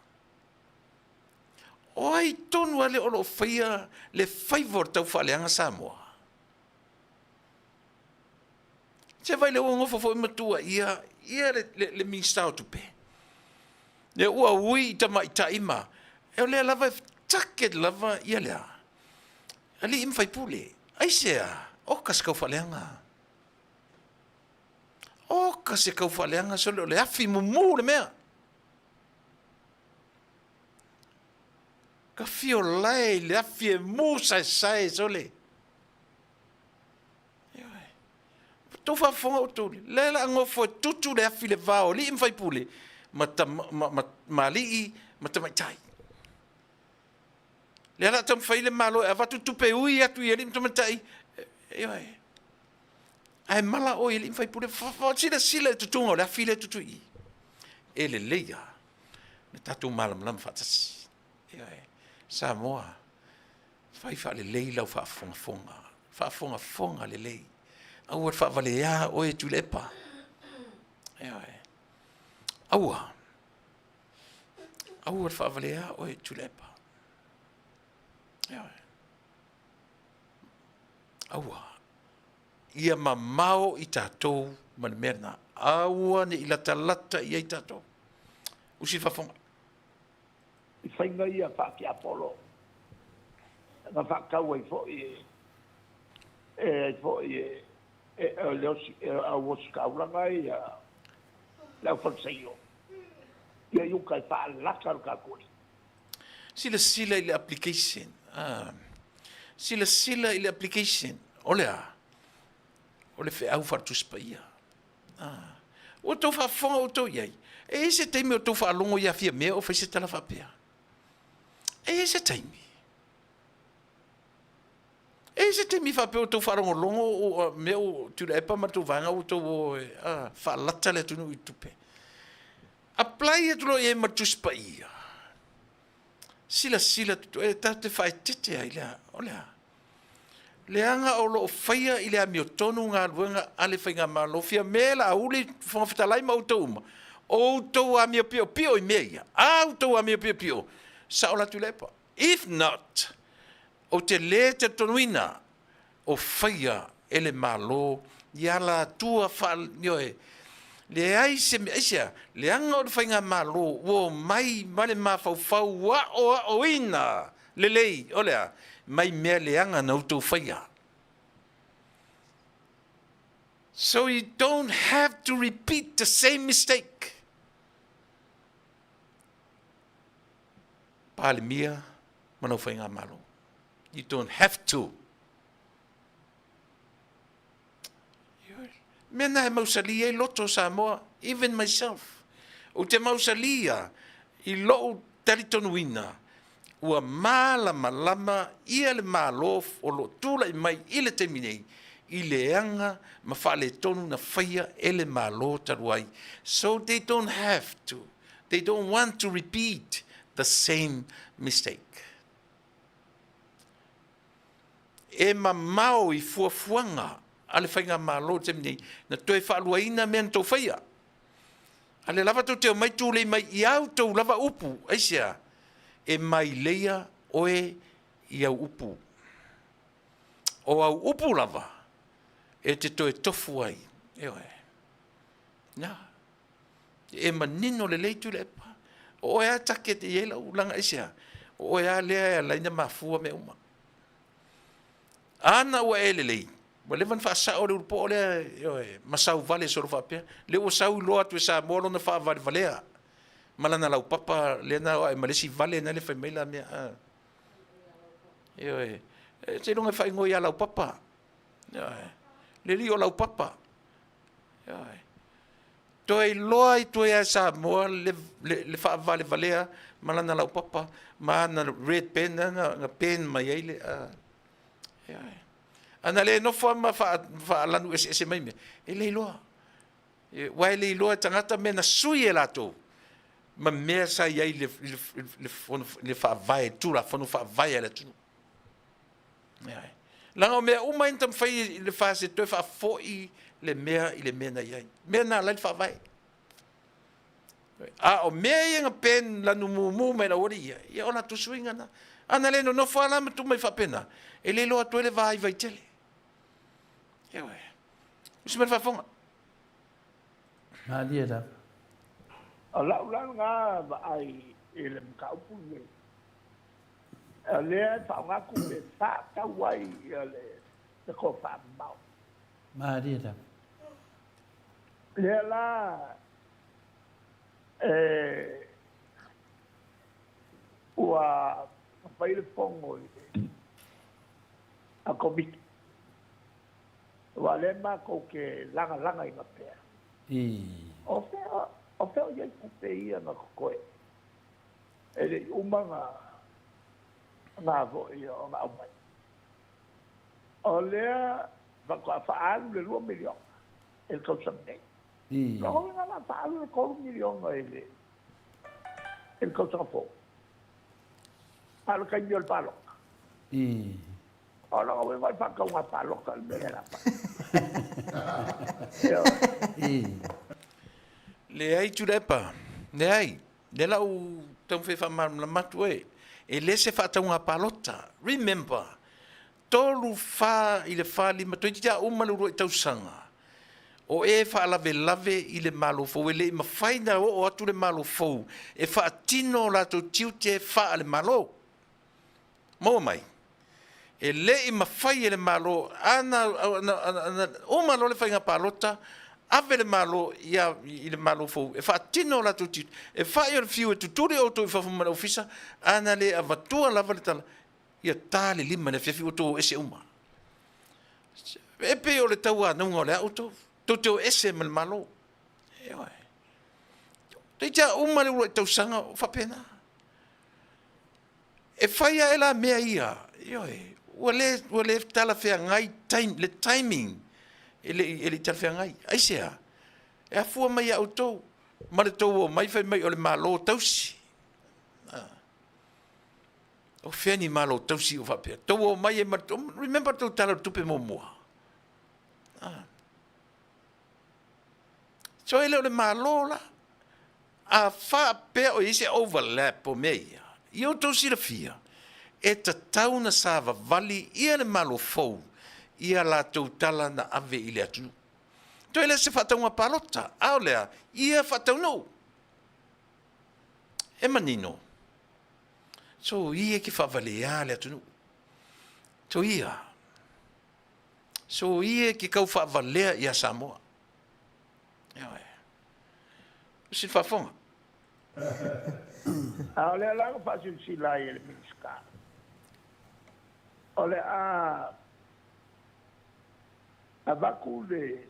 O ai tonu lava lea o lo o faia le faiva o le tau faaleaga Samoa? Se vaai lea ua nofo foi ma tuuaia ia le, le, le Minisita o Tupe. Lea ua ui i tamaitai ma, e o lea lava e target lava ia lea. Alii ma faipule, aisea, oka se tau faaleaga. Oka se tau faaleaga, sole o le afi mumu le mea. Ka fio lae i le afi e mu saesae, sole. Tou faafofoga outou, lea la nofo e tutu le afi le va o alii ma faipule ma, ma, ma, ma alii ma tamaitai. Lea la taumafai le Malo e avatu tupe ui atu i alii ma tamaitai, ioe. Ae mala oe i alii ma faipule, silasila i le tutuga o le afi lea e tutu i i. E lelei lava le tatou malamalama faatasi. Ioe. Samoa, fai faalelei lau faafogafoga, faafogafoga lelei. Aua le faavalea oe Tuilaepa. Ioe. Aua. Aua le faavalea oe Tuilaepa. Ioe. Aua. Ia mamao i tatou ma le mea lena. Aua ne i latalata i ai tatou. Usi faafofoga.
I faiga ia faatiapolo na faatau ai foi e e ai foi e e le osi e au ositaulaga ia le au Falisaio ia i uka e faalata le tatou Alii.
Silasila i le application. Ah. Silasila i le application. O le a? O le feau faale-Tusi Paia. Ah. Ua outou faafofoga outou i ai. E i ai se taimi o outou faalogo ia Fiamē o fai se tala faapea? E i ai se taimi? E i ai se taimi faapea o outou faalogologo o mea o Tuilaepa ma le tou vaega ua outou o e faalata le atunuu i tupe? Apply atu loa i ai ma le Tusi Paia. Silasila totoa, e tatou te faaeteete ai i le a? O le a? Leaga o lo o faia i le amiotonu galuega a le Faigamalo. Fiamē Laauli, Fofoga Fetalai ma outou uma, o outou amio piopio i mea ia. A outou amio piopio, sao la Tuilaepa. If not, ou te le talitonuina o faia e le Malo i alatua faa, ioe, leai se mea, aisea? Leaga o le Faigamalo ua omai ma le mafaufau aoaoina lelei, o le a? Mai mea leaga na outou faia. So you don't have to repeat the same mistake. Palemia ma lau Faigamalo. You don't have to. Mea na e mausali ai loto o Samoa, even myself. Ou te mausali a i lou talitonuina ua malamalama ia le Malo o lo o tulai mai i le taimi nei i leaga ma faaletonu na faia e le Malo talu ai. So they don't have to, they don't want to repeat the same mistake. E mamao i fuafuaga a le Faigamalo i le taimi nei, na toe faaluaina mea na tou faia. A lea lava tou te omai tulei mai i a outou lava upu, aisea? E maileia oe i au upu. O au upu lava e te toe tofu ai. Ioe. Na. E manino lelei Tuilaepa. O oe lava e take i ai lau laga aisea? O oe lava lea e ala ai ona mafua mea uma. Ana ua e lelei, ua leva ona faasao le ulupoo lea, ioe, ma sauvale solo faapea. Lea ua sau iloa atu e Samoa lona faavalevalea ma lana laupapa lea na o ae ma le isi vale na le fai mai la mea. A. Ioe, seiloga e faaigoa ia laupapa. Ioe, le alii o laupapa. Ioe. Toe iloa ai toe e Samoa le, le, le faavalevalea ma lana laupapa ma ana red pen na, na pen mai ai le a. Ioe. Ana le nofo ma faalanu eseese mai mea, e le iloa. Ua e le iloa e tagata mea na sui e latou ma mea sa i ai le, le, le, le, le faavae, Tulafono Faavae a le atunuu. Ioe. Leaga o mea uma ia na taumafai i le FAST e toe faafoi le mea i le mea na i ai. Mea na ala ai le faavae. A o mea ia na pen lanu mumu mai le aualii ia, ia o latou suiga na. A na le nonofo lava la ma tuu mai faapena, e le iloa atu ai le vaivai tele. Ioe. Usi mai le faafofoga.
Malie lava.
O lau la lena vaai i le mataupu lenei, o lea e faaaoga tupe e faatau ai le tofamamao.
Malie lava.
Lea la e ua fai le fono i le a Komiti, aua o lea matou te lagalagaina pea. O fea, o fea o i ai tupe ia na totoe e le i uma na na foi ona aumai. O lea faatoa faaalu le $2 miliona i le tausaga nei. Lona uiga o le a faaalu le $3 miliona i le i le tausaga fou. A o le taimi o le palota. O lona uiga o le faatauga palota le mea lea o le a fai.
Leai Tuilaepa, leai. Lea la ua taumafai e faamalamalama atu oe, e le se faatauga palota. Remember, 3, 4 i le 4, 5, toeitiiti lava uma le uluai tausaga o e faalavelave i le Malo fou, e le i mafai ona oo atu le Malo fou e faatino o latou tiute faale-Malo. Maua mai? E le i mafai e le Malo, ana, ana, ana uma loa le faiga palota, ave le Malo ia, i le Malo fou e faatino o latou tiute, e fai o le fiu e tutuli outou i fafo ma le ofisa, ana le avatua lava le tala, ia ta le 5 i le afiafi ua outou o ese uma. E pei o le tauanauga o le a outou, tou te o ese ma le Malo. Ioe. Toeitiiti lava uma le uluai tausaga o faapena. E fai ae la mea ia, ioe, ua le, ua le talafeagai time, le timing e le i, e le i talafeagai. Aisea? E afua mai ia outou ma le tou omai fai mai o le Malo tausi. A. O fea ni Malo tausi o faapea? Tou omai ai ma le, remember le tou Tala o le Tupe muamua? A. So e le o le Malo la. A faapea o i ai se overlap o mea ia, ia outou silafia, e tatau ona savavali ia le Malo fou i a latou tala na ave i le atunuu. Toe le o se faatauga palota, a o le a? Ia faataunuu. E manino. So ia e te faavalea le atunuu. So ia. So ia e te tau faavalea ia Samoa. Ioe. Usi le faafofoga.
A o lea la na faasilasila ai e le Minisita, o le a avatu le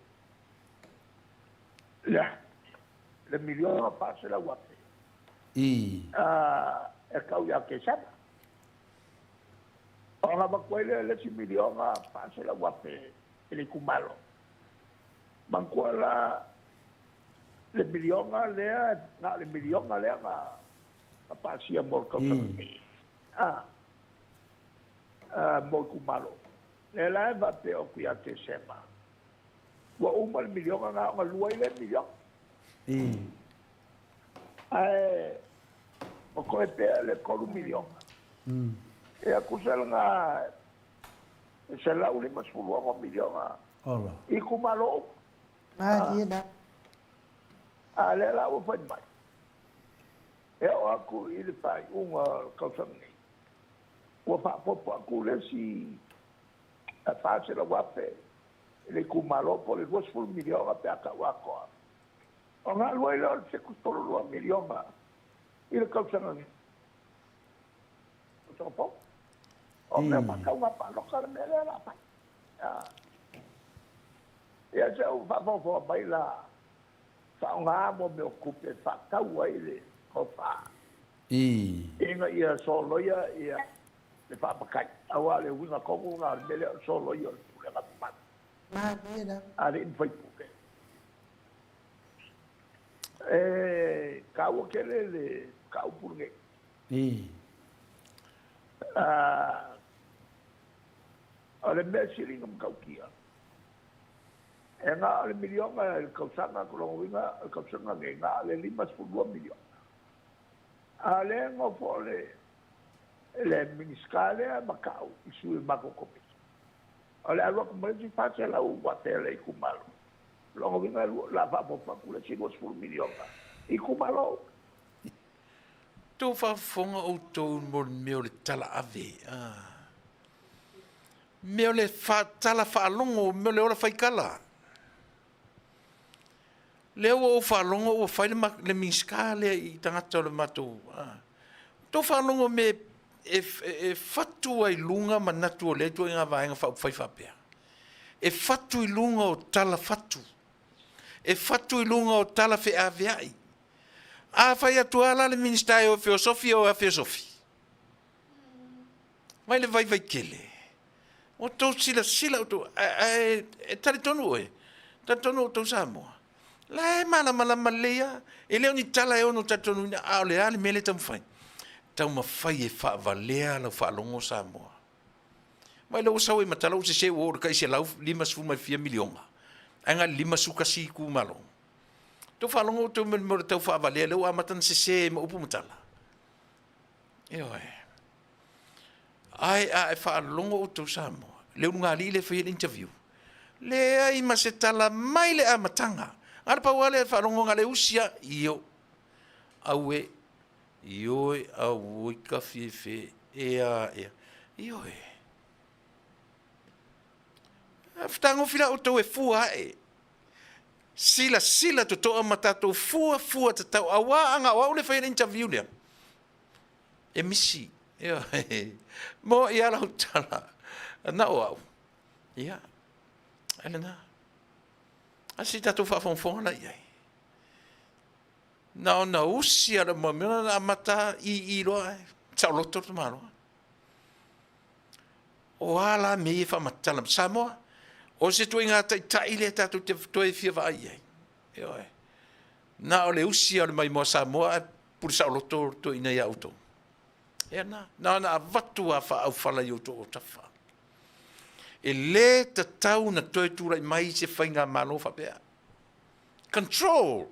le miliona $400,000 e tau ia Tesema. Ona avatu ai lea o le isi miliona $400,000 i le itumalo. Manatua la le miliona lea, na o le miliona lea na pasia mo le tausaga nei. A, mo itumalo. Lea la e faapea atu ia Tesema, ua uma le miliona na ona lua ai lea miliona. Ae o toe pea le $3 miliona. Ia tusa lena e $156 miliona i itumalo uma.
Malie la.
A lea la ua fai mai, e oo atu i le faaiuga o le tausaga nei, ua faaopoopo atu le isi $400,000 i le itumalo po o le $20 miliona pe a tau atoa. Ona alu ai lea o le $72 miliona i le tausaga nei. Tausaga fou. O mea faatauga palota le mea lea o le a fai. Ia se i faafogafoga mai la, faaaoga mo mea o tupe e faatau ai le tofa ina ia soloia ia le faapatai, aua o le uiga tonu lena o le mea lea o le soloia o le pulega mamalu a alii ma faipule. E taua tele le mataupu lenei. O le mea sili ona matautia, e na o le miliona i le tausaga, o lona uiga o le tausaga nei, na o le $52 miliona. A o lea e nofo le, le Minisita lea ma tau i sui o le matou Komiti, o le alu atu ma le isi $400,000 a le itumalo. O lona uiga o le a faaopoopo atu le isi $20 miliona i itumalo uma.
Tou faafofoga outou mo le mea o le tala ave, a. Mea o le tala faalogo, mea o le ola faitala. Lea ua ou faalogo ua fai le, le Minisita lea i tagata o le matou, a. Tou faalogo me e, e, e fatu ai luga manatu o lea ituaiga vaega faaupufai faapea. E fatu i luga o tala fatu. E fatu i luga o tala feaveai. A fai atu lava la le Minisita e o e feosofi, e o e feosofi. Vai le vaivai tele. Ua outou silasila outou, ae e talitonu oe, talitonu outou Samoa, la e malamalama lelei lava. E le o ni tala e ono talitonuina, a o le a le mea lea e taumafai? Taumafai e faavalea lau faalogo Samoa. Vaai lea ua sau ai ma tala ua sese ua oo i le tai 150 ma le fia miliona, ae na o le 51 itumalo. Tou faalogo outou i mea o le tau faavalea lea ua amata ona sese ai ma upu ma tala? Ioe. Ae a e faalogo outou Samoa, le ulugalii lea e faia le interview, leai ma se tala mai le amataga. Na o le pau lava lea e faalogo na o le usi lava, io, aue, ioe, auoi kafiefe, ea, ea, ioe. Fetagofi la outou e fua ae. Silasila totoa ma tatou fuafua tatau, aua a na o au le faia le interview lea, e misi. Ioe. Mo ia lau tala, na o au. Ia, ai lena. A se tatou faafogafoga la i ai. Na ona usi a le mea na amata i i loa, saoloto le tamaloa. O a la mea ia e faamatala Samoa? O se ituaiga taitai lea tatou te toe fia vaai i ai. Ioe. Na o le usi lava o le maimoa Samoa ae pule saoloto toeaiina ia outou. Ia na, na ona avatu lava faaaufala i outou autafa. E le tatau ona toe tulai mai se faigamalo faapea. Control.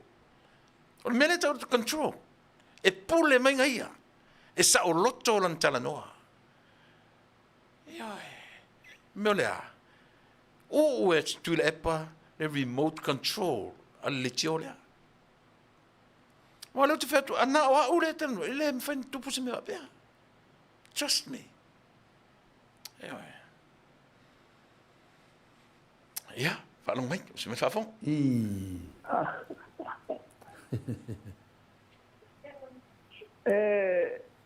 O le mea lea e tau control. E pule mai ia. E saoloto lana talanoa. Ioe. Mea o le a? Uu e Tuilaepa le remote control a le leitio lea. Aua o lea ou te fai atu, a na o au lea e talanoa, e le mafai ona tupu se mea faapea. Trust me. Ioe. Ia, faalogo mai, o se mea faafofoga.
E,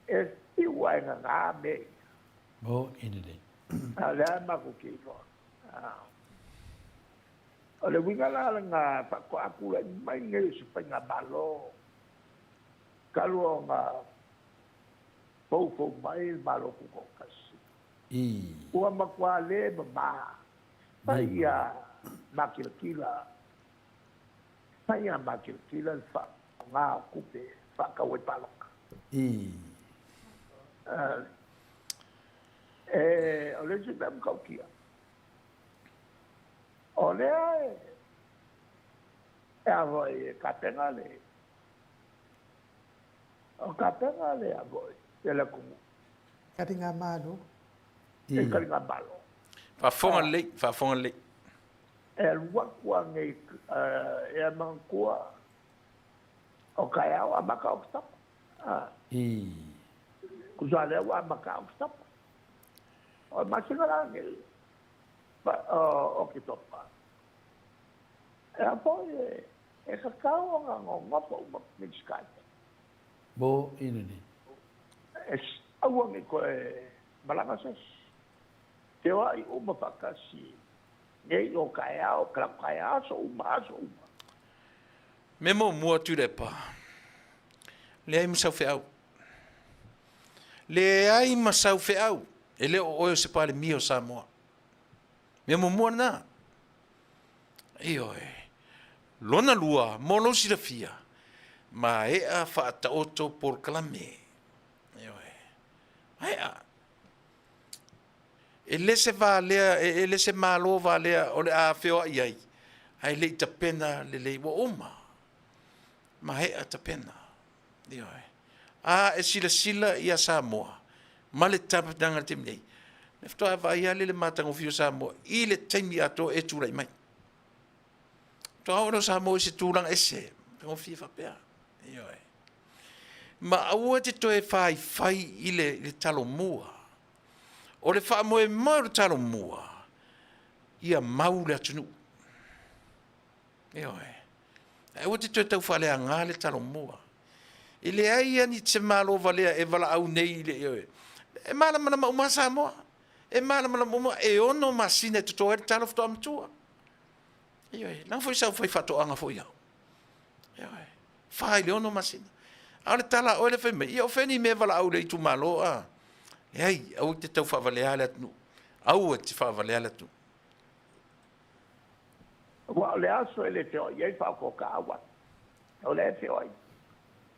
e fiu ae gagā mea ia.
Mo ina nei.
A o lea matou te iloa. O le uiga la lena faatoa tulai mai nei o se faigamalo talu ona foufou mai le Malo Tutoatasi. Ua matua le mama fai ia makilatila, fai ia makilatila le faaaoga o tupe faatau ai palota. O le isi mea matautia, o lea e a foi e tapena le o tapena le a foi le atunuu.
Taligamalo.
E taligamalo.
Faafofoga lelei, faafofoga lelei.
E alu atu a nei e a manatua o taeao amata Oketopa. Tusa lea ua amata Oketopa. O le masina la nei Oketopa. E a foi e tatau ona nonofo uma Minisita.
Mo ina nei.
E aua ne i toe malaga se isi. Feoai uma faatasi nei o taeao, kalapu taeao, aso uma, aso uma.
Mea muamua Tuilaepa, leai ma sau feau. Leai ma sau feau, e le o oe o se Palemia o Samoa. Mea muamua lena. Ioe. Lona lua, mo lou silafia, maea faataoto polokalame. Ioe. Maea. E le se valea, e le se Malo valea o le a feoai ai, ae le i tapena lelei. Ua uma, maea tapena. Ioe. A e silasila ia Samoa ma le tapenaga i le taimi nei, e faatoa vaai lava lea i le matagofie o Samoa i le taimi atoa e tulai mai. Faatoa oo lea o Samoa i se tulaga ese, matagofie faapea. Ioe. Ma aua te toe faifai i le talomua. O le faamoemoe o le talomua, ia mau le atunuu. Ioe. Ae aua te toe tau faaleaga le talomua. E leai lava ni se Malo valea e valaau nei i le, ioe. E malamalama uma lava Samoa. E malamalama uma, e ono masina e toto ai le talo faatoa matua. Ioe, leaga foi sa ou faifaatoaga foi au. Ioe, 4 i le 6 masina. A o le tala a oe lea fai mai, ia o fea ni mea e valaau i le itumalo a? Leai, aua e te tau faavalea le atunuu. Aua e te faavalea le atunuu.
Aua o le aso e le feoai ai faaokaoka auala. O lea e feoai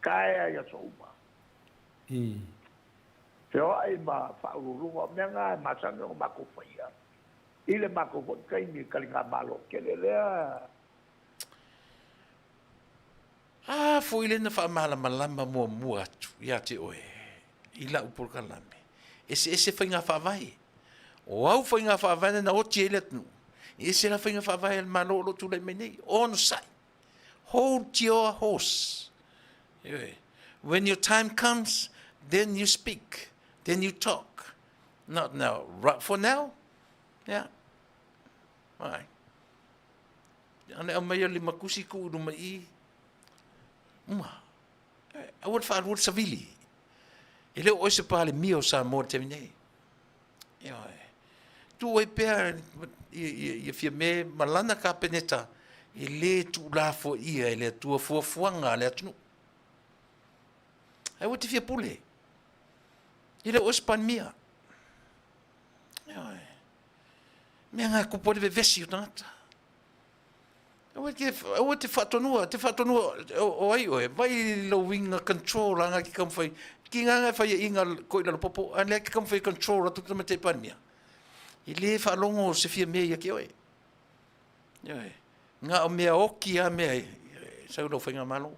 taea i aso uma. Feoai ma faauluuluga, o mea na e masani ona matou faia i le matou foi taimi i taligamalo tele lea.
A foi lea na faamalamalama muamua atu ia te oe i lau polokalame, eseese faiga faavae. O au faiga faavae na oti ai le atunuu, e ese la faiga faavae a le Malo o lo o tulai mai nei. Onosai. Hold your horse. When your time comes, then you speak, then you talk. Not now. Right for now, yeah. All right. Ana aumai o limakusi ku i luma i uma. Aua le faalua le savili. E le o oe se Palemia o Samoa i le taimi nei. Ioe. Tuu ai pea ia Fiame ma lana Kapeneta e le tuulafoaia e le Atua fuafuaga a le atunuu. Ae ua te fia pule. E le o oe se Palemia. Ioe. Mea nga e kupu ai le vevesi o tagata. Aua te, aua te whaatonua, te whaatonua o, o ai oe, vai lou winga control anga ki kamwhai, ki ngā ngā whai inga ko i lalo popo, a lea ki kamwhai control atu ki tamate pania. I le whaalongo se fia mea ia ki oe. Ioe. Ngā o mea oki a mea e, sau lau whainga malo.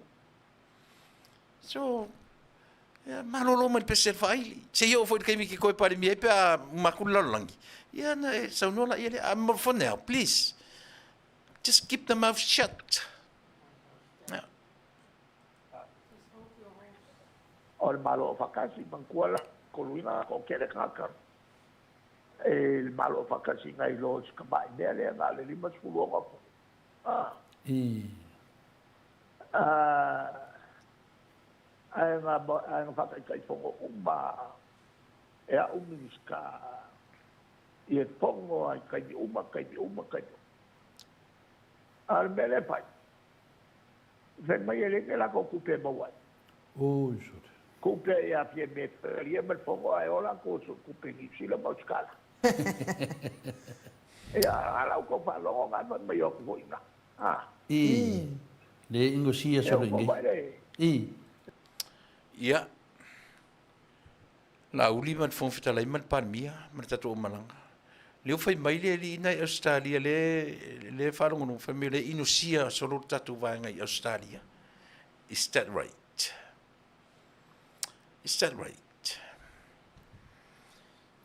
So, ia, malolo mai le pese whaaili. Se i o foi le kaimi ki koe pare mia e pea makulu lalolangi. Ia na e saunoa la ia lea. Um, for now, please, just keep the mouth shut. Yeah.
O le Malo Aofakasi, manatua la koluina ko kele kaka. E le Malo Aofakasi ngai lo se kamai mea lea na le 56 apu. Ah.
I.
Ah. Ae na ae na whakaitaifongo uma e a'u Minisita i e fono ai taimi uma, taimi uma, taimi uma. A o le mea lea e fai, fai mai e leai ni latou tupe e maua ai.
Oi sole.
Tupe e afia i mea e talia ma le fono ae ola atu o tupe Niu Sila ma Ausitala. Ia, a la outou faalogo na fai mai o atu foi ina. Ah.
I. Le ingosia sole inge. I.
Ia. Laauli ma le Fofoga Fetalai ma le Palemia ma le tatou aumalaga. Lea ua fai mai le alii na i Ausetalia lea lea e faalogologo fai mai o lea e inosia solo le tatou vaega i Ausetalia. Is that right? Is that right?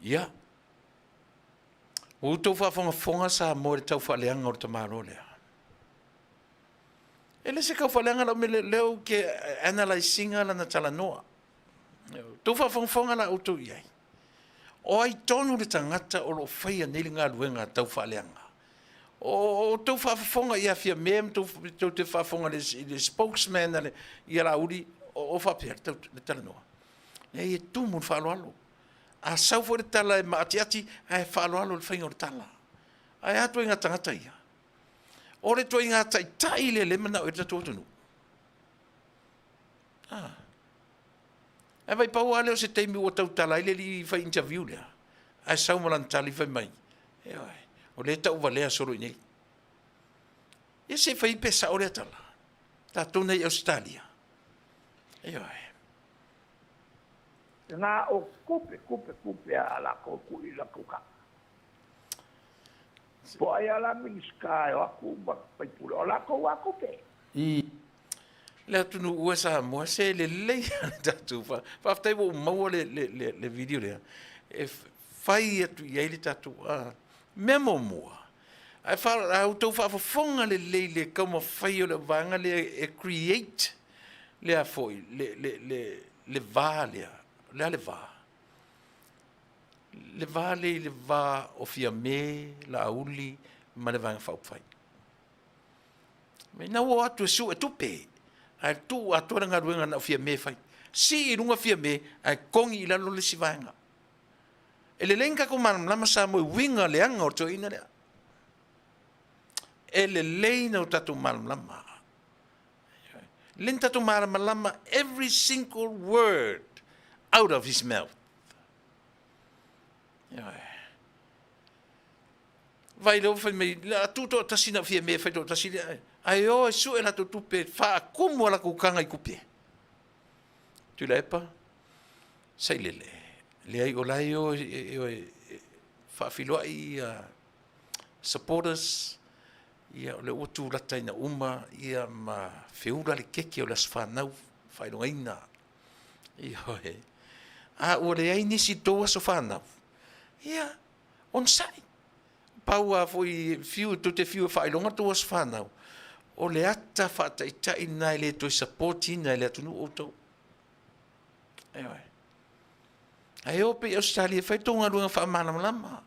Ia. Ua outou faafogafoga Samoa i le taufaaleaga o le tamaloa lea. E le se taufaaleaga lau mea lea ou te analyse ina lana talanoa. Tou faafogafoga la outou i ai. O ai tonu le tagata o lo o faia nei le galuega taufaaleaga? O outou faafofoga ia Fiame ma tou te faafofoga i le spokesman a le, ia Laauli, o faapea le talanoa. Leai, e tumu le faaaloalo. A sau foi le tala e maatiati, ae faaaloalo le faiga o le tala. Ae a ituaiga tagata ia? O le ituaiga taitai lea lea e manao i ai le tatou atunuu. Ah. Ae vaai pau lava lea o se taimi ua tautala ai le alii fai interview lea, ae sau ma lana tali fai mai, ioe, o lea e tauvalea solo i inei. Ia se i fai pe sao lea tala. Tatou nei i Ausetalia. Ioe.
Na o kupe, kupe, kupe a lakou kui i lakou kaka. Po o ai lava la Minisita e o atu ma faipule, o latou lava tupe.
I.
Le atunuu e Samoa, se lelei lava le tatou fa-, faafetai ua ou maua le, le, le, le video lea e fai atu i ai le tatou a. Mea muamua, ae fa, a outou faafofoga lelei i le taumafai o le vaega lea e create le a foi, le, le, le, le va lea. O le a le va? Le va lea i le va o Fiame, Laauli ma le Vaega Faaupufai. Ina ua o atu e sue tupe, ae tuu atoa le galuega na o Fiame e fai. Sii i luga Fiame ae togi i lalo le isi vaega. E lelei ni tatou malamalama Samoa i uiga leaga o le toeaina lea. E lelei na o tatou malamalama. Lelei ni tatou malamalama every single word out of his mouth. Ioe. Vai lea ua fai mai, le a tu toatasi na o Fiame e fai toatasi lea. Ae o e sue latou tupe, faatumu a latou taga i tupe. Tuilaepa, sailele, leai o la e o e, e, e faafiloai ia supporters, ia o lea ua tulataina uma ia ma feula le keke o le aso fanau faailogaina. Ioe. A ua leai nisi i tou aso fanau, ia, onosai. Pau lava foi fiu, tou te fiu e faailoga tou aso fanau, o le ata faataitai lena e le toe support ina e le atunuu outou. Ioe. Ae o pea i Ausetalia e fai tou galuega faamalamalama.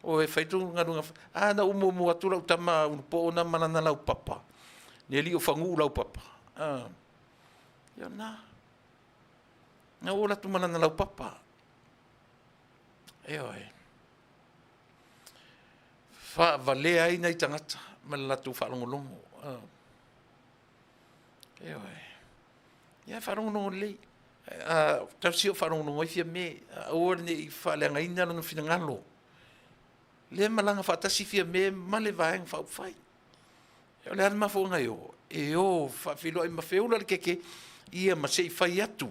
O e fai tou galuega. A na ou muamua atu lau tama ulupoo na ma lana laupapa. Ne li o faguu laupapa. Ah. Ia na. Na ou alu atu ma lana laupapa. Ioe. Faavalea ai nai tagata ma le latou faalogologo. Ah. Ioe. Ia faalogologo lelei. A tausi o faalogologo ai Fiame, aua ne i faaleagaina lona finagalo. Lea malaga faatasi Fiame ma le Vaega Faaupufai. O le a le mafuaaga e o? E o faafeiloai ma feula le keke ia ma se i fai atu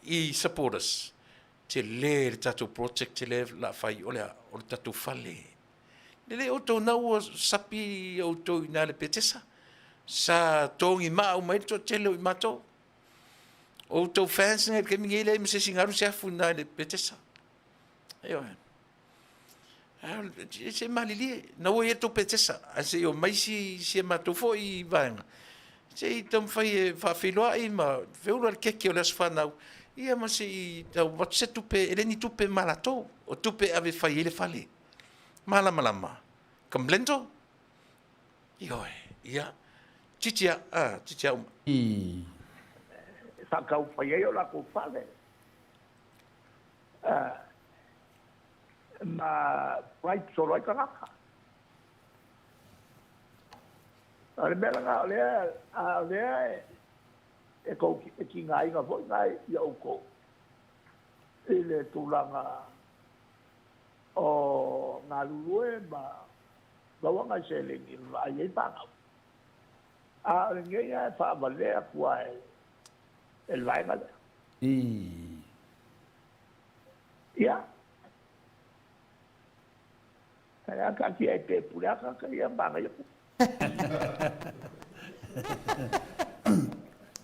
i supporters. Tele le tatou project lea o le a fai, o le a? O le tatou fale. Lelei outou na ua sapi outou i ina i le Petesa. Sa togi maa uma ai le toatele o i matou. O outou fans nei i le taimi nei e leai ma se isi na alu se afu i ina i le Petesa. Ioe. Se malilie, na ua i ai le tou Petesa, ae se i omai si, si a matou foi vaega, se i taumafai e faafeiloai ma feula le keke o le aso fanau, ia ma se i tau avatu se tupe, e le ni tupe ma latou, o tupe e ave e fai ai le fale. Malamalama. Comblento? Ioe, ia. Titia, a, titia uma.
I.
E faataumafai ai o latou fale. Ma bribe solo ai tagata. O le mea lena o lea, a o lea e tou e tigaina foi na ia outou i le tulaga o galulue ma maua nai seleni e vaai ai fanau. A o lenei lava e faavalea atu lava e le vaega lea.
I.
Ia. Ae a taatia e te pule a tagata ia manaia ku.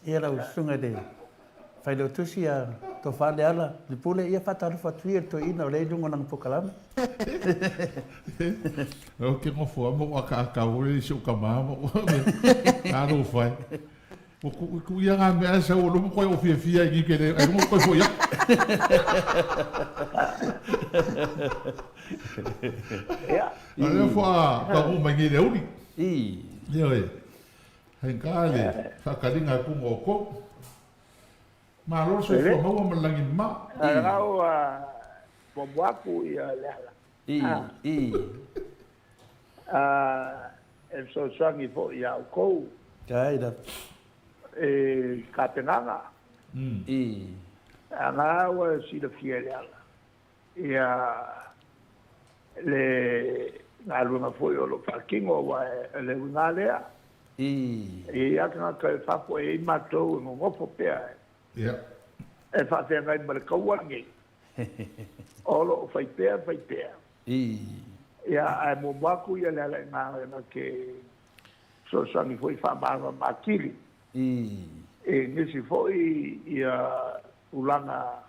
Ia lau susuga i le Failautusi ia Tofa Leala Lepule, ia faatalofa atu ia i le toeaina o lea e i luga o lana polokalame.
Ou te nofo lava ma ou akaaka foi i si ou tama ma ou Talofa e. Ua tuu ia na mea ae sau o luma koe ou fiafia ai ni kele ai luga koe foi aku.
Ia.
A lea fo'a taunuu mai nei le auli.
I.
Ioe. Faigata le faataliga atu ma outou. Malo le soifua maua ma le lagi mama.
I. Rau muamua atu ia Leala.
I. I.
E fesoasoani foi ia outou.
Kai la.
I tapenaga.
I.
Ana ua silafia e Leala ia le galuega foi o lo o faatino aua o le uiga lea.
I.
E i ai lava tagata i fafo e i ai matou e nonofo pea e faafeagai ma le taua lenei o lo o fai pea fai pea.
I.
Ia, ae muamua atu ia Lealaiga na te fesoasoani foi faamalamalama atili i nisi foi ia tulaga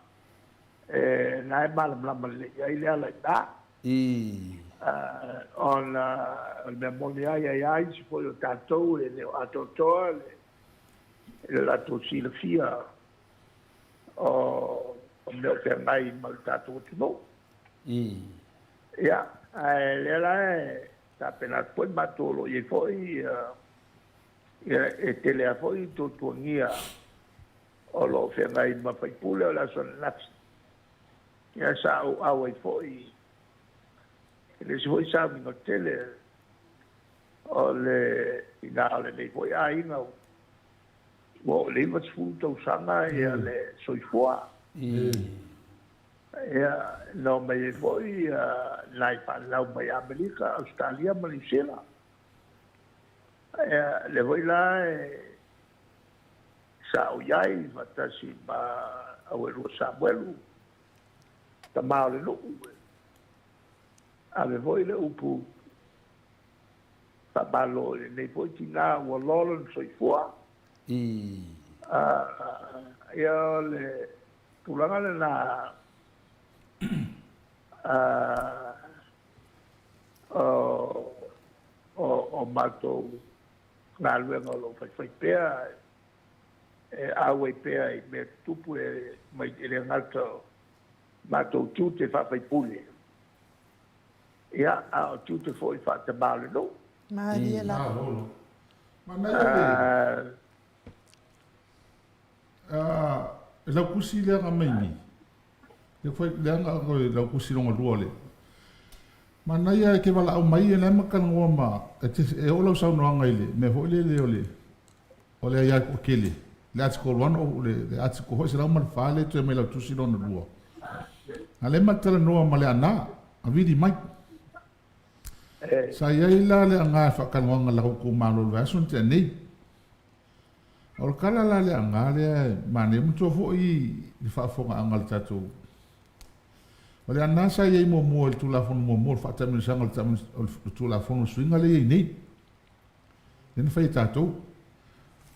e na e malamalama lelei i ai Lealaiga. Ona o le mea moni lava, e i ai lava isi foi o tatou e le o atoatoa le latou silafia o mea o feagai ma le tatou atunuu. Ia, ae lea la e tapena atu foi matou o lo o i ai foi, ia, e tele lava foi tuatuagia o lo o feagai ma faipule o le aso ananafi. Ia, sa ou auai foi i le isi foi sauniga tele o le ina o lenei foi aiga ua oo i le 90 tausaga ia le soifua. Ia, na omai ai foi nai fanau mai Amerika, Ausetalia ma Niu Sila. Ia, lea foi la e sa ou i ai faatasi ma Auelua Samuelu, tama o le nuu, ave foi le upu faamalo i lenei foi tina ua loa lona soifua. Ia, o le tulaga lena o matou galuega o lo o faifai pea, e auai pea i mea tutupu e mai e le gata o matou tiute faafaipule, ia, a o tiute foi faatamā o le nuu.
Malie lava.
Manaia le e lau kusi lea na mai nei. Le fai lea na lau kusi longa lua le. Manaia e te valaau mai e la ma talanoa ma e te e oo lau saunoaga i le mea foi lele o le o le aia toatele. Le article 1 o le, le article foi 104 le toe mai lau tusi lona lua. A le ma talanoa ma le ana, a vili mai. Sa i ai la le aga e faatalanoaga i lau itumalo i le vaiaso na tea nei. O le tala la le aga lea e manaia, manatua foi le faafofogaaga a le tatou. O le ana sa i ai muamua i le Tulafono muamua o le faataamilosaga o le Tulafono o le suiga lea e i ai nei, lea na fai e tatou.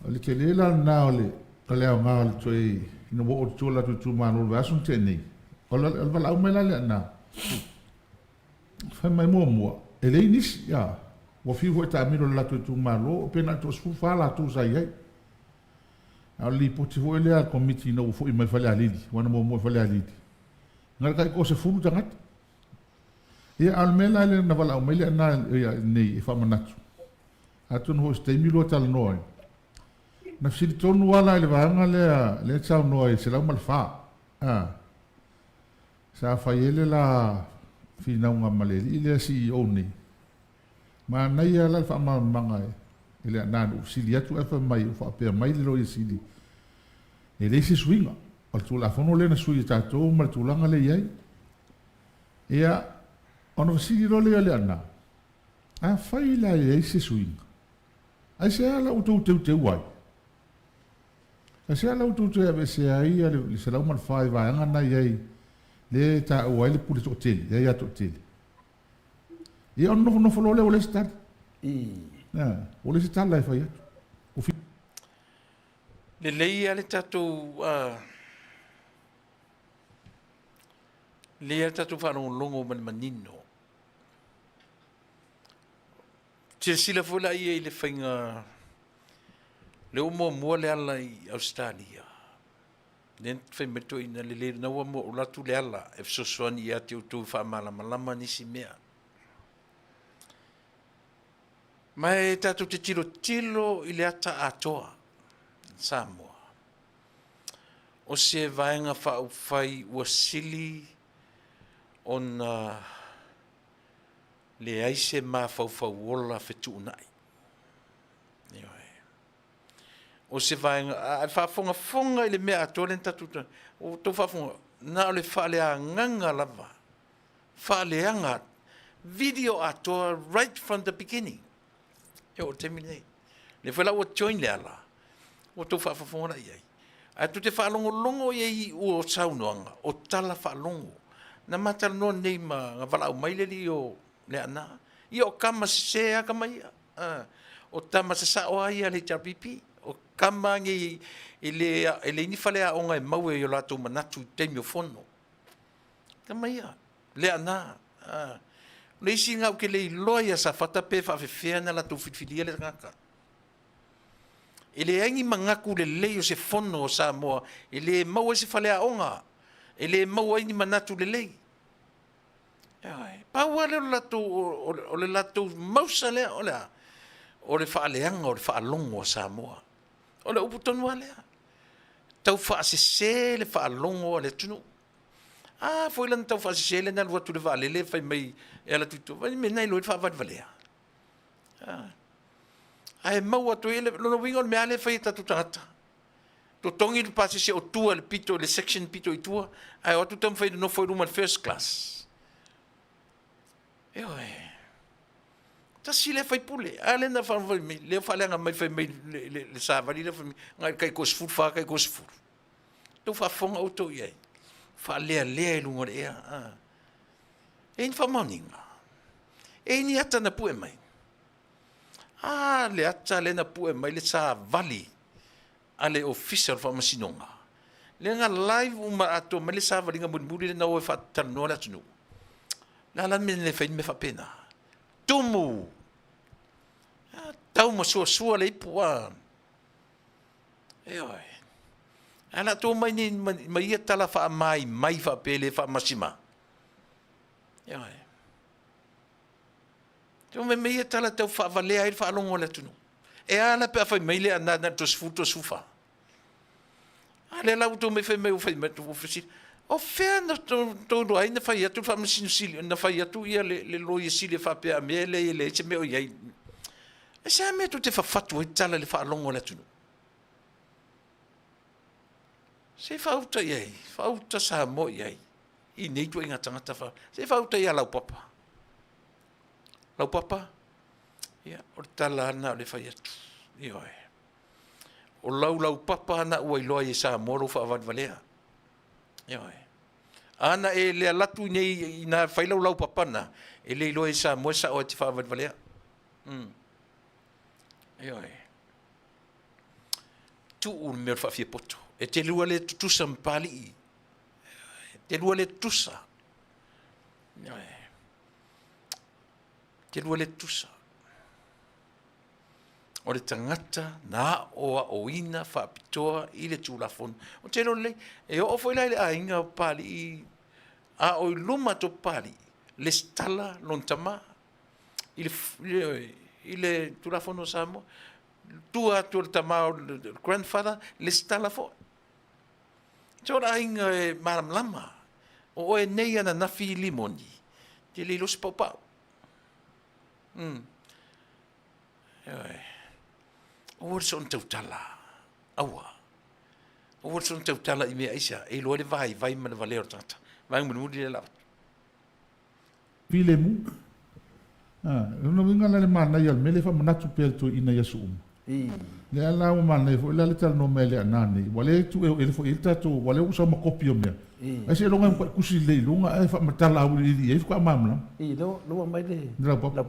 O le tele la lena o le o le aoga o le toe ina ua oo i tua o le latou itumalo i le vaiaso na tea nei. O le valaau mai la le ana, Fai mai muamua, e leai nisi, a, ua fiu foi e taamilo i le latou itumalo, pe na o le toasefulufa latou sa i ai. A o le lipoti foi lea a le Komiti ina ua foi mai Falealili, aua na muamua i Falealili, na o le tai toasefulu tagata. Ia, a o le mea la lea na valaau mai Leaana nei e faamanatu, atonu foi o se taimi lua talanoa ai, na fesili tonu lava la i le vaega lea, lea e saunoa ai i le 104, a, Sa fai ai le la finauga ma le alii lea CEO nei. Manaia la le faamalamalamaga e Leaana na ou fesili atu ae fai mai ua faapea mai le Loia Sili e leai se suiga o le Tulafono lea na sui e tatou ma le tulaga lea e i ai. Ia, ona fesili loa lea o Leaana, afai la e leai se suiga, aisea la ua outou teuteu ai? Aisea la ua outou toe aveesea ai le 104 i vaega na i ai lea e taua ai le pule toatele, le aia toatele? Ia ona nofonofo loa lea ua leai se tali. Ua leai se tala e fai atu. Ua
Lelei lava le tatou lelei lava le tatou faalogologo ma le manino. Silasila foi la ia i le faiga lea ua muamua le ala i Ausetalia, lea na fai mai le toeaina lelei lena ua mua alu atu le ala e fesoasoani ia te outou e faamalamalama nisi mea. Ma e tatou te tilotilo i le ata atoa Samoa. O se vaega faaupufai ua sili ona leai se mafaufau ola fetuunai. Ioe. O se vaega, a faafogafoga i le mea atoa lea na tatou, ua outou faafogafoga, na o le faaleagaga lava, faaleaga, video atoa right from the beginning. E oo i le taimi lenei. Lea foi la ua join Leala, ua outou faafofoga la i ai. Ae tou te faalogologo i ai i iuga o saunoaga, o tala faalogo. Na ma talanoa nei ma, na valaau mai le alii o Leaana. Ia o tama sese lava tama ia. O tama sasao lava ia a le HRPP. O tama nei e le, e leai ni faleaoga e maua i o latou manatu i taimi o fono. Tama ia, Leaana. O le isi lena ou te le iloa ia Safata pe faafefea ona latou filifilia le tagata. E leai ni manatu lelei o se fono o Samoa e le maua ai se faleaoga, e le maua ai ni manatu lelei. Ioe. Pau lava lea o le latou, o le latou mausa lea, o le a? O le faaleaga o le faalogo a Samoa. O le upu tonu lava lea. Tau faasese le faalogo a le atunuu. A foi la na tau faasese lea na alu atu i le vaalele fai mai e alu atu i tua, fai mea na iloa ai le faavalevalea. Ae maua atu ai, lona uiga o le mea lava lea e fai e tatou tagata. Totogi le pasese o tua i le pito i le section pito i tua, ae o atu taumafai e nonofo i luma i le first class. Ioe. Tasi lea faipule. A lea na fai mai, lea faaleaga mai fai mai le savali lea fai mai, na o le tai 24, tai 20. Tou faafofoga outou i ai. Faalealea i luga o le ea. E i ai ni faamaoniga? E i ai ni ata na pue mai? A le ata lea na pue mai le savali a le Ofisa o le Faamasinoga, lea na live uma atoa mai le savaliga mulimuli lea na o e faatalanoa le atunuu. O le a la le mea na le fai ai le mea faapena? Tumu! Tau ma suasua le ipu a. Ioe. Ae la tou mai nei ma ia tala faamaimai faapea e le faamasima. Ioe. Tou mai ma ia tala tau faavalea ai le faalogo a le atunuu. E a la pe a fai mai le Aana na o le 30, 34? A lea la ua tou mai fai mai ua fai mai, ua fesili, o fea na tou iloa ai na fai atu le Faamasino Sili, na fai atu ia le Loia Sili e faapea a mea e leai e leai se mea o i ai. E se a mea tou te fafatu ai tala i le faalogo a le atunuu? Se faauta i ai, faauta Samoa i ai, i nei ituaiga tagata fa, se faauta ia Laupapa. Laupapa, ia, o le tala lava lena o lea e fai atu. Ioe. O lau laupapa na ua iloa ai e Samoa lou faavalevalea. Ioe. A na e le alu atu nei ina fai lau laupapa na, e le iloa e Samoa e sao e te faavalevalea. Ioe. Tuu le mea o le faafiapoto. E te lua le tutusa ma Papalii. E te lua le tutusa. Ioe. E te lua le tutusa. O le tagata na aoaoina faapitoa i le Tulafono. Ou te iloa lelei, e oo foi la i le aiga o Papalii, a o i luma atu o Papalii, lesitala lona tama i le, i le Tulafono o Samoa. Tua atu o le tama o le grandfather, lesitala foi. So o le aiga e malamalama. O oe nei ananafi Limoni, e te le iloa se paupau. Ioe. Aua le soona tautala. Aua. Aua le soona tautala i mea aisea, e iloa ai le vaivai ma le valea o le tagata. Vaega mulimuli lea o le a avatu.
Filemu. A, lona uiga la le manaia o le mea lea e faamanatu pea i le toeaina i aso uma. Lea la ua manaia foi la le talanoa mai a Leaana nei, ua le tuueuele foi i ai le tatou, ua lea ua sau ma kopi o mea. Ai seiloga e matua tusi lelei i luga ae faamatala auiliili i ai faatoa malamalama.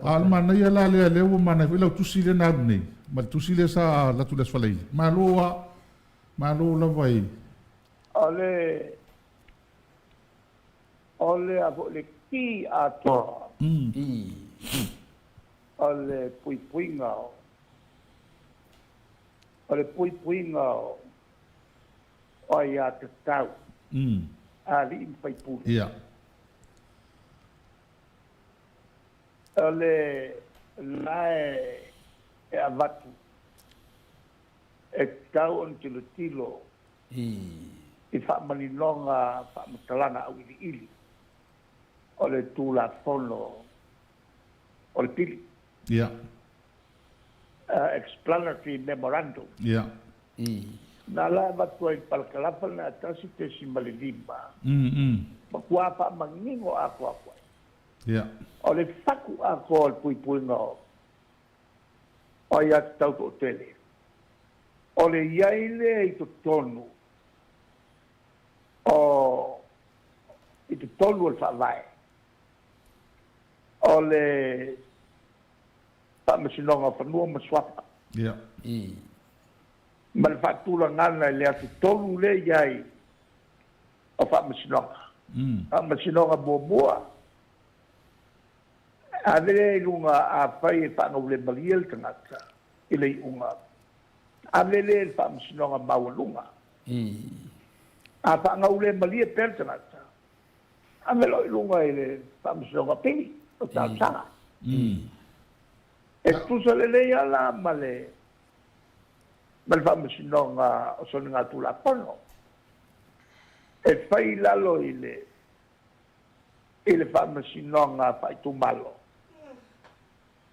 A o le manaia la lea, lea ua manaia foi lau tusi lea na alu nei, ma le tusi lea sa alu atu i le Aso Faraile. Malo lava, malo lava i.
O le, o le a foi le ki atoa. O le puipuiga o, o le puipuiga o, o aiatatau a alii ma faipule. O le la e avatu e tatau ona tilotilo i faamaninoga faamatalaga auiliili o le Tulafono o le Pili. Explanatory Memorandum. Na la e avatu ai i le palakalafa lena e 1.5, matua faamanino atoatoa ai. O le fatu atoa o le puipuiga o aiatatau toatele, o le i ai lea i totonu o i totonu o le Faavae. O le Faamasinoga o Fanua ma Suafa.
Ia.
Ma le faatulagaga i le atotonu lea e i ai o Faamasinoga. Faamasinoga muamua, ave lea i luga afai e faagaulemalie le tagata i le iuga, ave lea i le Faamasinoga maualuga. A faagaulemalie pea le tagata, ave loa i luga i le Faamasinoga Apili o talosaga. E tutusa lelei lava la ma le ma le Faamasinoga o Soligatulafono e fai i lalo i le i le Faamasinoga Faaitumalo.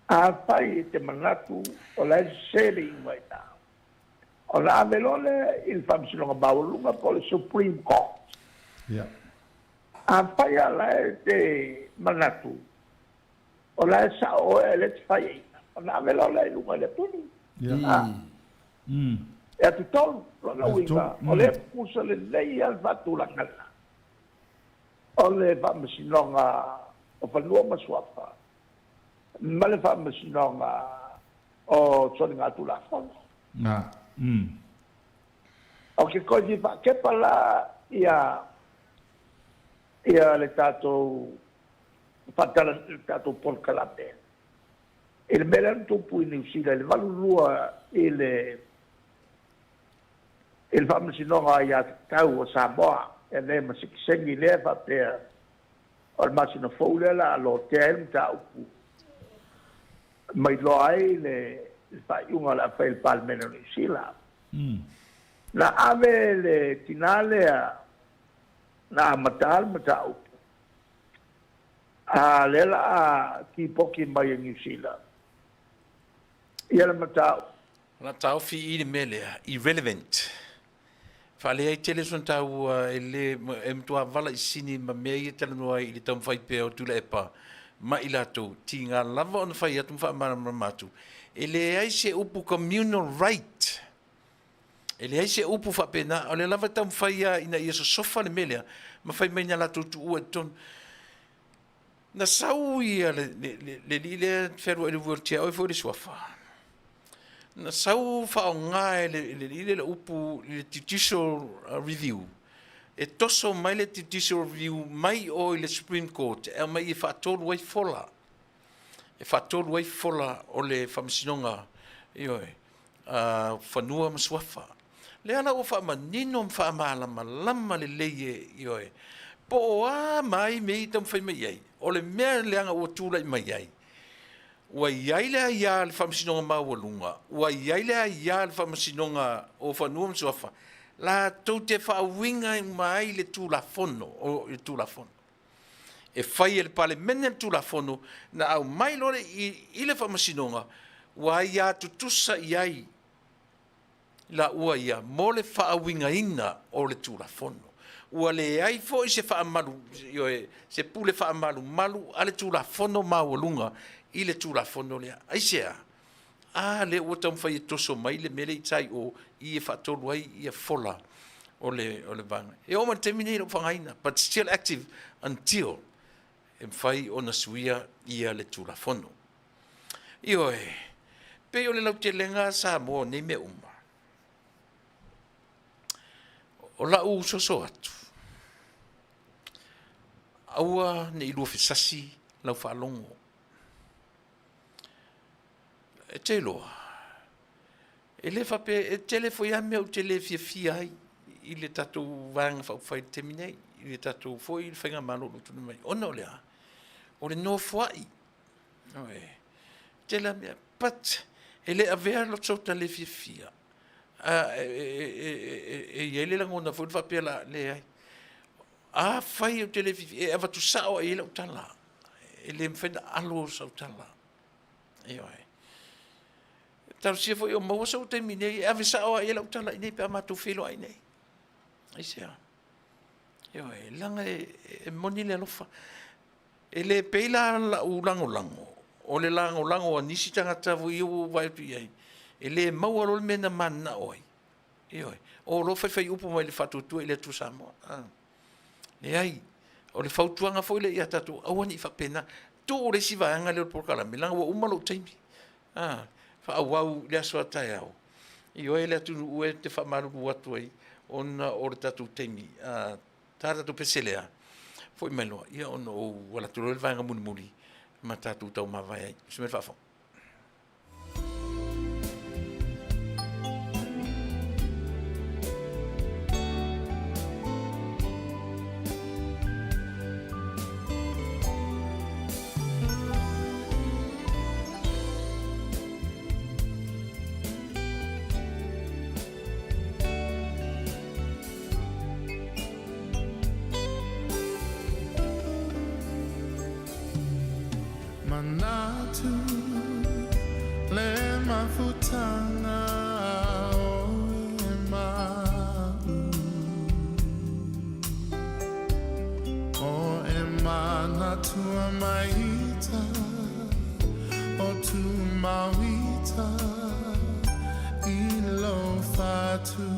Afai e te manatu o la e sese le iuga i ina, ona ave loa lea i le Faamasinoga Maualuga po o le Supreme Court. Afai lava la e te manatu o la e sao oe ae le te faiaina, ona ave loa lea i luga i le apili. E atutolu, lona uiga, o lea e tutusa lelei lava le faatulagaga o le Faamasinoga o Fanua ma Suafa ma le Faamasinoga o Soligatulafono. O ke toe fia faakepa la ia ia le tatou faatala le tatou polokalame i le mea lea na tupu i Niu Sila i le 82 i le i le Faamasinoga o Aiatatau o Samoa e avea ma sitiseni lea faapea o le masina fou lea la a lotea ai le mataupu ma iloa ai le faaiuga o le a fai e le Palemene o Niu Sila. Na ave le tina lea na amata le mataupu a lea la a tipoki mai e Niu Sila ia le mataupu.
O le a taofi i i le mea lea, irrelevant. Faaleai tele sona taua e le, e matua valaisini ma mea ia e talanoa ai i le taumafai pea o Tuilaepa ma i latou, tiga lava ona fai atu ma faamalamalama atu, e leai se upu communal right. E leai se upu faapena, o lea lava e taumafai lava ina ia sosofa le mea lea ma fai mai na latou tuua i totonu. Na sau ia le, le, le, le alii lea e fealuai i le wheelchair, oi foi le suafa. Na sau faaaoga e le, le alii lea le upu i le judicial review. E toso mai le judicial review mai o i le Supreme Court e aumai e faatolu ai fola. E faatolu ai fola o le Faamasinoga, ioe, Fanua ma Suafa. Lea la ua faamanino ma faamalamalama lelei e, ioe, po o a ma ai mea ia e taumafai mai ai. O le mea leaga ua tulai mai ai, ua i ai le aia a le Faamasinoga Maualuga, ua i ai le aia a le Faamasinoga o Fanua ma Suafa, latou te faauiga uma ai le Tulafono, o le Tulafono. E fai e le Palemene le Tulafono na aumai loa i, i le Faamasinoga, ua aia tutusa i ai laua ia mo le faauigaina o le Tulafono. Ua leai foi se faamalu, ioe, se pule faamalumalu a le Tulafono maualuga i le Tulafono lea. Aisea? A lea ua taumafai e toso mai le mea lea i tai i o i e faatolu ai ia fola o le, o le vaega. E oo mai le taimi nei e le o faaaogaina, but still active until e mafai ona suia ia le Tulafono. Ioe, pei o le lautelega a Samoa o nei mea uma. O lau soso atu, aua ne i luafesasi lau faalogo. E te iloa, e le faapea, e tele foi lava mea ou te le fiafia ai i le tatou Vaega Faaupufai i le taimi nei, i le tatou foi faigamalo o lo o tulai mai, ona o le a? O le nofoai, ioe, e tele lava mea, but e le avea sota le fiafia e i ai le lagona foi lea faapea o le a, leai. Afai ou te le fiafia, e avatu sao lava i ai lau tala, e le mafai ona alo sau tala. Ioe. Talosia foi o maua sou taimi nei, e ave sao lava i ai lau tala i inei pe a matou feiloai nei. Aisea? Ioe, leaga e moni le alofa. E le pei la lau lagolago, o le lagolago a nisi tagata foi ia ua ou vaai atu i ai, e le maua loa le mea na mananao ai. Ioe, o loa faifai upu mai le Faatuatua i le Atua Samoa. Leai, o le fautuaga foi lea ia tatou, aua ne i faapena. Tuu le isi vaega lea o le polokalame, leaga ua uma lou taimi. A, faaauau i le aso a taeao. Ioe le atunuu e te faamalulu atu ai ona o le tatou taimi. A, ta le tatou pese lea, foi mai loa, ia ona ou alu atu loa i le vaega mulimuli ma tatou taumavae ai. Usu mai le faafofoga.
Manatu le mafutaga o e ma'u O e manatua maita o tumauita i lou fatu.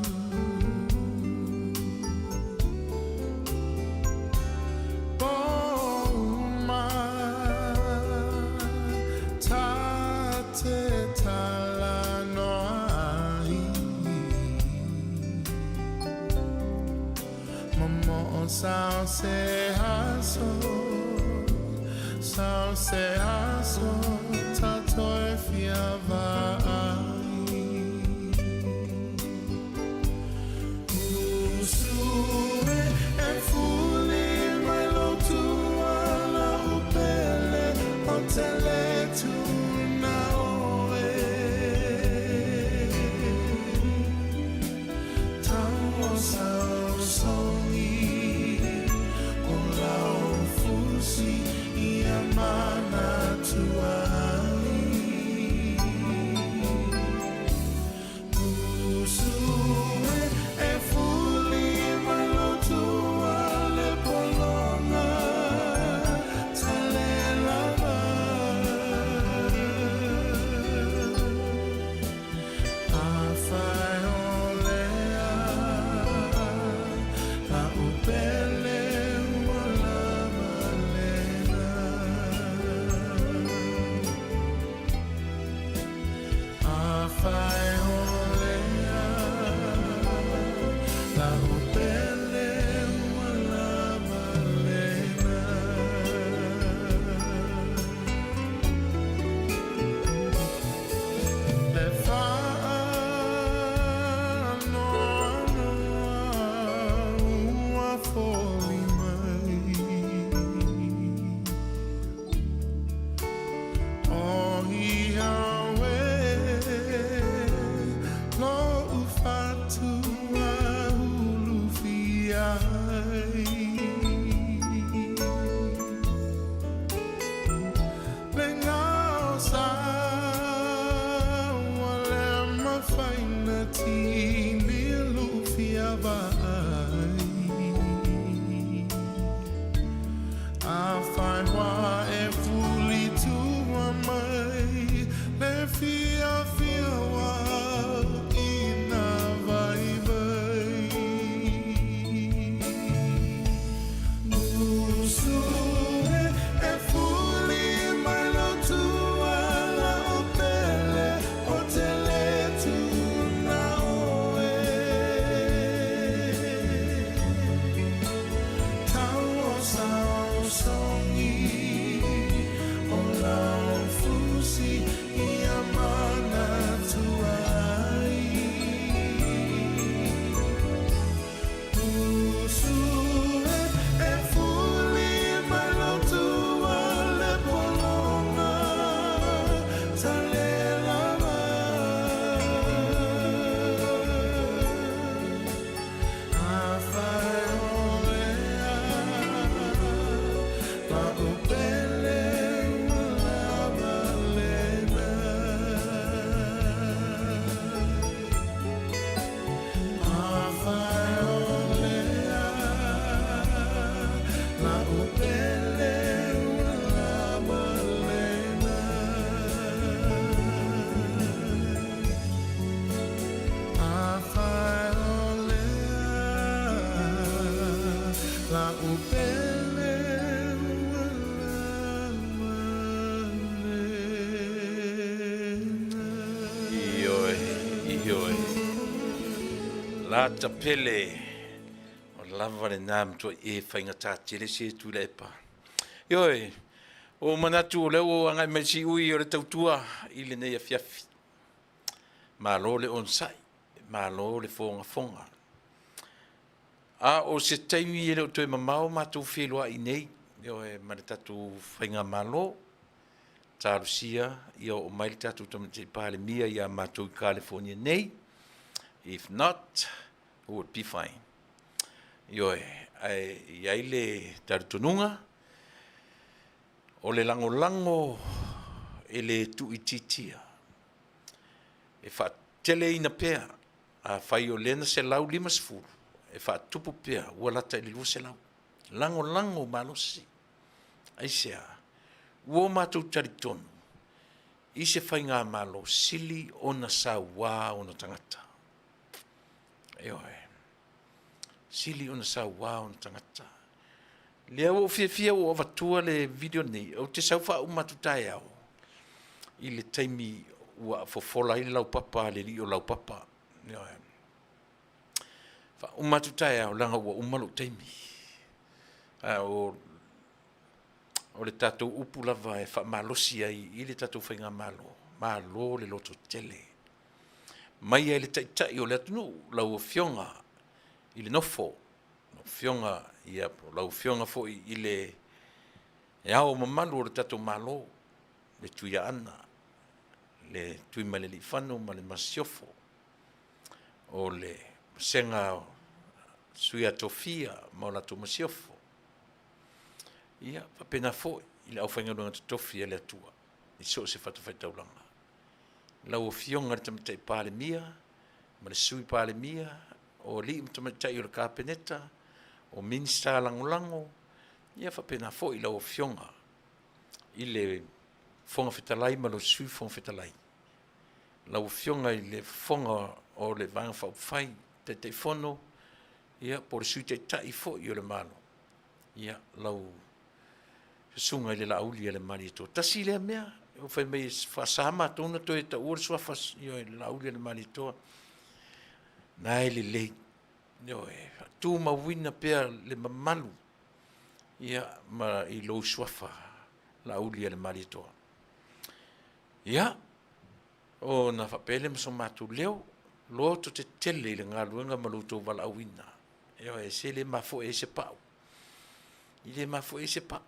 Lata pele, o lava lena matuai e faigata tele se Tuilaepa. Ioe, ua ou manatu o lea ua agai mai le siui o le tautua i lenei afiafi. Malo le onosai, malo le fogafoga. A o se taimi e le o toe mamao matou feiloai nei, ioe, ma le tatou Faigamalo. Talosia ia oo mai le tatou Tamaitai Palemia ia matou i California nei. If not, we would be fine. Ioe, ae i ai le talitonuga, o le lagolago e le tuuitiitia, e faateleina pea, afai o lea na 150, e faatupu pea ua lata i le 200. Lagolago malosi. Aisea? Ua o matou talitonu i se faigamalo sili ona saua ona tagata. Ioe. Sili ona saua ona tagata. Lea ua ou fiafia ua ou avatua le video lenei, ou te sau faauma atu taeao i le taimi ua fofola ai le laupapa a le alii o laupapa. Ioe. Faauma atu taeao leaga ua uma lou taimi. A o o le tatou upu lava e faamalosi ai i le tatou faigamalo, malo le lototele. Mai ai le Taitai o le atunuu, lau Afioga i le Nofo, lau Afioga, ia, po o lau Afioga foi i le Ao Mamalu o le tatou Malo, le Tuiaana, le Tuimalealiifano ma le Masiofo, o le Vasega o Sui a Tofia ma o latou Masiofo. Ia, faapena foi i le aufaigaluega totofi a le Atua i so o se fatafaitaulaga. Lau Afioga i le Tamaitai Palemia ma le Sui Palemia, o alii ma tamaitai o le Kapeneta, o Minisita Lagolago, ia faapena foi lau Afioga i le Fofoga Fetalai ma lou Sui Fofoga Fetalai, lau Afioga i le Fofoga o le Vaega Faaupufai, Taitaifono, ia po o le Sui Taitai foi o le Malo, ia lau Susuga i le Laauli a le Malietoa. Tasi lea mea, ua fai mai e faasa matou ona toe taua le suafa ioe, le Laauli a le Malietoa. Na e lelei, ioe, tumauina pea le mamalu ia ma i lou suafa Laauli a le Malietoa. Ia, ona faapea lea ma so matou leo, loto tetele i le galuega ma lo outou valaauina. Ioe, se le mafoe ai se pau. I le mafoe ai se pau.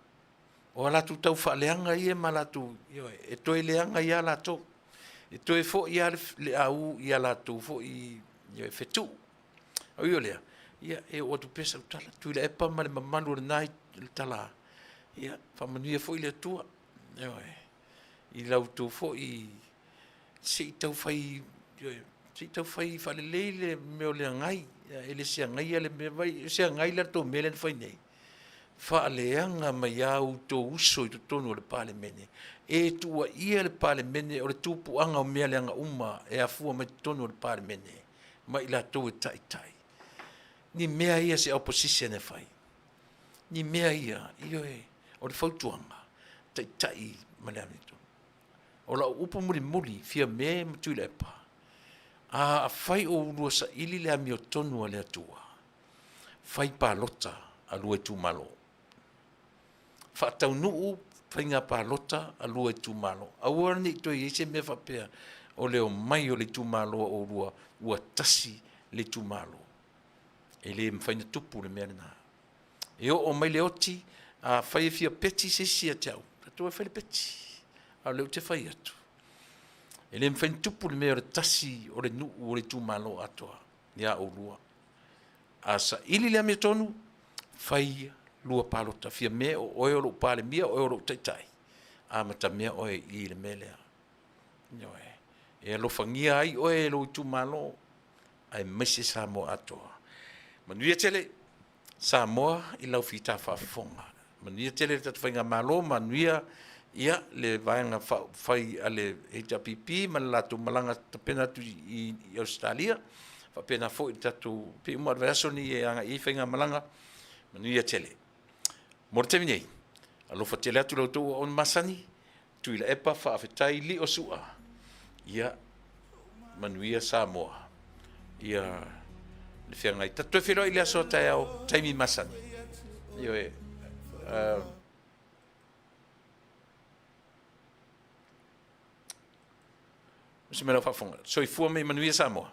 O a latou tau faaleaga ia ma latou, ioe, e toe leaga ia latou. E toe foi lava le au ia latou foi, ioe, fetuu. A ui o lea, ia, e oo atu pea sau tala, Tuilaepa ma le mamalu o lena tala, ia, faamanuia foi le Atua, ioe, i la outou foi se i tau fai, se i tau fai faalelei le mea o le agai, e le se agaia le mea, vai, se agai le tou mea lea na fai nei, faaleaga mai a outou uso i totonu o le Palemene, e tuuaia le Palemene o le tupuaga o mea leaga uma e afua mai totonu o le Palemene ma i latou e taitai. Ni mea ia se opposition e fai. Ni mea ia, ioe, o le fautuaga, taitai ma le amiotonu. O lau upu mulimuli, Fiame ma Tuilaepa, a afai o ulua saili le amiotonu a le Atua, fai palota a lua itumalo. Faataunuu faiga palota a lua itumalo. Aua ne i toe i ai se mea faapea o le omai o le itumalo a oulua ua tasi le itumalo. E le mafai ona tupu le mea lena. E oo mai le oti, afai e fia peti se isi ia te au, tatou o e fai le peti. A o lea ou te fai atu, e le mafai ona tupu le mea o le tasi o le nuu o le itumalo atoa ia oulua. A saili le amiotonu, fai lua palota. Fiame o oe o lou Palemia, o oe o lou Taitai, amatamea oe i i le mea lea. Ioe. E alofagia ai oe e lou itumalo, aemaise Samoa atoa. Manuia tele Samoa i lau fita faafofoga. Manuia tele le tatou faigamalo, manuia ia le vaega faaupufai a le HRPP ma le latou malaga tapena atu i Ausetalia, faapena foi le tatou, pei uma lava o le vaiaso lenei e agai i ai faigamalaga, manuia tele. Mo le taimi nei, alofa tele atu la outou auauna masani, Tuilaepa faafetai Lio Sua, ia manuia Samoa. Ia.
Le feagai. Tatou toe feiloai i le aso a taeao, taimi masani. Ioe. Se mea lau faafofoga. Soifua ma ia manuia Samoa.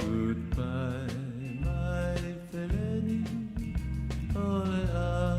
Goodbye, my feleni, o le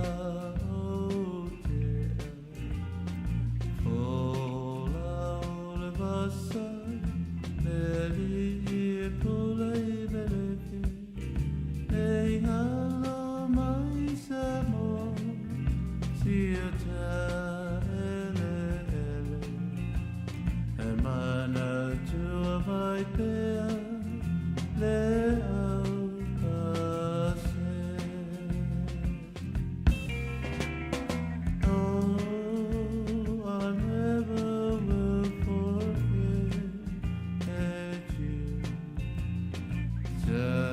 Te.